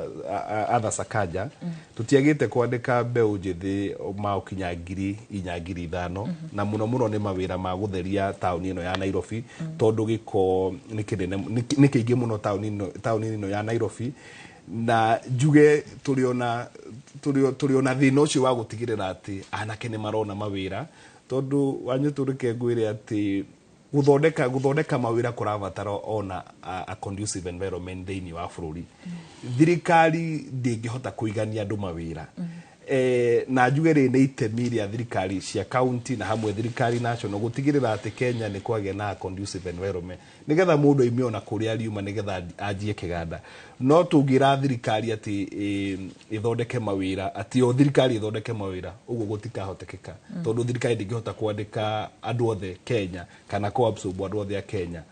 [SPEAKER 14] Arthur Sakaja, tũtiagĩte kwandĩka mbeũ njĩthĩ ma ũkinya 4,000 5,000, na mũno mũno nĩ mawĩra ma gũtheria taũni ĩno ya Nairobi, tondũ gĩko nĩ kĩnene, nĩ kĩingĩ mũno taũni ĩno ya Nairobi. Na njuge tũrĩ ona thĩna ũcio wa gũtigĩrĩra atĩ anake nĩ marona mawĩra, tondũ wanyũtũrĩke ngwĩre atĩ gũthondeka mawĩra kũrabatara ona a conducive environment thĩinĩ wa bũrũri. Thirikari ndĩngĩhota kũigania andũ mawĩra. Na njuge rĩ nĩ itemi rĩa thirikari cia county na hamwe thirikari national gũtigĩrĩra atĩ Kenya nĩ kwagĩa na conducive environment nĩgetha mũndũ aime ona kũrĩa ariuma nĩgetha anjie kĩganda. No tũngĩra thirikari atĩ ĩthondeke mawĩra, atĩ o thirikari ĩthondeke mawĩra, ũguo gũtikahotekeka, tondũ thirikari ndĩngĩhota kwandĩka andũ othe Kenya kana kũ-absorb andũ othe a Kenya.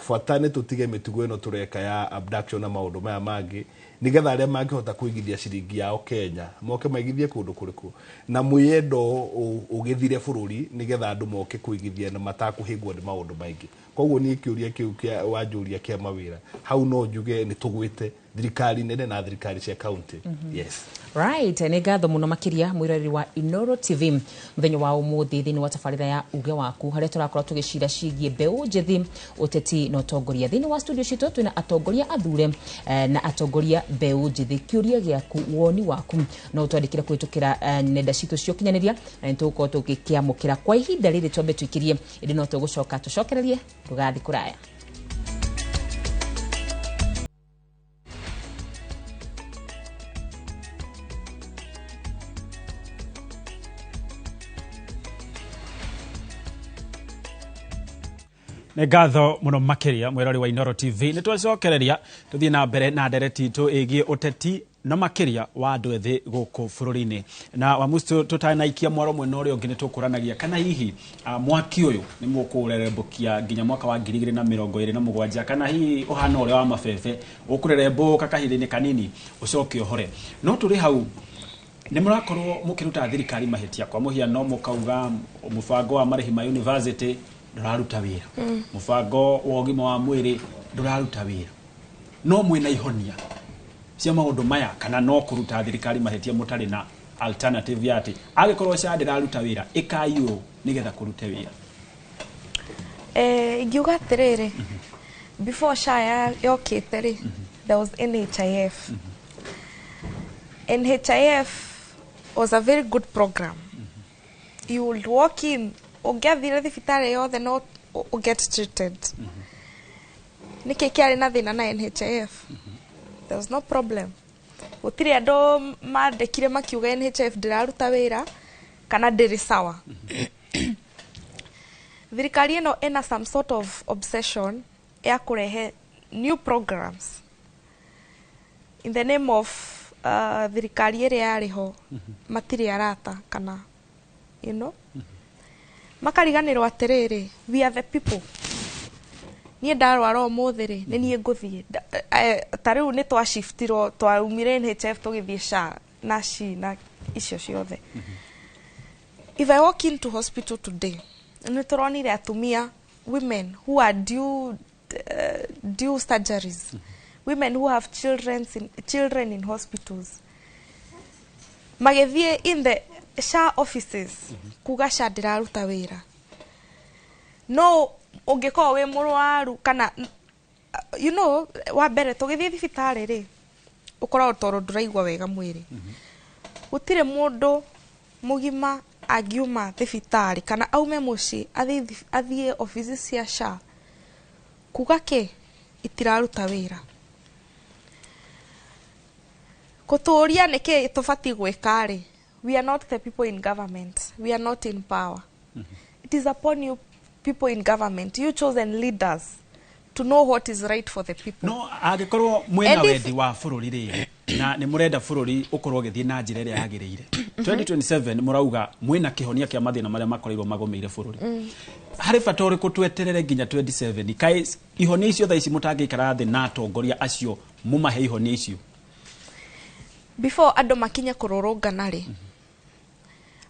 [SPEAKER 14] Bata nĩ tũtige mĩtugo ĩno tũreka ya abduction na maũndũ maya mangĩ, nĩgetha arĩa mangĩhota kũigithia ciringi yao Kenya moke maigithie kũndũ kũrĩkũ, na mwĩyendo ũgĩthire bũrũri nĩgetha andũ moke kũigithia na matakũhĩngwo nĩ maũndũ maingĩ. Koguo niĩ kĩũria kĩu kĩa wanjũria kĩa mawĩra hau, no njuge nĩ tũgwĩte thirikari nene na thirikari cia county. Yes.
[SPEAKER 13] Right, nĩ ngatho mũno makĩria mwĩroreri wa Inoro TV mũthenya wa ũmũthĩ thĩinĩ wa tabarĩra ya Uge Waku, harĩa tũrakorwo tũgĩcira ciĩgiĩ mbeũ njĩthĩ, ũteti na ũtongoria. Thĩinĩ wa studio citũ twĩna atongoria athure na atongoria mbeũ njĩthĩ. Kĩũria gĩaku, woni waku no ũtwandĩkĩre kũhĩtũkĩra nenda citũ cia ũkinyanĩria, na nĩ tũgũkorwo tũgĩkĩamũkĩra. Kwa ihinda rĩrĩ twambe tũikĩrie, ĩndĩ no tũgũcoka tũcokererie, ndũgathiĩ kũraya.
[SPEAKER 1] Nĩ ngatho mũno makĩria mwĩrori wa Inoro TV. Nĩ twacokereria tũthiĩ na mbere na ndereti itũ ĩgiĩ ũteti na makĩria wa andũ ethĩ gũkũ bũrũri-inĩ. Na Wamustu, tũtanaikia mwaro mwena ũrĩa ũngĩ, nĩ tũkũranagia kana hihi mwaki ũyũ nĩ mũkũrerembũkia nginya mwaka wa 2027, kana hihi ũhana ũrĩa wa mabebe ũkũrerembũka kahinda-inĩ kanini ũcoke ũhore. No tũrĩ hau nĩ mũrakorwo mũkĩruta thirikari mahĩtia. Kwa mũhiano, mũkauga mũbango wa marĩhi ma university ndũraruta wĩra, mũbango wa ũgima wa mwĩrĩ ndũraruta wĩra. No mwĩna ihonia cia maũndũ maya, kana no kũruta thirikari mahĩtia mũtarĩ na alternative ya atĩ angĩkorwo SHA ndĩraruta wĩra, ĩkai ũũ nĩgetha kũrute wĩra?
[SPEAKER 15] Ingiuga atĩrĩrĩ, before SHA yokĩte rĩ, there was NHIF. NHIF was a very good program. You would walk in, ũngĩathire thibitarĩ yothe no get treated. Nĩkĩ kĩarĩ na thĩna na NHIF? There was no problem. Gũtirĩ andũ mandĩkire makiuga NHIF ndĩraruta wĩra kana ndĩrĩ sawa. Thirikari ĩno ĩna some sort of obsession ya kũrehe new programs in the name of thirikari ĩrĩa yarĩ ho matirĩ arata, kana makariganĩrwo atĩrĩrĩ, we are the people. Niĩ ndarwara ũmũthĩ rĩ, nĩ niĩ ngũthiĩ. Ta rĩu nĩ twashiftirwo, twaumire NHIF tũgĩthiĩ SHA na SHI na icio ciothe. If I walk into hospital today, nĩ tũronire atumia, women who are due surgeries, women who have children in hospitals, magĩthiĩ in the SHA offices kuga SHA ndĩraruta wĩra. No ũngĩkorwo wĩ mũrwaru kana wa mbere tũgĩthiĩ thibitarĩ rĩ, ũkoragwo tondũ ndũraigua wega mwĩrĩ. Gũtirĩ mũndũ mũgima angiuma thibitarĩ kana aume mũciĩ athiĩ obici cia SHA kuga kĩ itiraruta wĩra. Kũtũria nĩkĩ tũbatiĩ gwĩka rĩ, we are not the people in government, we are not in power. It is upon you people in government, you chosen leaders, to know what is right for the people.
[SPEAKER 1] No angĩkorwo mwĩna wendi wa bũrũri rĩ, na nĩ mũrenda bũrũri ũkorwo ũgĩthiĩ na njĩra ĩrĩa yagĩrĩire, 2027 mũrauga mwĩna kĩhonia kĩa mathĩna marĩa makorirwo magũmĩire bũrũri, harĩ bata ũrĩkũ tweterere nginya 27? Kaĩ ihonia icio thaa ici mũtangĩikara thĩ na atongoria acio mũmahe ihonia icio?
[SPEAKER 15] Before andũ makinye kũrũrũngana rĩ,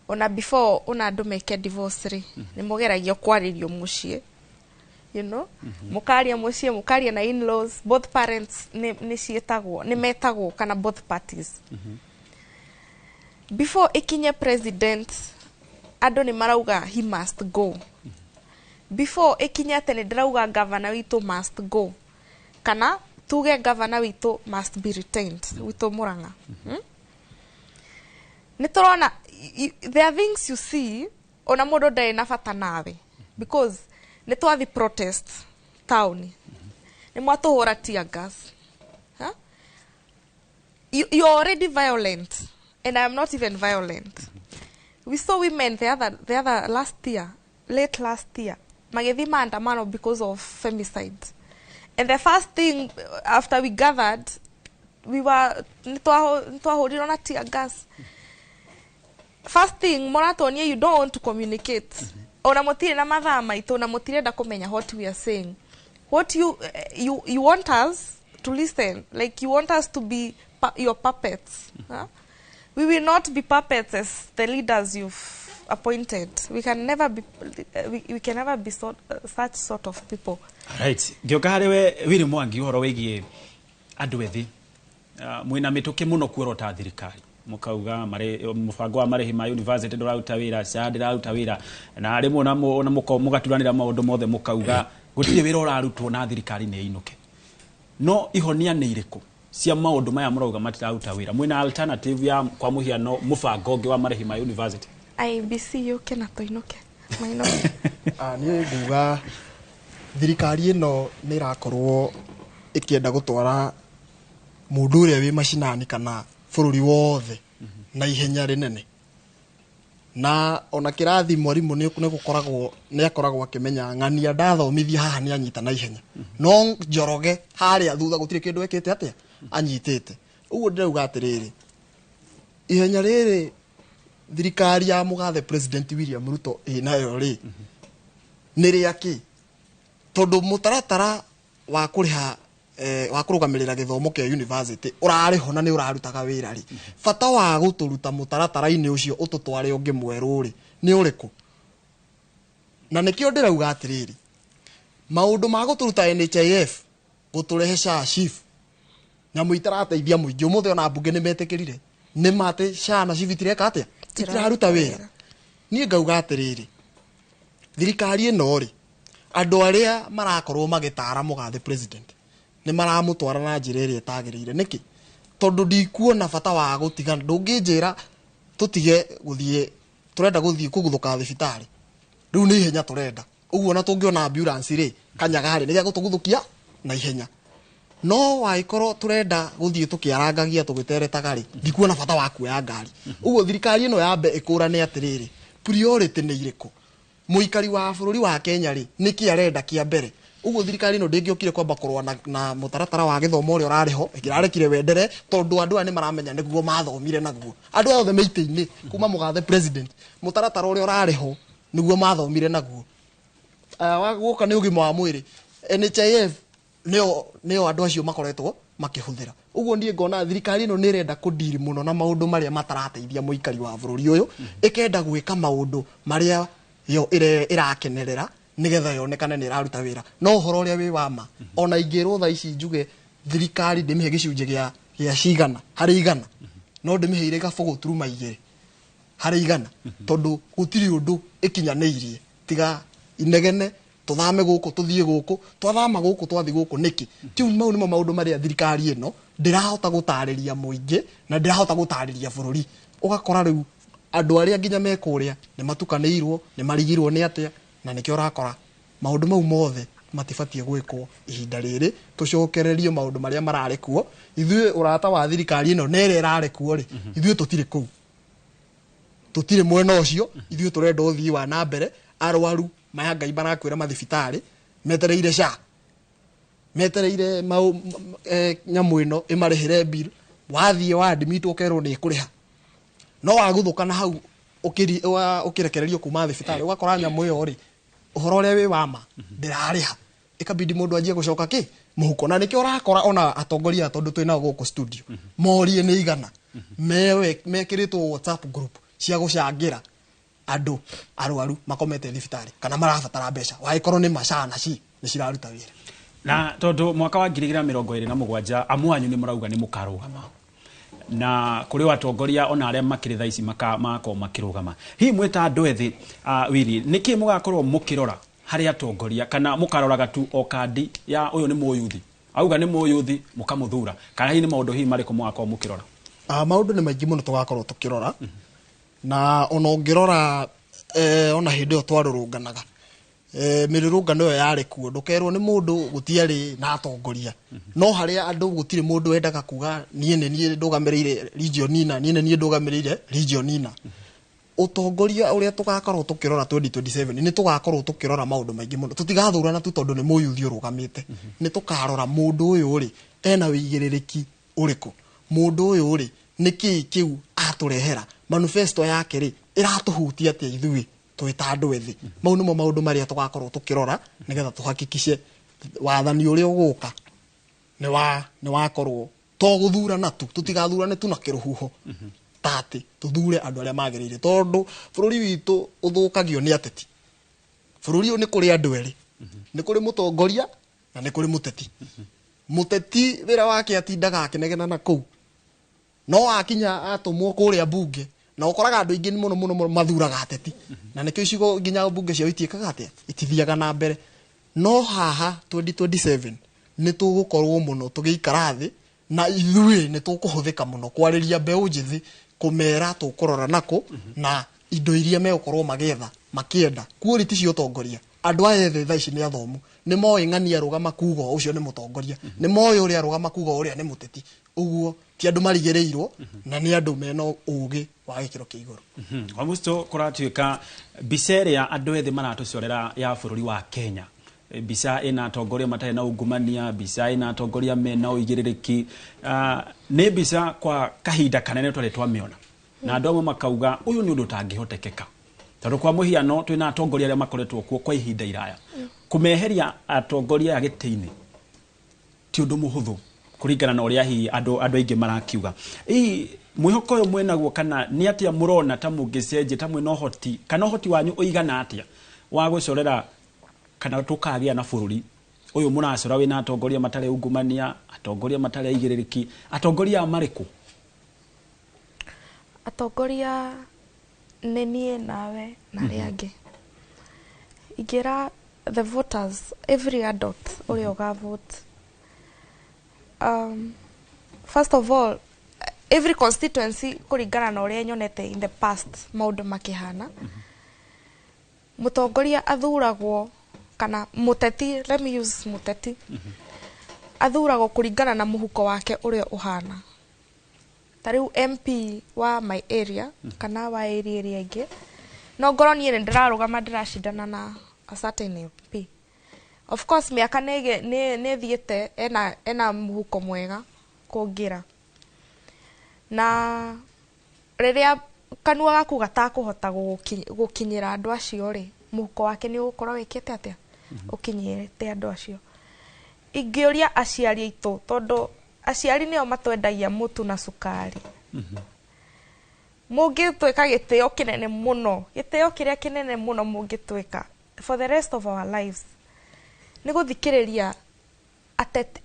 [SPEAKER 15] ona before ona andũ meke divorce rĩ, nĩ mũgeragio kwarĩrio mũciĩ, mũkaria mũciĩ, mũkaria na in-laws, both parents nĩ ciĩtagwo, nĩ metagwo kana both parties. Before ikinye president, andũ nĩ marauga he must go. Before ikinye atĩ nĩ ndĩrauga governor witũ must go, kana tuge governor witũ must be retained, witũ Murang'a. Nĩ tũrona there are things you see ona mũndũ ndarĩ na bata nawe, because nĩ twathi protest town, nĩ mwatũhũra tear gas. Huh? You're already violent, and I'm not even violent. We saw women the other last year, late last year, magĩthiĩ maandamano because of femicide. And the first thing after we gathered, we were nĩ twahũrirwo na tear gas. First thing, moratonia, you don't want to communicate. Ona mũtirĩ na mathaa maitũ, na mũtirenda kũmenya what we are saying. What you want us to listen, like you want us to be your puppets. Huh? We will not be puppets as the leaders you've appointed. We can never be, we can never be such sort of people.
[SPEAKER 1] Right. Ngĩũka harĩ we Willy Mwangi ũhoro wĩgiĩ andũ ethĩ, mwĩna mĩtũkĩ mũno kuorota thirikari, mũkauga mũbango wa marĩhi ma university ndũraruta wĩra, SHA ndĩraruta wĩra, na rĩmwe ona mũgaturanĩra maũndũ mothe mũkauga gũtirĩ wĩra ũrarutwo na thirikari nĩ ĩinũke. No ihonia nĩ irĩkũ cia maũndũ maya mũrauga matiraruta wĩra? Mwĩna alternative ya kwa mũhiano mũbango ũngĩ wa marĩhi ma university?
[SPEAKER 15] IEBC yũke na tũinũke. Mainũke.
[SPEAKER 16] Niĩ nguga thirikari ĩno nĩ ĩrakorwo ĩkĩenda gũtwara mũndũ ũrĩa wĩ macinani kana bũrũri wothe na ihenya rĩnene, na ona kĩrathi mwarimũ nĩ nĩ akoragwo akĩmenya ng'ania ndathomithia haha nĩ anyita na ihenya, no Njoroge harĩa thutha gũtirĩ kĩndũ ekĩte atĩa anyitĩte. Ũguo ndĩrauga atĩrĩrĩ, ihenya rĩrĩ thirikari ya mũgathe President William Ruto ĩnayo rĩ, nĩ rĩa kĩ? Tondũ mũtaratara wa kũrĩha wa kũrũgamĩrĩra gĩthomo kĩa university ũrarĩ ho na nĩ ũrarutaga wĩra rĩ, bata wa gũtũruta mũtaratara-inĩ ũcio ũtũtware ũngĩ mwerũ rĩ nĩ ũrĩkũ? Na nĩkĩo ndĩrauga atĩrĩrĩ, maũndũ ma gũtũruta NHIF, gũtũrehe SHA, SHIF, nyamũ itarateithia mũingĩ. Ũmũthĩ ona mbunge nĩ metĩkĩrire nĩ matĩ SHA na SHIF itireka atĩa, itiraruta wĩra. Niĩ ngauga atĩrĩrĩ, thirikari ĩno rĩ, andũ arĩa marakorwo magĩtara mũgathe president nĩ maramũtwara na njĩra ĩrĩa ĩtagĩrĩire. Nĩkĩ? Tondũ ndikuona bata wa gũtiga, ndũngĩnjĩra tũtige gũthiĩ, tũrenda gũthiĩ kũguthũka thibitarĩ, rĩu nĩ ihenya tũrenda ũguo, na tũngĩona ambulance rĩ kanyaga rĩ nĩ gĩa gũtũguthũkia na ihenya. No wagĩkorwo tũrenda gũthiĩ tũkĩarangagia tũgĩteretaga rĩ, ndikuona bata wa kuoya ngari. Ũguo thirikari ĩno yambe ĩkũrane atĩrĩrĩ, priority nĩ irĩkũ? Mũikari wa bũrũri wa Kenya rĩ, nĩkĩ arenda kĩa mbere? Ũguo thirikari ĩno ndĩngĩokire kwamba kũrũa na mũtaratara wa gĩthomo ũrĩa ũrarĩ ho, ĩkĩrarekire wendere, tondũ andũ aya nĩ maramenya nĩguo mathomire naguo. Andũ aya othe me itĩ-inĩ kuma mũgathe president, mũtaratara ũrĩa ũrarĩ ho nĩguo mathomire naguo. Wa gũka nĩ ũgima wa mwĩrĩ, NHIF nĩo andũ acio makoretwo makĩhũthĩra. Ũguo niĩ ngona thirikari ĩno nĩ ĩrenda kũndiri mũno na maũndũ marĩa matarateithia mũikari wa bũrũri ũyũ, ĩkenda gwĩka maũndũ marĩa yo ĩrakenerera nĩgetha yonekane nĩ ĩraruta wĩra. No ũhoro ũrĩa wĩ wa ma, ona ingĩrwo thaa ici njuge thirikari ndĩmĩhe gĩcunjĩ gĩa cigana harĩ igana, no ndĩmĩheire gabũgũ turuma igĩrĩ harĩ igana, tondũ gũtirĩ ũndũ ĩkinyanĩirie tiga inegene tũthame gũkũ tũthiĩ gũkũ, twathama gũkũ twathiĩ gũkũ nĩkĩ? Tiu mau nĩmo maũndũ marĩa thirikari ĩno ndĩrahota gũtarĩria mũingĩ na ndĩrahota gũtarĩria bũrũri. Ũgakora rĩu andũ arĩa nginya me kũrĩa nĩ matukanĩirwo, nĩ marigirwo nĩ atĩa, na nĩkĩo ũrakora maũndũ mau mothe matibatiĩ gwĩkwo ihinda rĩrĩ. Tũcokererie maũndũ marĩa mararĩ kuo. Ithuĩ ũrata wa thirikari ĩno na ĩrĩa ĩrarĩ kuo rĩ, ithuĩ tũtirĩ kũu, tũtirĩ mwena ũcio. Ithuĩ tũrenda ũthii wa na mbere. Arwaru maya Ngai marakwĩra mathibitarĩ metereire SHA, metereire nyamũ ĩno ĩmarĩhĩre bill. Wathiĩ wa admit ũkerwo nĩ ĩkũrĩha, no waguthũka na hau ũkĩrekererio kuma thibitarĩ, ũgakora nyamũ ĩyo rĩ, ũhoro ũrĩa wĩ wa ma ndĩrarĩha, ĩkabidi mũndũ anjie gũcoka kĩ mũhuko. Na nĩkĩo ũrakora ona atongoria, tondũ twĩ nao gũkũ studio, morie nĩ igana. Mewe mekĩrĩtwo WhatsApp group cia gũcangĩra andũ arwaru makomete thibitarĩ kana marabatara mbeca, wagĩkorwo nĩ macana ci nĩ ciraruta wĩra.
[SPEAKER 1] Na tondu mwaka wa 2027 amwe anyu nĩ mũrauga nĩ mũkarũgama, na kũrĩ atongoria ona arĩa makĩrĩ thaa ici magakorwo makĩrũgama, hihi mwĩ ta andũ ethĩ, Willy, nĩkĩ mũgakorwo mũkĩrora harĩ atongoria, kana mũkaroraga tu o kandi ya ũyũ nĩ mũyuthi, auga nĩ mũyuthi mũkamũthura, kana hihi nĩ maũndũ hihi marĩkũ mũgakorwo mũkĩrora?
[SPEAKER 16] Maũndũ nĩ maingĩ mũno tũgakorwo tũkĩrora, na ona ũngĩrora ona hĩndĩ ĩyo twarũrũnganaga, mĩrũrũngano ĩyo yarĩ kuo, ndũkerwo nĩ mũndũ gũtiarĩ na atongoria, no harĩa andũ gũtirĩ mũndũ wendaga kuga niĩ nĩ niĩ ndũgamĩrĩire region ina, niĩ nĩ niĩ ndũgamĩrĩire region ina. Ũtongoria ũrĩa tũgakorwo tũkĩrora 2027, nĩ tũgakorwo tũkĩrora maũndũ maingĩ mũno. Tũtigathurana tu tondũ nĩ mũyuthi ũrũgamĩte, nĩ tũkarora mũndũ ũyũ rĩ ena wĩigĩrĩrĩki ũrĩkũ, mũndũ ũyũ rĩ nĩ kĩĩ kĩu atũrehera, manifesto yake rĩ ĩratũhutia atĩa ithuĩ twĩ ta andũ ethĩ. Mau nĩmo maũndũ marĩa tũgakorwo tũkĩrora nĩgetha tũhakikice wathani ũrĩa ũgũka nĩ wakorwo to gũthurana tu, tũtigathurane tu na kĩrũhuho ta atĩ tũthure andũ arĩa magĩrĩire, tondũ bũrũri witũ ũthũkagio nĩ ateti. Bũrũri ũyũ nĩ kũrĩ andũ erĩ, nĩ kũrĩ mũtongoria na nĩ kũrĩ mũteti. Mũteti wĩra wake atindaga akĩnegena na kũu, no akinya atũmwo kũrĩa mbunge, na ũkoraga andũ aingĩ mũno mũno mũno mathuraga ateti, na nĩkĩo icigo nginya mbunge ciao itiĩkaga atĩa, itithiaga na mbere. No haha 2027 nĩ tũgũkorwo mũno tũgĩikara thĩ, na ithuĩ nĩ tũkũhũthĩka mũno kwarĩria mbeũ njĩthĩ, kũmera tũkũrora nakũ na indo iria megũkorwo magĩetha makĩenda quality cia ũtongoria. Andũ aya ethĩ thaa ici nĩ athomu, nĩ moĩ ng'ania arũgama kuga ũcio nĩ mũtongoria, nĩ moĩ ũrĩa arũgama kuga ũrĩa nĩ mũteti. Ũguo ti andũ marigĩrĩirwo, na nĩ andũ mena ũgĩ wa gĩkĩro kĩa igũrũ.
[SPEAKER 1] Wamusto, kũratuĩka mbica ĩrĩa andũ ethĩ maratũcorera ya bũrũri wa Kenya, mbica ĩna atongoria matarĩ na ungumania, mbica ĩna atongoria mena ũigĩrĩrĩki, nĩ mbica kwa kahinda kanene twarĩ twamĩona, na andũ amwe makauga ũyũ nĩ ũndũ ũtangĩhotekeka, tondũ kwa mũhiano twĩna atongoria arĩa makoretwo kuo kwa ihinda iraya, kũmeheria atongoria aya gĩtĩ-inĩ ti ũndũ mũhũthũ kũringana na ũrĩa hihi andũ aingĩ marakiuga. Hihi mwĩhoko ũyũ mwĩnaguo, kana nĩ atĩa mũrona ta mũngĩcenjia, ta mwĩna ũhoti, kana ũhoti wanyu ũigana atĩa wa gũcorera kana tũkagĩa na bũrũri ũyũ mũracora wĩna atongoria matarĩ ungumania, atongoria matarĩ aigĩrĩrĩki, atongoria marĩkũ?
[SPEAKER 15] Atongoria nĩ niĩ nawe na arĩa angĩ. Ingĩra the voters, every adult ũrĩa ũgavote, first of all, every constituency kũringana na ũrĩa nyonete in the past maũndũ makĩhana, mũtongoria athuragwo, kana mũteti, let me use mũteti, athuragwo kũringana na mũhuko wake ũrĩa ũhana. Ta rĩu MP wa my area kana wa area ĩrĩa ĩngĩ, no ngorwo niĩ nĩ ndĩrarũgama ndĩracindana na a certain MP, of course mĩaka nĩ ĩthiĩte, ena mũhuko mwega kũngĩra, na rĩrĩa kanua gaku gatakũhota gũkinyĩra andũ acio rĩ, mũhuko wake nĩ ũgũkorwo wĩkĩte atĩa, ũkinyĩrĩte andũ acio. Ingĩũria aciari aitũ, tondũ aciari nĩo matwendagia mũtu na cukari, mũngĩtwĩka gĩtĩo kĩnene mũno, gĩtĩo kĩrĩa kĩnene mũno mũngĩtwĩka for the rest of our lives nĩ gũthikĩrĩria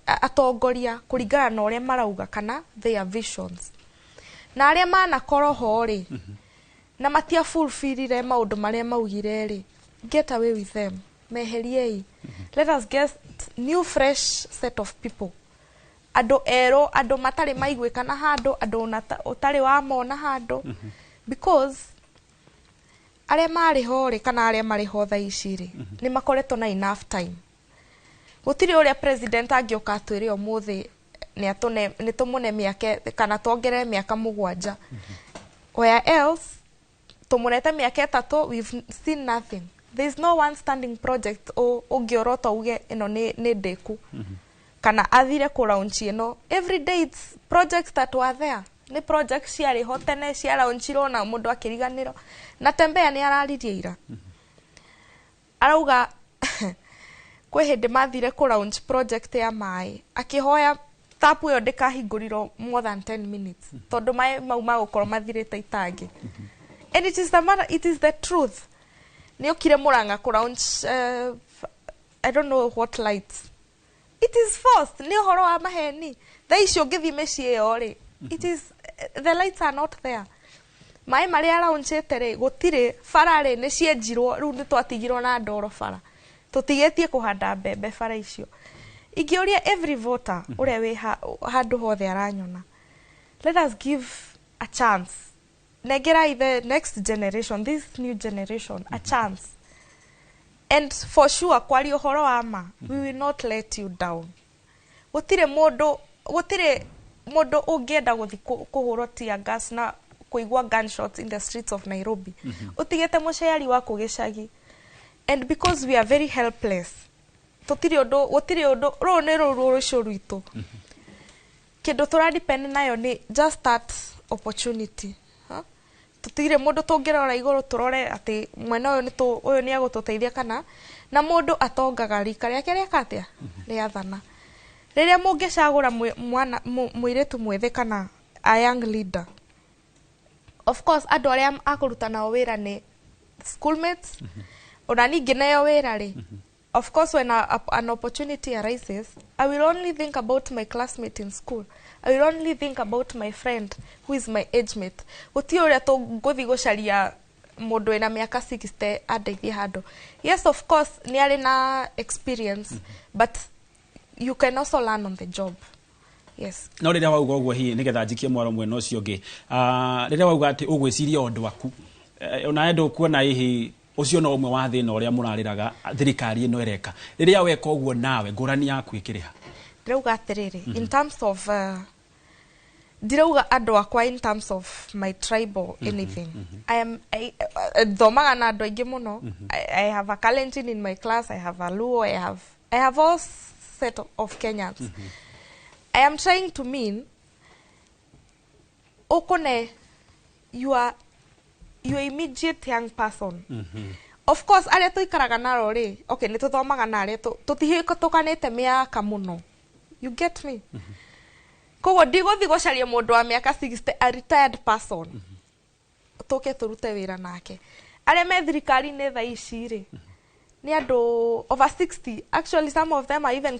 [SPEAKER 15] atongoria kũringana na ũrĩa marauga kana their visions, na arĩa manakorwo ho rĩ na matia fulfillire maũndũ marĩa maugire rĩ, get away with them, meheriei. Let us get new fresh set of people, andũ erũ, andũ matarĩ maiguĩkana handũ, andũ ũtarĩ wamona handũ, because arĩa marĩ ho rĩ kana arĩa marĩ ho thaa ici rĩ nĩ makoretwo na enough time. Gũtirĩ ũrĩa president angĩũka atwĩre ũmũthĩ nĩ tũmũne mĩaka kana tuongerere mĩaka 7, where else tũmũnete mĩaka 3, we've seen nothing. There is no one standing project ũngĩorota uge ĩno nĩ ndĩku, kana athire kũ launch ĩno. Every day it's projects that were there, nĩ projects ciarĩ ho tene cia launchirwo na mũndũ akĩriganĩrwo. Na Tembea nĩ araririe ira, arauga kwĩ hĩndĩ mathire kũ launch project ya maĩ, akĩhoya Tap ĩyo ndĩkahingũrirwo more than 10 minutes tondũ maĩ mau magũkorwo mathirĩte itangi. And it is the matter, it is the truth. Nĩ okire Murang'a kũ launch I don't know what lights. It is forced, nĩ ũhoro wa maheni. Thaa ici ũngĩthiĩ mĩciĩ ĩyo rĩ, it is the lights are not there. Maĩ marĩa araunchĩte rĩ, gũtirĩ. Bara rĩ, nĩ cienjirwo, rĩu nĩ twatigirwo na ndoro bara, tũtigĩtie kũhanda mbembe bara icio. Ingĩũria every voter ũrĩa wĩ handũ hothe aranyona, let us give a chance, nengerai the next generation, this new generation, a chance. And for sure, kwaria ũhoro wa ma, we will not let you down. Gũtirĩ mũndũ ũngĩenda gũthiĩ kũhũrwo tear gas na kũigua gunshots in the streets of Nairobi ũtigĩte mũciari waku gĩcagi. And because we are very helpless, tũtirĩ ũndũ, gũtirĩ ũndũ, rũrũ nĩ rũrũ rũciũ rwitũ. Kĩndũ tũra depend nayo nĩ just that opportunity, huh? Tũtirĩ mũndũ tũngĩrora igũrũ tũrore atĩ mwena ũyũ nĩ ũyũ nĩ egũtũteithia kana na mũndũ atongaga rika rĩake rĩeka atĩa rĩathana. Rĩrĩa mũngĩcagũra mwana mũirĩtu mwĩthĩ kana a young leader, of course andũ arĩa akũruta nao wĩra nĩ schoolmates, ona ningĩ neo wĩra rĩ, of course when an opportunity arises, I will only think about my classmate in school, I will only think about my friend who is my age mate. Gũtirĩ ũrĩa tũngũthiĩ gũcaria mũndũ wĩna mĩaka 60 andeithie handũ. Yes, of course nĩ arĩ na experience, but you can also learn on the job, yes.
[SPEAKER 1] No rĩrĩa wauga ũguo, hihi nĩgetha njikie mwaro mwena ũcio ũngĩ, rĩrĩa wauga atĩ ũgwĩciria ũndũ waku, onawe ndũkuona hihi ũcio no ũmwe wa thĩna ũrĩa mũrarĩraga thirikari ĩno ĩreka? Rĩrĩa weka ũguo, nawe ngũrani yaku ĩkĩrĩha?
[SPEAKER 15] Ndĩrauga atĩrĩrĩ, in terms of ndirauga andũ akwa, in terms of my tribe or anything, I am I, thomaga na andũ aingĩ mũno. I have a Kalenjin in my class, I have a Luo, I have all set of Kenyans. I am trying to mean ũkũne your immediate young person. Of course arĩa tũikaraga naro rĩ, okay, nĩ tũthomaga na arĩa tũtihĩtũkanĩte mĩaka mũno, you get me? Koguo ndigũthiĩ gũcaria mũndũ wa mĩaka 60, a retired person, tũke tũrute wĩra nake. Arĩa me thirikari-inĩ thaa ici rĩ, nĩ andũ over 60. Actually, some of them are even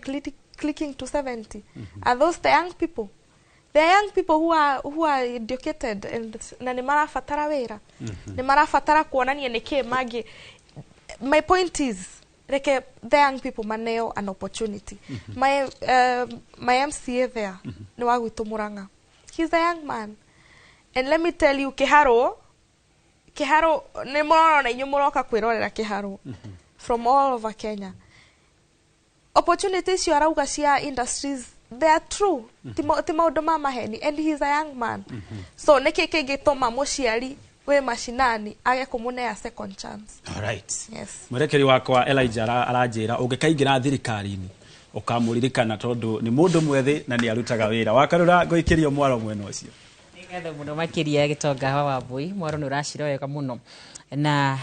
[SPEAKER 15] clicking to 70. Are those the young people? The young people who are educated and na nĩ marabatara wĩra, nĩ marabatara kuonania nĩ kĩ mangĩ. My point is, reke the young people maneo an opportunity. My MCA there nĩ wa gwitũ Murang'a. He's a young man, and let me tell you, Kiharo, Kiharo nĩ mũrona inyuĩ mũroka kwĩrorera Kiharo from all over Kenya. Opportunities icio arauga cia industries, they are true, ti maũndũ ma maheni, and he is a young man. So nĩkĩ kĩngĩtũma mũciari wĩ macinani age kũmũnea second chance?
[SPEAKER 1] Alright.
[SPEAKER 15] Yes.
[SPEAKER 1] Mwerekeri wakwa Elijah aranjĩra ũngĩkaingĩra thirikari-inĩ ũkamũririkana tondũ nĩ mũndũ mwĩthĩ na nĩ arutaga wĩra wakarũra ngũikĩrio mwaro mwena ũcio.
[SPEAKER 13] Nĩ ngatho mũno makĩria, Gĩtonga wa Wambui. Mwaro nĩ ũracira wega mũno na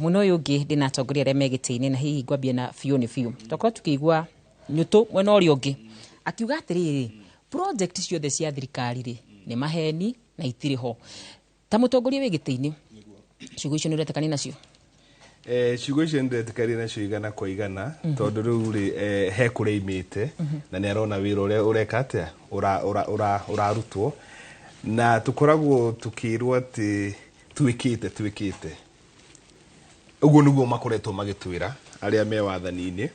[SPEAKER 13] mwena ũyũ ũngĩ ndĩna atongoria arĩa me gĩtĩ-inĩ, na hihi ngwambia na biũ nĩ biũ twakorwo tukĩigua nyũtũ mwena ũrĩa ũngĩ akiuga atĩrĩrĩ, project ciothe cia thirikari rĩ, nĩ maheni na itirĩ ho. Ta mũtongoria wĩ gĩtĩ-inĩ, ciugo icio nĩ ũretĩkania nacio?
[SPEAKER 14] Ciugo icio nĩndetĩkania nacio 100%, tondũ rĩu rĩ, he kũrĩa imĩte na nĩ arona wĩra ũrĩa ũreka atĩa ũrarutwo, na tũkoragwo tũkĩrwo atĩ twĩkĩte ũguo nĩguo makoretwo magĩtwĩra arĩa me wathani-inĩ.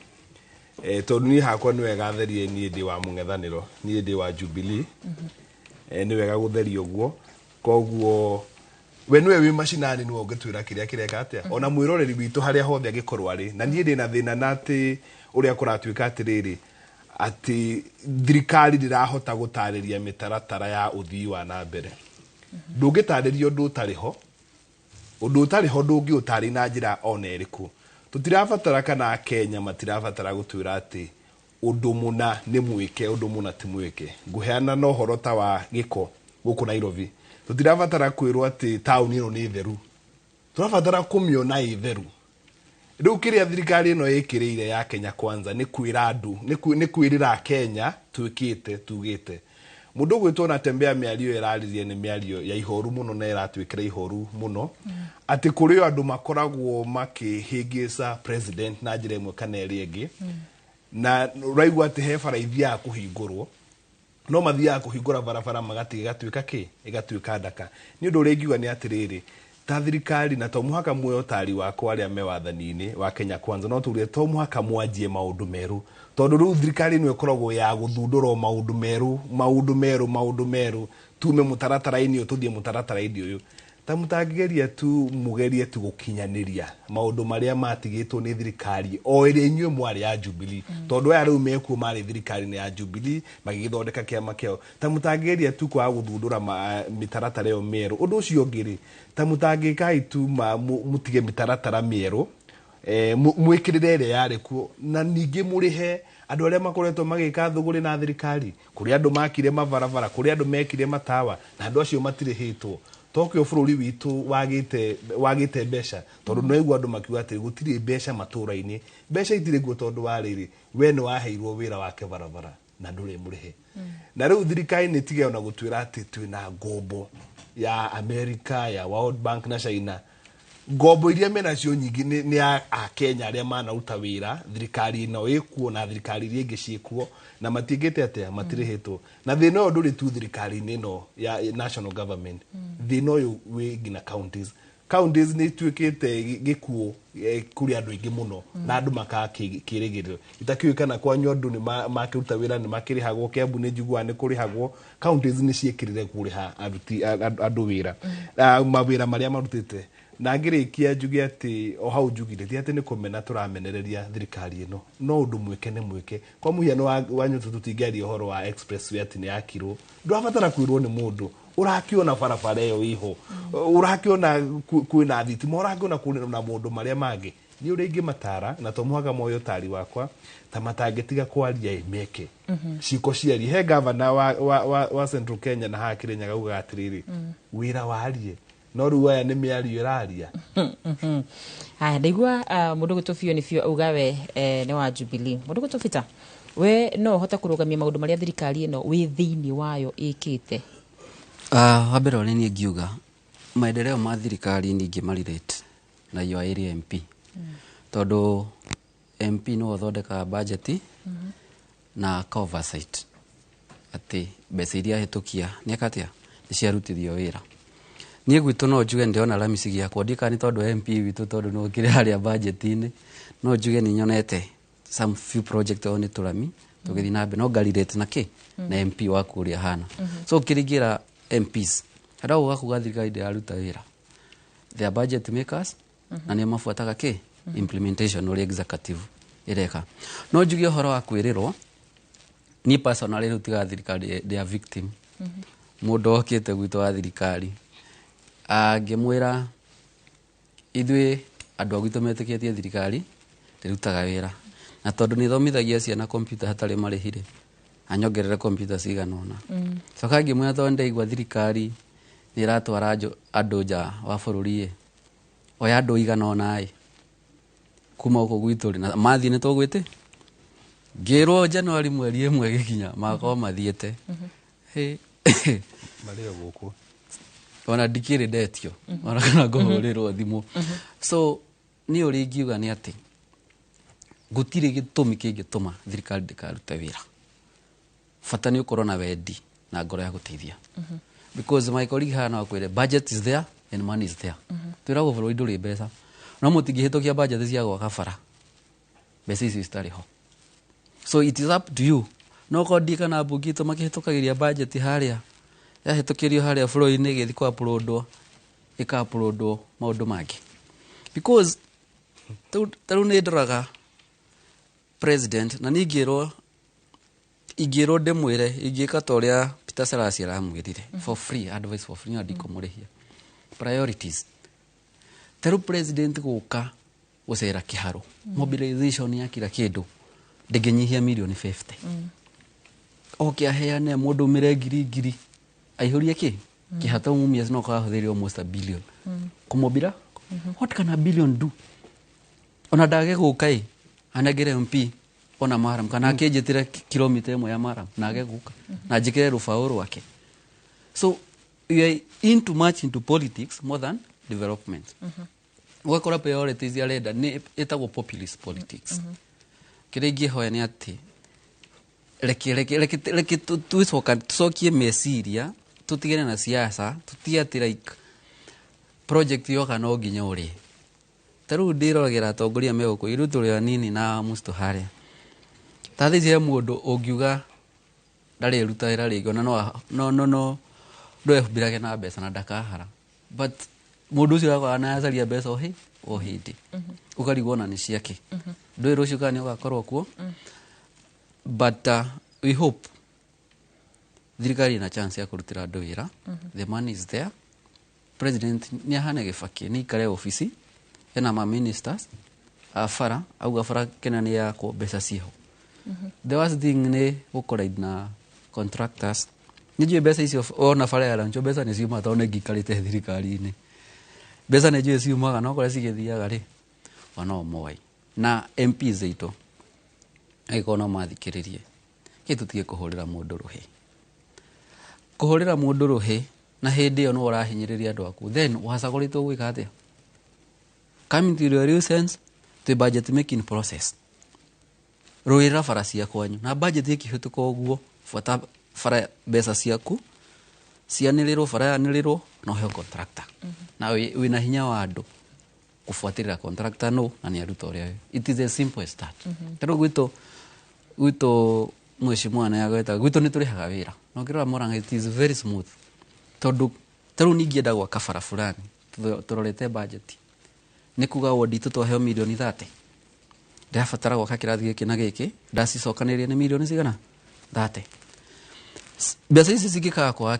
[SPEAKER 14] Tondũ niĩ hakwa nĩ wega therie, niĩ ndĩ wa mũng'ethanĩro, niĩ ndĩ wa Jubilee. Nĩ wega gũtheria ũguo. Koguo we nĩwe wĩ macinani, nĩwe ũngĩtwĩra kĩrĩa kĩreka atĩa, ona mwĩroreri witũ harĩa hothe angĩkorwo arĩ. Na niĩ ndĩna thĩna na atĩ ũrĩa kũratuĩka atĩrĩrĩ, atĩ thirikari ndĩrahota gũtarĩria mĩtaratara ya ũthii wa na mbere. Ndũngĩtarĩria ũndũ ũtarĩ ho, ũndũ ũtarĩ ho ndũngĩũtarĩ na njĩra ona ĩrĩkũ. Tũtirabatara, kana Akenya matirabatara gũtwĩra atĩ ũndũ mũna nĩ mwĩke, ũndũ mũna ti mwĩke. Ngũheana na ũhoro ta wa gĩko gũkũ Nairobi. Tũtirabatara kwĩrwo atĩ taũni ĩno nĩ theru, tũrabatara kũmĩona ĩ theru. Rĩu kĩrĩa thirikari ĩno ĩkĩrĩire ya Kenya Kwanza nĩ kwĩra andũ, nĩ kwĩrĩra Kenya twĩkĩte tugĩte. Mũndũ ũgwĩtwo Natembeya mĩario ĩraririe nĩ mĩario ya ihoru mũno na ĩratwĩkĩra ihoru mũno, atĩ kũrĩ o andũ makoragwo makĩhĩngĩca president na njĩra ĩmwe kana ĩrĩa ĩngĩ, na ũraigua atĩ he bara ithiaga kũhingũrwo, no mathiaga kũhingũra barabara magatiga ĩgatuĩka kĩ, ĩgatuĩka ndaka. Nĩ ũndũ ũrĩa ingiuga nĩ atĩrĩrĩ, ta thirikari na to mũhaka muoe ũtari wakwa arĩa me wathani-inĩ wa Kenya Kwanza, no tuge to mũhaka mwanjie maũndũ merũ, tondũ rĩu thirikari ĩno ĩkoragwo ya gũthundũra o maũndũ merũ, maũndũ merũ, maũndũ merũ, tume mũtaratara-inĩ ũyũ tũthiĩ mũtaratara-inĩ ũyũ. Ta mũtangĩgeria tu mũgerie tu gũkinyanĩria maũndũ marĩa matigĩtwo nĩ thirikari o ĩrĩa inyuĩ mwarĩ ya Jubilee, tondũ aya rĩu mekuo marĩ thirikari-inĩ ya Jubilee magĩgĩthondeka kĩama kĩao. Ta mũtangĩgeria tu kwaga gũthundũra mĩtaratara ĩyo mĩerũ. Ũndũ ũcio ũngĩ rĩ, ta mũtangĩkai tu mũtige mĩtaratara mĩerũ, mwĩkĩrĩre ĩrĩa yarĩ kuo, na ningĩ mũrĩhe andũ arĩa makoretwo magĩka thũgũrĩ na thirikari, kũrĩ andũ makire mabarabara, kũrĩ andũ mekire matawa, na andũ acio matirĩhĩtwo. Tokyo bũrũri witũ wagĩte mbeca, tondũ nĩwaigua andũ makiuga atĩ gũtirĩ mbeca matũra-inĩ. Mbeca itirĩ kuo tondũ wa rĩrĩ, we nĩ waheirwo wĩra wake barabara na ndũrĩ mũrĩhe. Na rĩu thirikari nĩ ĩtige ona gũtwĩra atĩ twĩna ngombo ya America, ya World Bank na China. Ngombo iria menacio nyingĩ nĩ a Kenya arĩa manaruta wĩra thirikari ĩno ĩkuo na thirikari iria ingĩ ciĩkuo, na matingĩte atĩa, matirĩhĩtwo. Na thĩna ũyũ ndũrĩ tu thirikari-inĩ ĩno ya national government, thĩna ũyũ wĩ nginya counties. Counties nĩ ituĩkĩte gĩkuo kũrĩ andũ aingĩ mũno, na andũ makaga kĩrĩgĩrĩro. Itakĩũĩ kana kwanyu andũ nĩ makĩruta wĩra nĩ makĩrĩhagwo, Kiambu nĩ njiguaga nĩ kũrĩhagwo. Counties nĩ ciĩkĩrĩre kũrĩha andũ wĩra, mawĩra marĩa marutĩte. Na ngĩrĩkia njuge atĩ o hau njugire ti atĩ nĩ kũmena tũramenereria thirikari ĩno, no ũndũ mwĩke nĩ mwĩke. Kwa mũhiano wa nyũtũ tũtingĩaria ũhoro wa expressway atĩ nĩ yakirwo, ndũrabatara kwĩrwo nĩ mũndũ, ũrakĩona barabara ĩyo ĩho, ũrakĩona kwĩna thitima, ũrakĩona kwĩna maũndũ marĩa mangĩ. Nĩ ũrĩa ingĩmatara, na to mũhaka moe ũtari wakwa, ta matangĩtiga kwaria ĩ meke ciĩko ciarie. He gavana wa Central Kenya na haha Kĩrĩnyaga augaga atĩrĩrĩ, wĩra warie, no rĩu aya nĩ mĩario ĩraria.
[SPEAKER 13] Haya, ndaigua mũndũ gwĩtwo Biũ nĩ Biũ auga we nĩ wa Jubilee. Mũndũ gwĩtwo Peter, we no ũhote kũrũgamia maũndũ marĩa thirikari ĩno wĩ thĩinĩ wayo ĩkĩte?
[SPEAKER 18] Wa mbere ũrĩa niĩ ngiuga maendeleo ma thirikari ningĩ marelate na your area MP, tondũ MP nĩwe ũthondekaga budget na aka oversight atĩ mbeca iria ahĩtũkia nĩ eka atĩa, nĩ ciarutithio wĩra. Niĩ gwitũ no njuge ndĩrona rami cigĩakwo, ndiũĩ kana nĩ tondũ MP witũ, tondũ nĩ ũkĩrĩ harĩa budget-inĩ, no njuge nĩ nyonete some few project o nĩ tũrami tũgĩthiĩ na mbere, no ngarelate na kĩ na MP waku ũrĩa ahana. So ũkĩringĩra MPs harĩa ũgaga kuga thirikari ndĩraruta wĩra, they are budget makers na nĩo mabuataga kĩ implementation ũrĩa executive ĩreka. No njuge ũhoro wa kwĩrĩrwo, niĩ personally rĩu tiga thirikari they are victim. Mũndũ okĩte gwitũ wa thirikari angĩmwĩra ithuĩ andũ a gwitũ metĩkĩtie thirikari ndĩrutaga wĩra, na tondũ nĩ thomithagia ciana computer hatarĩ marĩhi-rĩ, anyongerere computer cigana ũna. Coka ngĩmwĩra tondũ ndaigua thirikari nĩ ĩratwara andũ nja wa bũrũri-ĩ, oya andũ igana ũna-ĩ kuma gũkũ gwitũ-rĩ, na mathiĩ nĩ tũgwĩtĩ ngĩrwo January 1 gĩkinya magakorwo mathiĩte. Hĩ.
[SPEAKER 3] Marĩ o gũkũ.
[SPEAKER 18] Ona ndikĩrĩ ndetio ona kana ngũhũrĩrwo thimũ. So niĩ ũrĩa ingiuga nĩ atĩ gũtirĩ gĩtũmi kĩngĩtũma thirikari ndĩkarute wĩra, bata nĩ ũkorwo na wendi na ngoro ya gũteithia, because my colleague haha no akwĩre budget is there and money is there. Twĩragwo bũrũri ndũrĩ mbeca, no mũtingĩhĩtũkia budget cia gwaka bara mbeca icio citarĩ ho. So it is up to you. No korwo ndiĩ kana mbunge itũ makĩhĩtũkagĩria budget harĩa yahĩtũkĩrio harĩa bũrũri-inĩ ĩgĩthiĩ kũ-uploadwo, ĩka-uploadwo maũndũ mangĩ, because ta rĩu nĩ ndoraga president na niĩ ingĩrwo ndĩmwĩre ingĩka ta ũrĩa Peter Salasya aramwĩrire, for free advice, for free, na ndikũmũrĩhia. Priorities, ta rĩu president gũka gũcera kĩharo, mobilization ya kila kĩndũ ndĩngĩnyihia mirioni 50. Oke aheane mũndũ umĩre ngiri ngiri aihũrie kĩ kĩhato Mumias, no kahũthĩre almost a billion kũmobira. What can a billion do? Ona ndage gũka ĩ, anengere MP ona maram kana akĩnjĩtĩre kilomita ĩmwe ya maram na age gũka na njĩkĩre rũbaũ rwake. So we are in too much into politics more than development. Ũgakora priorities arenda nĩ ĩtagwo populist politics. Kĩrĩa ingĩhoya nĩ atĩ reke reke reke reke tũcoka tũcokie meciria, tũtigane na siasa, tũtige atĩ like project yoka no nginya ũrĩe. Ta rĩu ndĩroragĩra atongoria me gũkũ, ithuĩ tũrĩ anini na mũcitũ harĩa. Ta thaa ici he mũndũ ũngiuga ndarĩruta wĩra rĩngĩ, ona no no no no ehumbĩrage na mbeca na ndakahara, but mũndũ ũcio ũrakora na acaria mbeca o hĩndĩ, ũkarigwo ona nĩ ciake, ndũĩ rũciũ kana nĩ ũgakorwo kuo. But we hope thirikari ina chance ya kũrutĩra andũ wĩra. The money is there. President nĩ ahane gĩbakĩ nĩ ikare ofici ena ma ministers a bara, auga bara kena nĩ yakwo, mbeca ciho. The worst thing nĩ gũkora na contractors. Nĩ njũĩ mbeca icio ona bara ya rancho mbeca nĩ ciumaga, tondũ nĩ ngikarĩte thirikari-inĩ, mbeca nĩ njũĩ ciumaga, no kũrĩa cigĩthiaga rĩ, ona moĩ. Na MPs aitũ angĩkorwo no mathikĩrĩrie kĩ, tũtige kũhũrĩra mũndũ rũhĩ, kũhũrĩra mũndũ rũhĩ na hĩndĩ ĩyo nĩwe ũrahinyĩrĩria andũ aku. Then wacagũrĩtwo gwĩka atĩa? Coming to the real sense, twĩ budget making process, rũĩrĩra bara cia kwanyu na budget ĩkĩhĩtũka ũguo, buata bara mbeca ciaku cianĩrĩrwo, bara yanĩrĩrwo na ũheo contractor, na wĩna hinya wa andũ kũbuatĩrĩra contractor no na nĩ aruta ũrĩa. It is as simple as that. Tarĩu gwitũ mheshimiwa nĩ agweta gwitũ nĩ tũrĩhaga wĩra, na ũngĩrora Murang'a it is very smooth, tondũ tarĩu ningĩenda gwaka bara fulani, tũrorete budget, nĩ kuga wodi itũ twaheo mirioni 30, ndĩrabatara gwaka kĩrathi gĩkĩ na gĩkĩ, ndacicokanĩrĩria nĩ mirioni cigana? 30. Mbeca ici cingĩkaga kwaga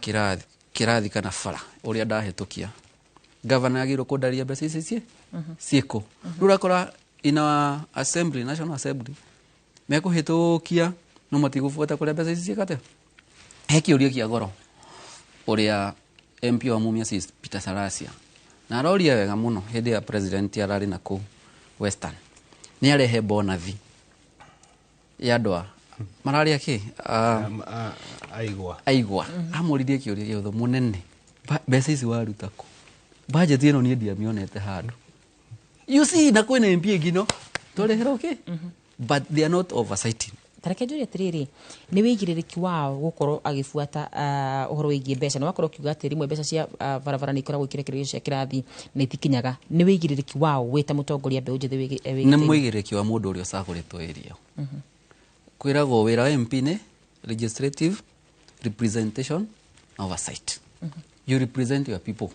[SPEAKER 18] kĩrathi kana bara ũrĩa ndahĩtũkia, gavana agĩrĩirwo kũndaria mbeca ici ciĩkũ. Rĩu ũrakora in our assembly, national assembly, mekũhĩtũkia no matigũbuata kũrĩa mbeca ici ciĩkate. He kĩũria kĩa goro ũrĩa MP wa Mumias East Peter Salasya na aroria wega mũno hĩndĩ ya president ararĩ na kũu Western, nĩ arehe bonathi ya andũ a mararĩa kĩ?
[SPEAKER 14] Aigwa.
[SPEAKER 18] Aigwa. Amũririe kĩũria gĩothe mũnene, mbeca ici waruta kũ? Budget ĩno niĩ ndiamĩonete handũ. You see, na kwĩna MP ĩngĩ no tũreherwo kĩ, but they are not oversighting.
[SPEAKER 13] Tareke njũrie atĩrĩrĩ, nĩ wĩigĩrĩrĩki wao gũkorwo agĩbuata ũhoro wĩgiĩ mbeca, na wakorwo ũkiuga atĩ rĩmwe mbeca cia barabara nĩ ikoragwo ikĩrekererio cia kĩrathi na itikinyaga, nĩ wĩigĩrĩrĩki wao wĩ ta mũtongoria mbeũ njĩthĩ
[SPEAKER 18] Nĩ mũigĩrĩrĩki wa mũndũ ũrĩa ũcagũrĩtwo area ĩyo. Kwĩragwo wĩra wa MP nĩ legislative representation na oversight. You represent your people.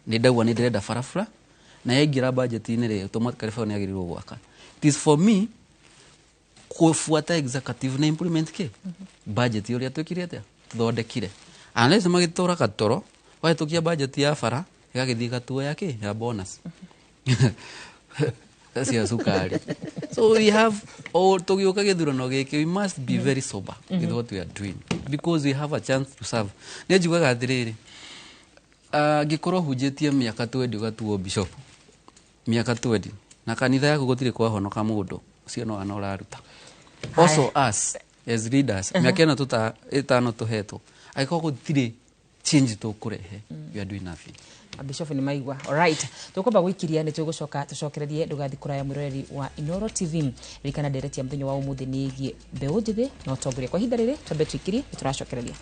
[SPEAKER 18] Nĩ ndauga nĩ ndĩrenda barabara na yaingĩra budget-inĩ rĩ, automatically bara nĩ yagĩrĩirwo gwaka. It is for me kubuata executive na implement kĩ budget ũrĩa twĩkire atĩa, tũthondekire, unless magĩtũraga toro wahĩtũkia budget ya bara ĩgagĩthiĩ gatuo ya kĩ, ya bonus cia cukari. So we have o tũgĩũka gĩthurano gĩkĩ, we must be very sober with what we are doing because we have a chance to serve. Nĩ njugaga atĩrĩrĩ, angĩkorwo hunjĩtie mĩaka 20 ũgatuo bishop mĩaka 20 na kanitha yaku gũtirĩ kwahonoka mũndũ ũcio, no ana ũraruta. Also us as leaders, mĩaka ĩno tũta ĩtano tũhetwo, angĩkorwo gũtirĩ change tũkũrehe, we are doing nothing.
[SPEAKER 13] Bishop nĩ maigua. Alright, tũkwamba gũikiria, nĩ tũgũcoka tũcokererie. Ndũgathi kũraya, mwĩroreri wa Inoro TV. Ririkana ndereti ya mũthenya wa ũmũthĩ nĩ ĩgiĩ mbeũ njĩthĩ na ũtongoria. Kwa ihinda rĩrĩ twambe tũikirie, nĩ tũracokereria.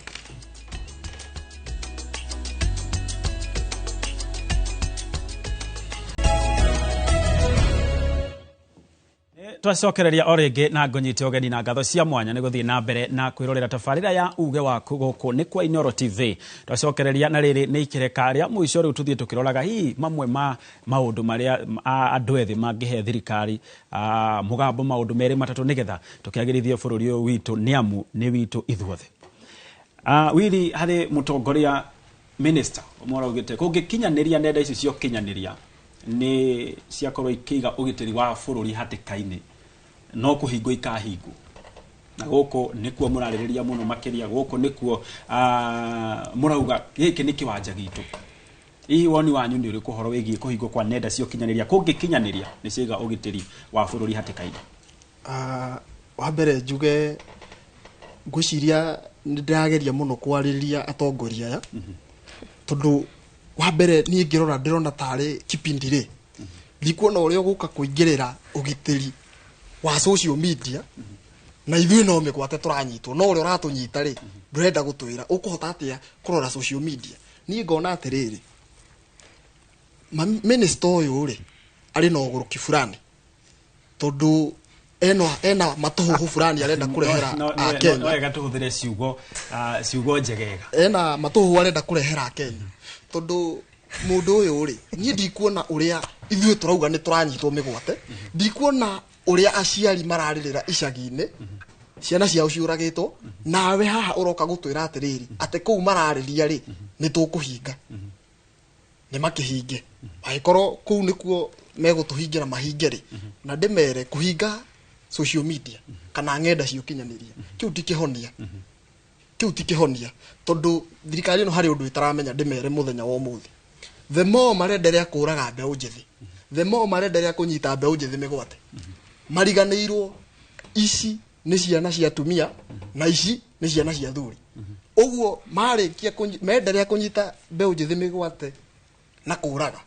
[SPEAKER 1] Twacokereria o rĩngĩ na ngũnyite ũgeni na ngatho cia mwanya nĩ gũthiĩ na mbere na kwĩrorera tabarĩra ya uge waku gũkũ nĩ kwa Inoro TV. Twacokereria na rĩrĩ nĩ ikereka rĩa mũico. Rĩu tũthiĩ tũkĩroraga hihi mamwe ma maũndũ marĩa andũ ethĩ mangĩhe thirikari mũgambo, maũndũ merĩ matatũ, nĩgetha tũkĩagĩrithie bũrũri ũyũ witũ, nĩ amu nĩ witũ ithuothe. Wili, harĩ mũtongoria minister ũmwe ũraugĩte kũngĩkinyanĩria nenda ici cia ũkinyanĩria nĩ ciakorwo ikĩiga ũgitĩri wa bũrũri hatĩka-inĩ, no kũhingwo ikahingwo, na gũkũ nĩkuo mũrarĩrĩria mũno makĩria, gũkũ nĩkuo mũrauga gĩkĩ nĩ kĩwanja gitũ. Hihi woni wanyu nĩ ũrĩkũ ũhoro wĩgiĩ kũhingwo kwa nenda cia ũkinyanĩria kũngĩkinyanĩria nĩ ciaiga ũgitĩri wa bũrũri hatĩka-inĩ?
[SPEAKER 16] Wa mbere njuge ngwĩciria nĩ ndĩrageria mũno kwarĩrĩria atongoria aya, tondũ wa mbere niĩ ngĩrora ndĩrona tarĩ kipindi rĩ ndikuona ũrĩa ũgũka kũingĩrĩra ũgitĩri wa social media, na ithuĩ no mĩgwate tũranyitwo, no ũrĩa ũratũnyita rĩ ndũrenda gũtwĩra ũkũhota atĩa kũrora social media. Niĩ ngona atĩrĩrĩ, minister ũyũ rĩ arĩ na ũgũrũki fulani, tondũ ena matũhũhũ fulani arenda kũrehera Akenya.
[SPEAKER 1] No wega tũhũthĩre ciugo njegega.
[SPEAKER 16] Ena matũhũhũ arenda kũrehera Akenya, tondũ mũndũ ũyũ rĩ niĩ ndikuona ũrĩa ithuĩ tũrauga nĩ tũranyitwo mĩgwate, ndikuona ũrĩa aciari mararĩrĩra icagi-inĩ ciana ciao ciũragĩtwo, nawe haha ũroka gũtwĩra atĩrĩrĩ atĩ kũu mararĩria rĩ nĩ tũkũhinga. Nĩ makĩhinge, angĩkorwo kũu nĩkuo megũtũhingĩra mahinge rĩ, na ndĩmere kũhinga social media kana ng'enda cia ũkinyanĩria kĩu ti kĩhonia, kĩu ti kĩhonia, tondũ thirikari ĩno harĩ ũndũ ĩtaramenya. Ndĩmere mũthenya wa ũmũthĩ, the more marenderea kũraga mbeũ njĩthĩ, the more marenderea kũnyita mbeũ njĩthĩ mĩgwate, mariganĩirwo ici nĩ ciana cia atumia na ici nĩ ciana cia athuri. Ũguo marĩkia menderea kũnyita mbeũ njĩthĩ mĩgwate na kũraga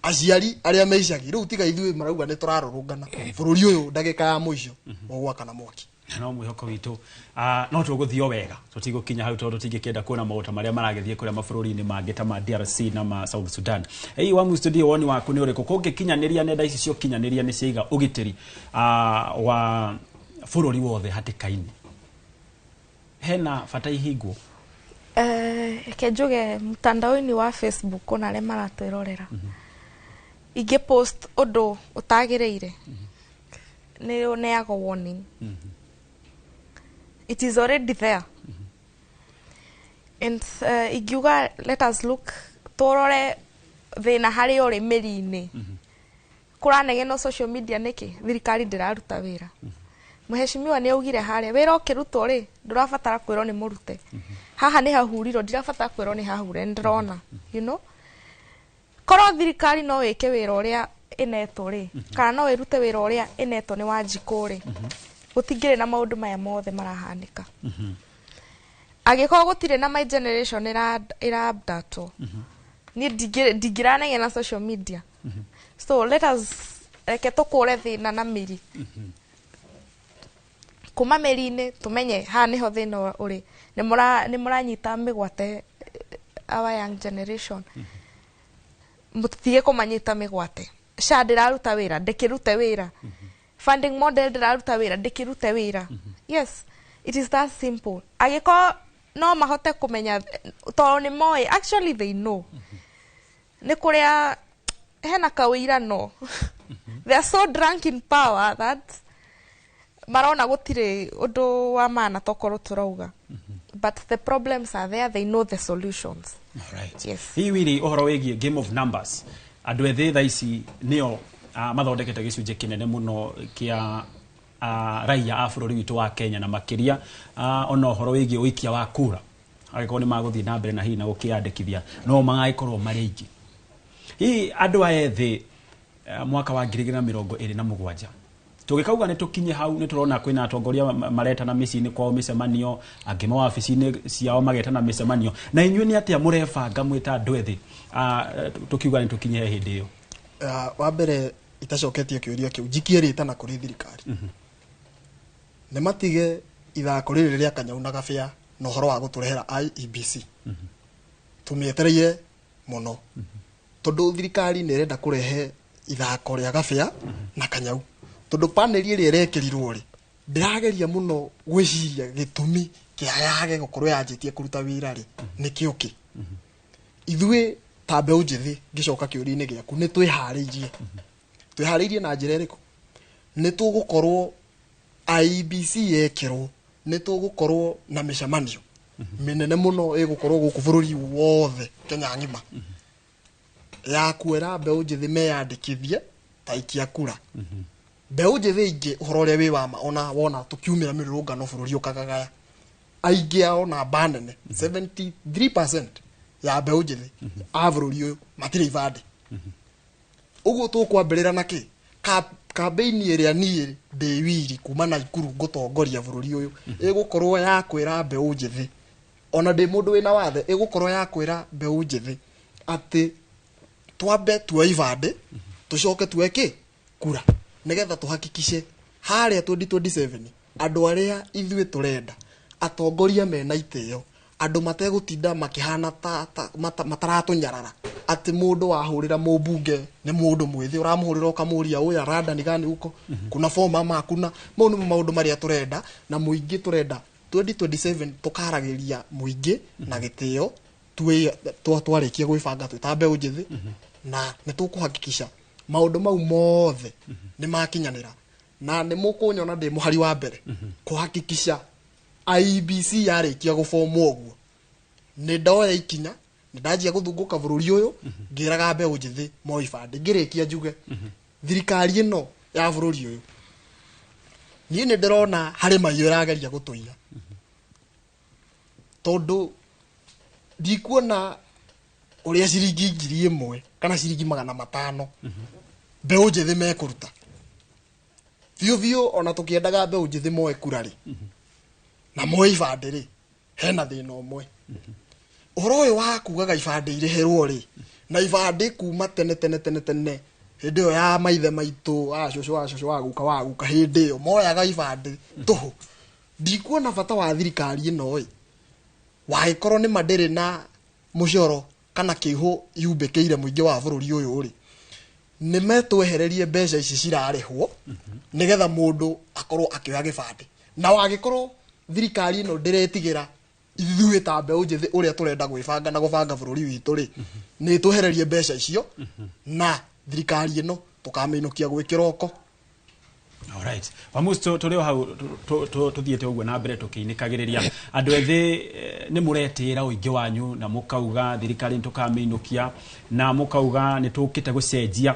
[SPEAKER 16] aciari arĩa me icagi rĩu, tiga ithuĩ marauga nĩ tũrarũrũngana bũrũri ũyũ ndagĩka ya mũico ũgwakana mwaki.
[SPEAKER 1] No mwĩhoko witũ no tũgũthiĩ o wega, tũtigũkinya hau tondũ tũtingĩkĩenda kuona maũndũ ta marĩa maragĩthiĩ kũrĩa mabũrũri-inĩ mangĩ ta ma DRC na ma South Sudan. Ei wa studio, woni waku nĩ ũrĩkũ kũngĩkinyanĩria nenda ici cia ũkinyanĩria nĩ ciaiga ũgitĩri wa bũrũri wothe hatĩka-inĩ, hena bata ihingwo?
[SPEAKER 15] Reke njuge mtandao-inĩ wa Facebook ona arĩa maratwĩrorera, ingĩ post ũndũ ũtagĩrĩire nĩ ũneagwo warning. It is already there and ingiuga let us look, tũrore thĩna harĩa ũrĩ mĩri-inĩ. Kũranegenwo social media nĩkĩ? Thirikari ndĩraruta wĩra. Mheshimiwa nĩ augire harĩa wĩra ũkĩrutwo rĩ ndũrabatara kwĩrwo nĩ mũrute. Haha nĩ hahurirwo, ndirabatara kwĩrwo nĩ hahure, nĩ ndĩrona. Korwo thirikari no ĩke wĩra ũrĩa ĩnetwo rĩ, kana no ĩrute wĩra ũrĩa ĩnetwo nĩ Wanjikũ rĩ, gũtingĩrĩ na maũndũ maya mothe marahanĩka. Angĩkorwo gũtirĩ na my generation ĩraabdatwo, niĩ ndingĩranegena social media. So let us, reke tũkũre thĩna na mĩri, kuma mĩri-inĩ tũmenye haha nĩho thĩna ũrĩ. Nĩ mũranyita mĩgwate our young generation, mũtige kũmanyita mĩgwate. SHA ndĩraruta wĩra, ndĩkĩrute wĩra. Funding model ndĩraruta wĩra, ndĩkĩrute wĩra. Yes, it is that simple. Angĩkorwo no mahote kũmenya, tondũ nĩ moĩ, actually they know nĩ kũrĩa hena kawĩirano. They are so drunk in power that marona gũtirĩ ũndũ wa maana tokorwo tũrauga, but the problems are there, they know the solutions.
[SPEAKER 1] Alright.
[SPEAKER 15] Yes.
[SPEAKER 1] Hihi wiri ũhoro wĩgiĩ game of numbers, andũ ethĩ thaa ici nĩo mathondekete gĩcunjĩ kĩnene mũno kĩa raia a bũrũri witũ wa Kenya, na makĩria ona ũhoro wĩgiĩ ũikia wa kura, angĩkorwo nĩ magũthiĩ na mbere na hihi na gũkĩyandĩkithia no magagĩkorwo marĩ aingĩ. Hihi andũ aya ethĩ, mwaka wa 2027 tũgĩkauga nĩ tũkinye hau, nĩ tũrona kwĩna atongoria maretana mĩciĩ-inĩ kwao mĩcemanio, angĩ mawabici-inĩ ciao magetana mĩcemanio, na inyuĩ nĩ atĩa mũrebanga mwĩ ta andũ ethĩ tũkiuga nĩ tũkinye hĩndĩ ĩyo?
[SPEAKER 16] Wa mbere itacoketie kĩũria kĩu, njikie rĩtana kũrĩ thirikari nĩ matige ithako rĩrĩ rĩa kanyau na gabĩa na ũhoro wa gũtũrehera IEBC. Tũmĩetereire mũno, tondũ thirikari nĩ ĩrenda kũrehe ithako rĩa gabĩa na kanyau, tondũ panel ĩrĩa ĩrekĩrirwo rĩ ndĩrageria mũno gwĩciria gĩtũmi kĩa yage gũkorwo yanjĩtie kũruta wĩra rĩ nĩkĩo kĩ. Ithuĩ ta mbeũ njĩthĩ, ngĩcoka kĩũria-inĩ gĩaku, nĩ twĩharĩirie. Twĩharĩirie na njĩra ĩrĩkũ? Nĩ tũgũkorwo IEBC yekĩrwo, nĩ tũgũkorwo na mĩcemanio mĩnene mũno ĩgũkorwo gũkũ bũrũri wothe Kenya ng'ima ya kwĩra mbeũ njĩthĩ meyandĩkithie ta aikia kura. Mbeũ njĩthĩ ingĩ, ũhoro ũrĩa wĩ wa ma, ona wona tũkiumĩra mĩrũrũngano bũrũri ũkagagaya, aingĩ ao, namba nene 73% Ya mbeũ njĩthĩ a bũrũri ũyũ matirĩ ibandĩ. Ũguo tũkwambĩrĩra na kĩ kambĩini ĩrĩa niĩ ndĩ wiri kuma Naikuru ngũtongoria bũrũri ũyũ, ĩgũkorwo ya kwĩra mbeũ njĩthĩ, ona ndĩ mũndũ wĩna wathe, ĩgũkorwo ya kwĩra mbeũ njĩthĩ atĩ twambe tuoe ibandĩ, tũcoke tuoe kĩ kura, nĩgetha tũhakikice harĩa 2027 andũ arĩa ithuĩ tũrenda, atongoria mena itĩo, andũ mategũtinda makĩhana ta mataratũnyarara, atĩ mũndũ wahũrĩra mũmbunge nĩ mũndũ mwĩthĩ ũramũhũrĩra ũkamũria ũya randa ni gani huko, kuna form ama hakuna. Mau nĩmo maũndũ marĩa tũrenda na mũingĩ tũrenda 2027 tũkaragĩria mũingĩ na gĩtĩo twarĩkia gwĩbanga twĩ ta mbeũ njĩthĩ, na nĩ tũkũhakikisha maũndũ mau mothe nĩ makinyanĩra, na nĩ mũkũnyona ndĩ mũhari wa mbere kũhakikisha IEBC yarĩkia gũbomwo ũguo nĩ ndoya ikinya, nĩ ndanjia gũthungũka bũrũri ũyũ ngĩraga mbeũ njĩthĩ moe ibandĩ. Ngĩrĩkia njuge thirikari ĩno ya bũrũri ũyũ niĩ nĩ ndĩrona harĩ maiyo ĩrageria gũtũiya, tondũ ndikuona ũrĩa ciringi 1,000 kana ciringi 500 mbeũ njĩthĩ mekũruta biũ biũ. Ona tũkĩendaga mbeũ njĩthĩ moe kura rĩ na moe ibandĩ rĩ, hena thĩna ũmwe. Ũhoro ũyũ wa kugaga ibandĩ irĩhĩrwo rĩ, na ibandĩ kuma tene tene tene tene hĩndĩ ĩyo ya maithe maitũ, a cũcũ wa cũcũ wa guka wa guka, hĩndĩ ĩyo moyaga ibandĩ tũhũ. Ndikuona bata wa thirikari ĩno ĩ wagĩkorwo nĩ ma ndĩrĩ na mũcoro kana kĩihũ yumbĩkĩire mũingĩ wa bũrũri ũyũ rĩ, nĩ metwehererie mbeca ici cirarĩhwo nĩgetha mũndũ akorwo akĩoya gĩbandĩ. Na wagĩkorwo thirikari ĩno ndĩretigĩra ithuĩ ta mbeũ njĩthĩ ũrĩa tũrenda gwĩbanga na gũbanga bũrũri witũ rĩ, nĩ twehererie mbeca icio na thirikari ĩno tũkamĩinũkia gwĩ kĩroko.
[SPEAKER 1] Alright. Wamusto, tũrĩ o hau tũthiĩte ũguo na mbere tũkĩinĩkagĩrĩria andũ ethĩ, nĩ mũretĩĩra ũingĩ wanyu na mũkauga thirikari nĩ tũkamĩinũkia na mũkauga nĩ tũkĩte gũcenjia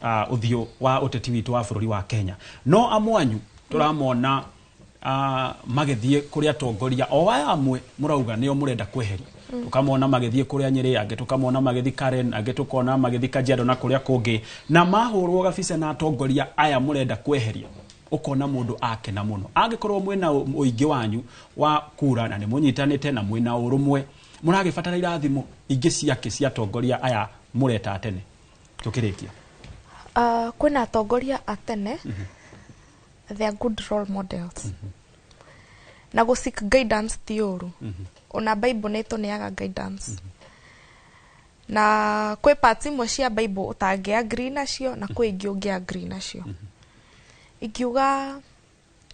[SPEAKER 1] ũthiũ wa ũteti witũ wa bũrũri wa Kenya. No amwanyu tũramona magĩthiĩ kũrĩ atongoria o aya amwe mũrauga nĩo mũrenda kweheria. Tukamona magĩthiĩ kũrĩa Nyĩrĩ, angĩ tũkamona magĩthiĩ Karen, angĩ tũkona magĩthiĩ Kajiado na kũrĩa kũngĩ, na mahũrwo gabica na atongoria aya mũrenda kweheria, ũkona mũndũ akena mũno. Angĩkorwo mwĩna ũingĩ wanyu wa kura na nĩ mũnyitanĩte na mwĩna ũrũmwe, mũragĩbatara irathimo ingĩ ciake cia atongoria aya mũreta tene. Tũkĩrĩkia.
[SPEAKER 15] Kwĩna atongoria a tene, they are good role models. Na gũ seek guidance ti ũru. Ona Bible nĩ ĩtũneaga guidance. Na kwĩ parts imwe cia Bible ũtangĩ agree nacio na kwĩ ingĩ ũngĩ agree nacio. Ingiuga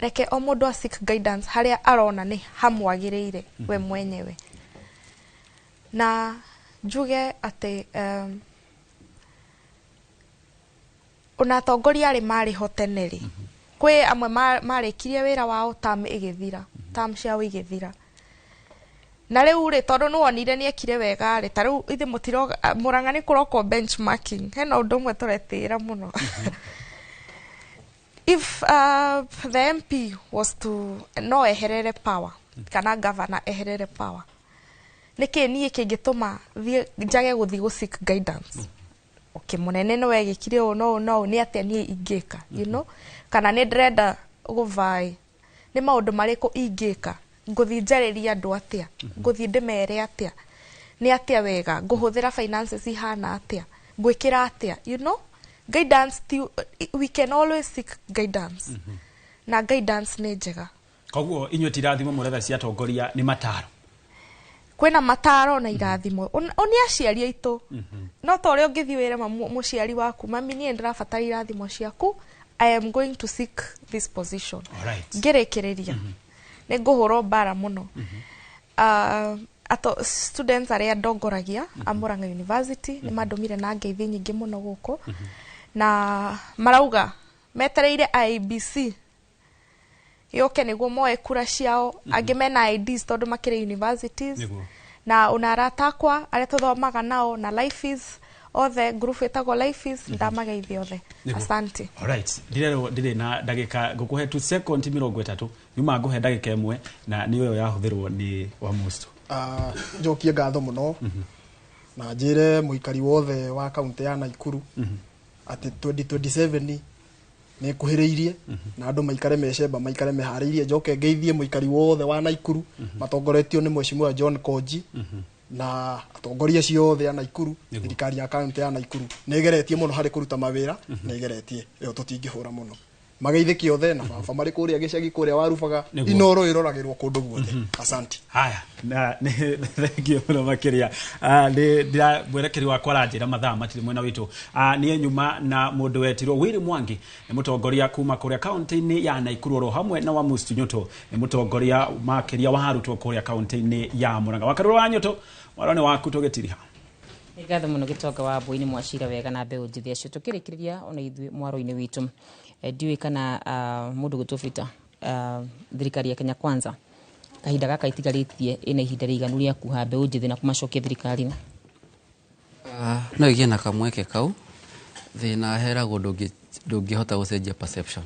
[SPEAKER 15] reke o mũndũ a seek guidance harĩa arona nĩ hamwagĩrĩire we mwenyewe. Na njuge atĩ ona atongoria arĩ marĩ ho tene rĩ, kwĩ amwe marĩkirie wĩra wao term ĩgĩthira, term ciao igĩthira. Na rĩu rĩ, tondũ nĩwonire nĩekire wega rĩ, ta rĩu ithuĩ mũtiroga Mũrang'a nĩ kũrokwo benchmarking, hena ũndũ ũmwe tũretĩĩra mũno. If the MP was to no eherere power kana governor eherere power, nĩkĩ niĩ kĩngĩtũma thiĩ njage gũthiĩ gũ seek guidance? Okay, mũnene nĩ wegĩkire ũũ no ũũ no ũũ, nĩ atĩa niĩ ingĩka, you know? Kana nĩ ndĩrenda gũvaĩ, nĩ maũndũ marĩkũ ingĩka, ngũthiĩ njarĩrie andũ atĩa, ngũthiĩ ndĩmere atĩa, nĩ atĩa wega, ngũhũthĩra finances ihana atĩa, ngwĩkĩra atĩa, you know? Guidance ti, we can always seek guidance. Na guidance nĩ njega.
[SPEAKER 1] Koguo inyuĩ ti irathimo mũretha cia atongoria, nĩ mataro.
[SPEAKER 15] Kwĩna mataro na irathimo. O nĩ aciari aitũ. No ta ũrĩa ũngĩthiĩ wĩre mũciari waku, mami niĩ ndĩrabatara irathimo ciaku, I am going to seek this position. Ngĩrĩkĩrĩria, nĩ ngũhũrwo mbara mũno. Ato students arĩa ndongoragia a Murang'a University nĩ mandũmire na ngeithi nyingĩ mũno gũkũ, na marauga metereire IEBC yũke nĩguo moe kura ciao. Angĩ mena IDs tondũ makĩrĩ universities. Na ona arata akwa arĩa tũthomaga nao na Lifeis othe, group ĩtagwo Lifeis, ndamageithia othe. Asante.
[SPEAKER 1] Alright, ndirerwo ndirĩ na ndagĩka, ngũkũhe tu second 30, nyuma ngũhe ndagĩka 1 na nĩ ĩyo yahũthĩrwo nĩ Wamusto.
[SPEAKER 16] Njokie ngatho mũno. Na njĩre mũikari wothe wa kaunti ya Naikuru atĩ 2027 nĩ ĩkuhĩrĩirie, na andũ maikare mecemba, maikare meharĩirie. Njoke ngeithie mũikari wothe wa Naikuru matongoretio nĩ Mheshimiwa John Koji na atongoria acio othe a Naikuru. Thirikari ya kaunti ya Naikuru nĩ ĩgeretie mũno harĩ kũruta mawĩra, nĩ ĩgeretie ĩyo, tũtingĩhũra mũno. Mageithĩke othe na baba marĩ kũrĩa gĩcagi kũrĩa warubaga. Inoro ĩroragĩrwo kũndũ guothe. Asanti.
[SPEAKER 1] Haya, na nĩ thengiũ mũno makĩria. Ah, nĩ ndĩra mwerekeri wakwa aranjĩra mathaa matirĩ mwena witũ. Ah, niĩ nyuma na mũndũ wetirwo Willy Mwangi, nĩ mũtongoria kuma kũrĩa kaunti-inĩ ya Naikuru, oro hamwe na wa Mustu Nyũtũ, nĩ mũtongoria makĩria wa arutwo kũrĩa kaunti-inĩ ya Murang'a. Wakarũrũ wa Nyũtũ, mwaro nĩ waku tũgĩtiriha.
[SPEAKER 13] Nĩ ngatho mũno Gĩtonga wa Mbui, nĩ mwacira wega na mbeũ njĩthĩ acio. Tũkĩrĩkĩrĩria ona ithuĩ mwaro-inĩ witũ, ndiũĩ kana mũndũ gwĩtwo Peter, thirikari ya Kenya Kwanza kahinda gaka itigarĩtie ĩna ihinda rĩiganu rĩa kuha mbeũ njĩthĩ na kũmacokia thirikari-inĩ?
[SPEAKER 18] No ĩgĩe na kamweke kau. Thĩna heragwo ndũngĩhota gũcenjia perception.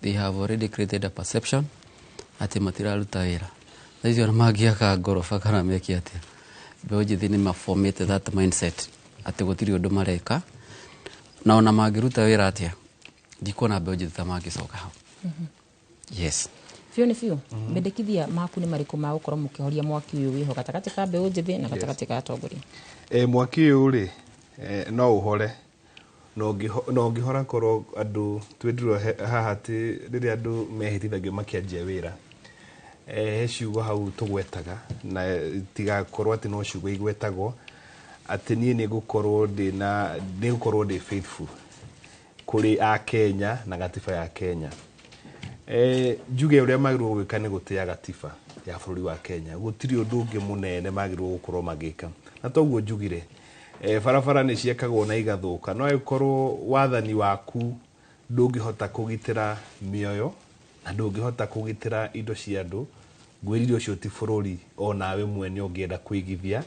[SPEAKER 18] They have already created a perception atĩ matiraruta wĩra. Thaa icio ona mangĩaka ngoroba kana meke atĩa, mbeũ njĩthĩ nĩ mafomĩte that mindset atĩ gũtirĩ ũndũ mareka, na ona mangĩruta wĩra atĩa, ndikuona mbeũ njĩthĩ ta mangĩcoka hau. Yes.
[SPEAKER 13] Biũ nĩ biũ. Mendekithia maku nĩ marĩkũ ma gũkorwo mũkĩhoria mwaki ũyũ wĩho gatagatĩ ka mbeũ njĩthĩ na gatagatĩ ka atongoria?
[SPEAKER 14] Mwaki ũyũ rĩ, no ũhore na ũngĩhora korwo andũ twĩndirwo haha atĩ rĩrĩa andũ mehĩtithagio makĩanjia wĩra, he ciugo hau tũgwetaga, na tigakorwo atĩ no ciugo igwetagwo, atĩ niĩ nĩ ngũkorwo ndĩna nĩ ngũkorwo ndĩ faithful kũrĩ a Kenya na gatiba ya Kenya. Njuge ũrĩa magĩrĩirwo gwĩka nĩ gũtĩa gatiba ya bũrũri wa Kenya. Gũtirĩ ũndũ ũngĩ mũnene magĩrĩirwo gũkorwo magĩka, na toguo njugire, barabara nĩ ciakagwo na igathũka, no angĩkorwo wathani waku ndũngĩhota kũgitĩra mĩoyo na ndũngĩhota kũgitĩra indo cia andũ, ngwĩrire ũcio ti bũrũri onawe mwene ũngĩenda kũigithia,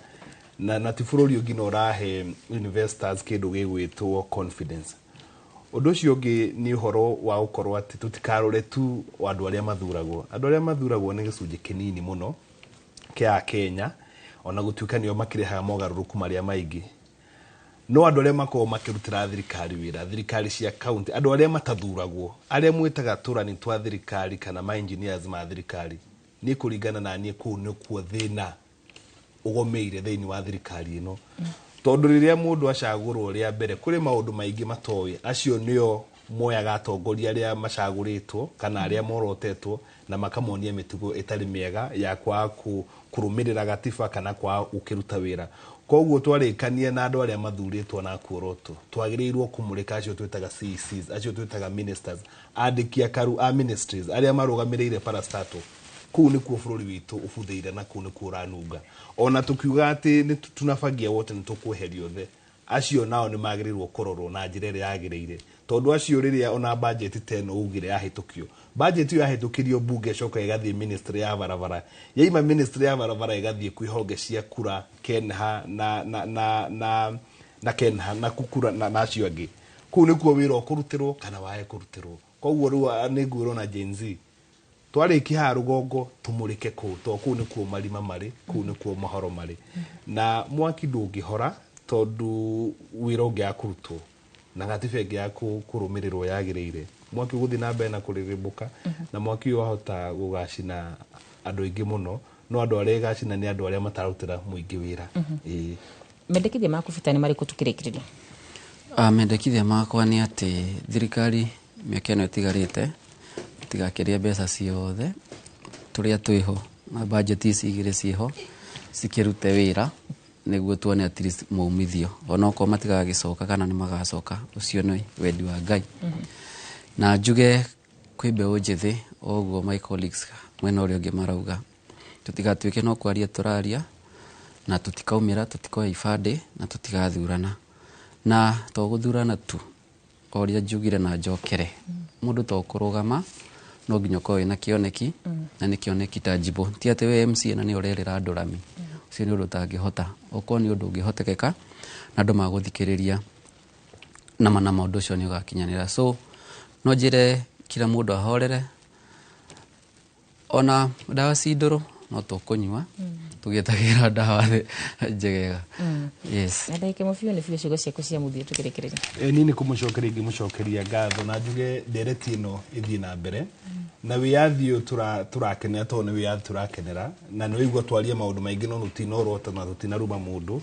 [SPEAKER 14] na ti bũrũri ũngĩ na ũrahe investors kĩndũ gĩgwĩtwo confidence. Ũndũ ũcio ũngĩ nĩ ũhoro wa gũkorwo atĩ tũtikarore tu andũ arĩa mathuragwo. Andũ arĩa mathuragwo nĩ gĩcunjĩ kĩnini mũno kĩa Akenya, ona gũtuĩka nĩo makĩrehaga mogarũrũku marĩa maingĩ, no andũ arĩa makoragwo makĩrutĩra thirikari wĩra, thirikari cia county, andũ arĩa matathuragwo, arĩa mwĩtaga tũrani twa thirikari kana ma engineers ma thirikari, niĩ kũringana na niĩ kũu nĩkuo thĩna ũgomeire thĩinĩ wa thirikari ĩno, tondũ rĩrĩa mũndũ acagũrwo rĩa mbere kũrĩ maũndũ maingĩ matoĩ. Acio nĩo moyaga atongoria arĩa macagũrĩtwo kana arĩa morotetwo na makamonia mĩtugo ĩtarĩ mĩega ya kwaga kũrũmĩrĩra gatiba kana kwaga gũkĩruta wĩra. Koguo twarĩkania na andũ arĩa mathurĩtwo na kuorotwo, twagĩrĩirwo kũmũrĩka acio twĩtaga CECs, acio twĩtaga ministers, andĩki akaru a ministries arĩa marũgamĩrĩire parastatal. Kũu nĩkuo bũrũri witũ ũbuthĩire na kũu nĩkuo ũranunga. Ona tũkiuga atĩ nĩ tunabagia wote nĩ tũkweheria othe acio, nao nĩ magĩrĩirwo kũrorwo na njĩra ĩrĩa yagĩrĩire, tondũ acio rĩrĩa ona budget ta ĩno ugire yahĩtũkio, budget ĩyo yahĩtũkĩrio bunge, ĩcoka ĩgathiĩ ministry ya barabara, yaima ministry ya barabara ĩgathiĩ kwĩ honge cia kura, KENHA na KENHA na kukura na acio angĩ. Kũu nĩkuo wĩra ũkũrutĩrwo kana wae kũrutĩrwo. Koguo rĩu nĩ ngwĩrwo na Gen Z twarĩkia haha rũgongo tũmũrĩke kũu, tondũ kũu nĩkuo marima marĩ, kũu nĩkuo mahoro marĩ, na mwaki ndũngĩhora tondũ wĩra ũngĩaga kũrutwo na gatiba ĩngĩaga kũrũmĩrĩrwo yagĩrĩire, mwaki ũgũthiĩ na mbere na kũrĩrĩmbũka, na mwaki ũyũ wahota gũgacina andũ aingĩ mũno, no andũ arĩa ĩgacina nĩ andũ arĩa matararutĩra mũingĩ wĩra. Ĩĩ.
[SPEAKER 13] Mendekithia maku Peter nĩ marĩkũ tũkĩrĩkĩrĩria?
[SPEAKER 18] Mendekithia makwa nĩ atĩ thirikari mĩaka ĩno ĩtigarĩte tigakĩrĩa mbeca ciothe tũrĩa twĩho na budget ici igĩrĩ ciĩho cikĩrute wĩra nĩguo tuone at least maumithio, onokorwo matigagĩcoka kana nĩ magacoka, ũcio nĩ wendi wa Ngai. Na njuge kwĩ mbeũ njĩthĩ, o ũguo my colleagues mwena ũrĩa ũngĩ marauga, tũtigatuĩke no kwaria tũraria na tũtikaumĩra, tũtikoya ibandĩ na tũtigathurana, na to gũthurana tu, o ũrĩa njugire na njokere, mũndũ to kũrũgama no nginya ũkorwo wĩna kĩoneki, na nĩ kĩoneki tangible, ti atĩ we MCA na nĩ ũrerĩra andũ rami. Ũcio nĩ ũndũ ũtangĩhota. Ũkorwo nĩ ũndũ ũngĩhotekeka na andũ magũthikĩrĩria na maũndũ ũcio nĩ ũgakinyanĩra. So no njĩre kila mũndũ ahorere, ona ndawa ci ndũrũ no tũkũnyua. Tũgĩetagĩra ndawa njegega. Yes.
[SPEAKER 13] Na ndagĩka ĩmwe biũ nĩ biũ, ciugo ciaku cia mũthia tũkĩrĩkĩrĩria.
[SPEAKER 14] Niĩ nĩ kũmũcokeria ingĩmũcokeria ngatho na njuge ndereti ĩno ĩthiĩ na mbere na wĩyathi ũyũ tũrakenera, tondũ nĩ wĩyathi tũrakenera, na nĩ waigua twaria maũndũ maingĩ, no tũtinorota na tũtinaruma mũndũ.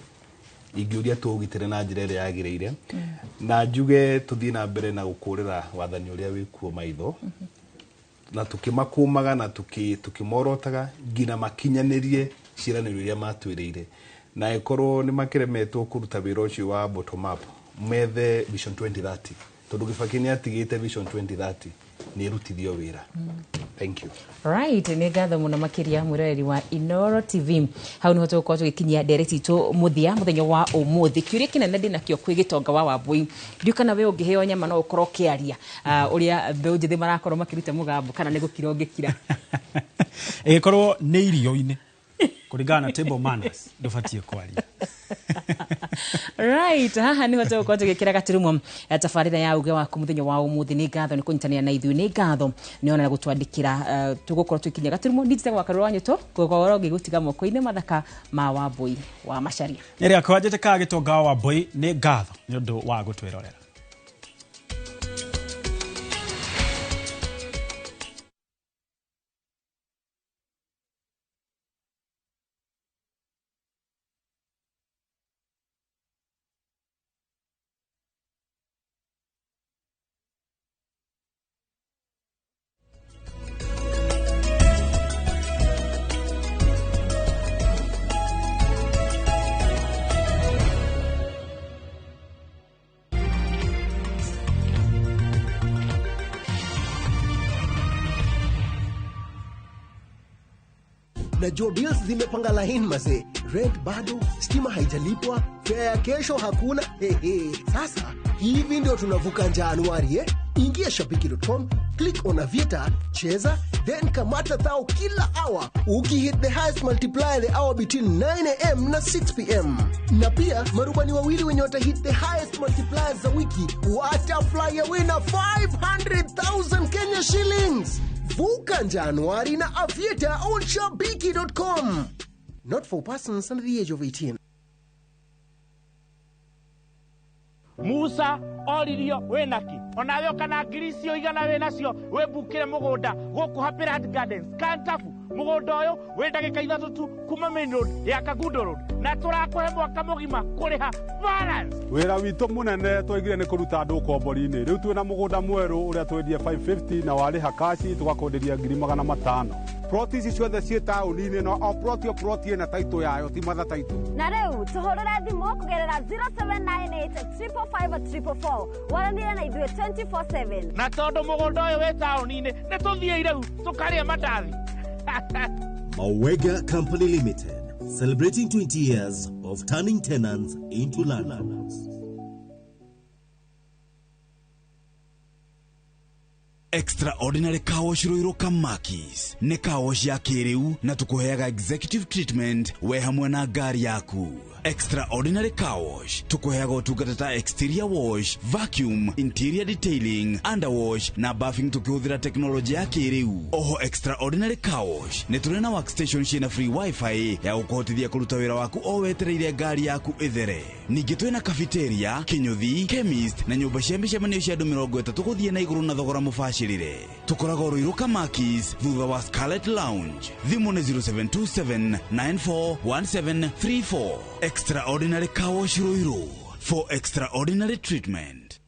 [SPEAKER 14] Ingĩũria tũũgitĩre na njĩra ĩrĩa yagĩrĩire, na njuge tũthiĩ na mbere na gũkũrĩra wathani ũrĩa wĩkuo maitho na tũkĩmakũmaga na tũkĩmorotaga nginya makinyanĩrie ciĩranĩro iria matwĩrĩire, na ĩkorwo nĩ makĩremetwo kũruta wĩra ũcio wa bottom up, methe Vision 2030, tondũ Kibaki nĩ atigĩte Vision 2030 nĩ ĩrutithio wĩra. Thank you.
[SPEAKER 13] Right, nĩ ngatho mũno makĩria, mwĩroreri wa Inoro TV. Hau nĩho tũgũkorwo tũgĩkinyia ndereti itũ mũthia mũthenya wa ũmũthĩ. Kĩũria kĩnene ndĩnakĩo kwĩ Gĩtonga wa Wambui, ndiũ kana we ũngĩheo nyama no ũkorwo ũkĩaria ũrĩa mbeũ njĩthĩ marakorwo makĩruta mũgambo, kana nĩ gũkira ũngĩkira?
[SPEAKER 1] Ĩgĩkorwo nĩ irio-inĩ, kũringana na table manners, ndũbatiĩ kwaria.
[SPEAKER 13] Right, haha niho tũgũkorwo tũgĩkĩra gaturumo tabarĩra ya uge waku mũthenya wa ũmũthĩ. Nĩ ngatho nĩ kũnyitanĩra na ithuĩ, nĩ ngatho nĩ ona gũtwandĩkĩra. Tũgũkorwo tũgĩkinyia gaturumo. Niĩ njĩtagwo Wakarũra wa Nyũtũ, ngũkorwo ngĩgũtiga moko-inĩ mathaka ma Wambui wa Macharia.
[SPEAKER 1] Nĩ rĩakwa njĩtĩkaga Gĩtonga wa Wambui. Nĩ ngatho nĩ ũndũ wa gũtwĩrorera.
[SPEAKER 19] Na jo bills zimepanga line mazee, rent bado, stima haijalipwa, fare ya kesho hakuna. Hehe. Sasa hivi ndio tunavuka Januari, eh? Ingia shabiki.com, click on Aviator, cheza, then kamata thao kila hour ukihit the highest multiplier the hour between 9 am na 6 pm. Na pia marubani wawili wenye watahit the highest multipliers za wiki wata fly away na 500,000 Kenya shillings. Vuka Januari na Aviator on shabiki.com. Not for persons under the age of 18.
[SPEAKER 20] Musa oririo wĩnaki onawe ũkana ngiri icio igana wĩnacio wĩmbukĩre mũgũnda gũkũ Happy Land Gardens Kantafu. Mũgũnda ũyũ wĩ ndagĩka 3 tu kuma main road ya Kangundo Road, na tũrakũhe mwaka mũgima kũrĩha balance.
[SPEAKER 21] Wĩra witũ mũnene twaigire nĩ kũruta andũ ũkombori-inĩ. Rĩu twĩna mũgũnda mwerũ ũrĩa twendie 550, na warĩha kaci tũgakwenderia ngiri 500.
[SPEAKER 22] Ploti ici ciothe ciĩ taũni-inĩ, no o ploti o ploti ĩna taitũ yayo, ti matha taitũ.
[SPEAKER 23] Na rĩu tũhũrĩre thimũ kũgerera 0798 555 444, waranĩre na ithuĩ 24/7.
[SPEAKER 20] Na tondũ mũgũnda ũyũ wĩ taũni-inĩ, nĩ tũthiĩ rĩu tũkarĩe mandathi.
[SPEAKER 24] Mawega Company Limited, celebrating 20 years of turning tenants into landlords.
[SPEAKER 25] Extraordinary Car Wash Ruiru Kamakis nĩ car wash ya kĩrĩu, na tũkũheaga executive treatment we hamwe na ngari yaku. Extraordinary Car Wash tũkũheaga ũtungata ta exterior wash, vacuum, interior detailing, underwash na buffing tũkĩhũthĩra teknolojĩ ya kĩrĩu. Oho Extraordinary Car Wash nĩ tũrĩ na workstation ciĩna free wifi ya gũkũhotithia kũruta wĩra waku o wetereire ngari yaku ĩthere. Ningĩ twĩna cafeteria, kĩnyũthi, chemist na nyũmba cia mĩcemanio cia andũ 30 gũthiĩ na igũrũ na thogora mũbacĩrĩre. Tũkoragwo Ruiru Kamakis, thutha wa Scarlet Lounge. Thimũ nĩ 0727 941734. Extraordinary Car Wash Ruiru, for extraordinary treatment.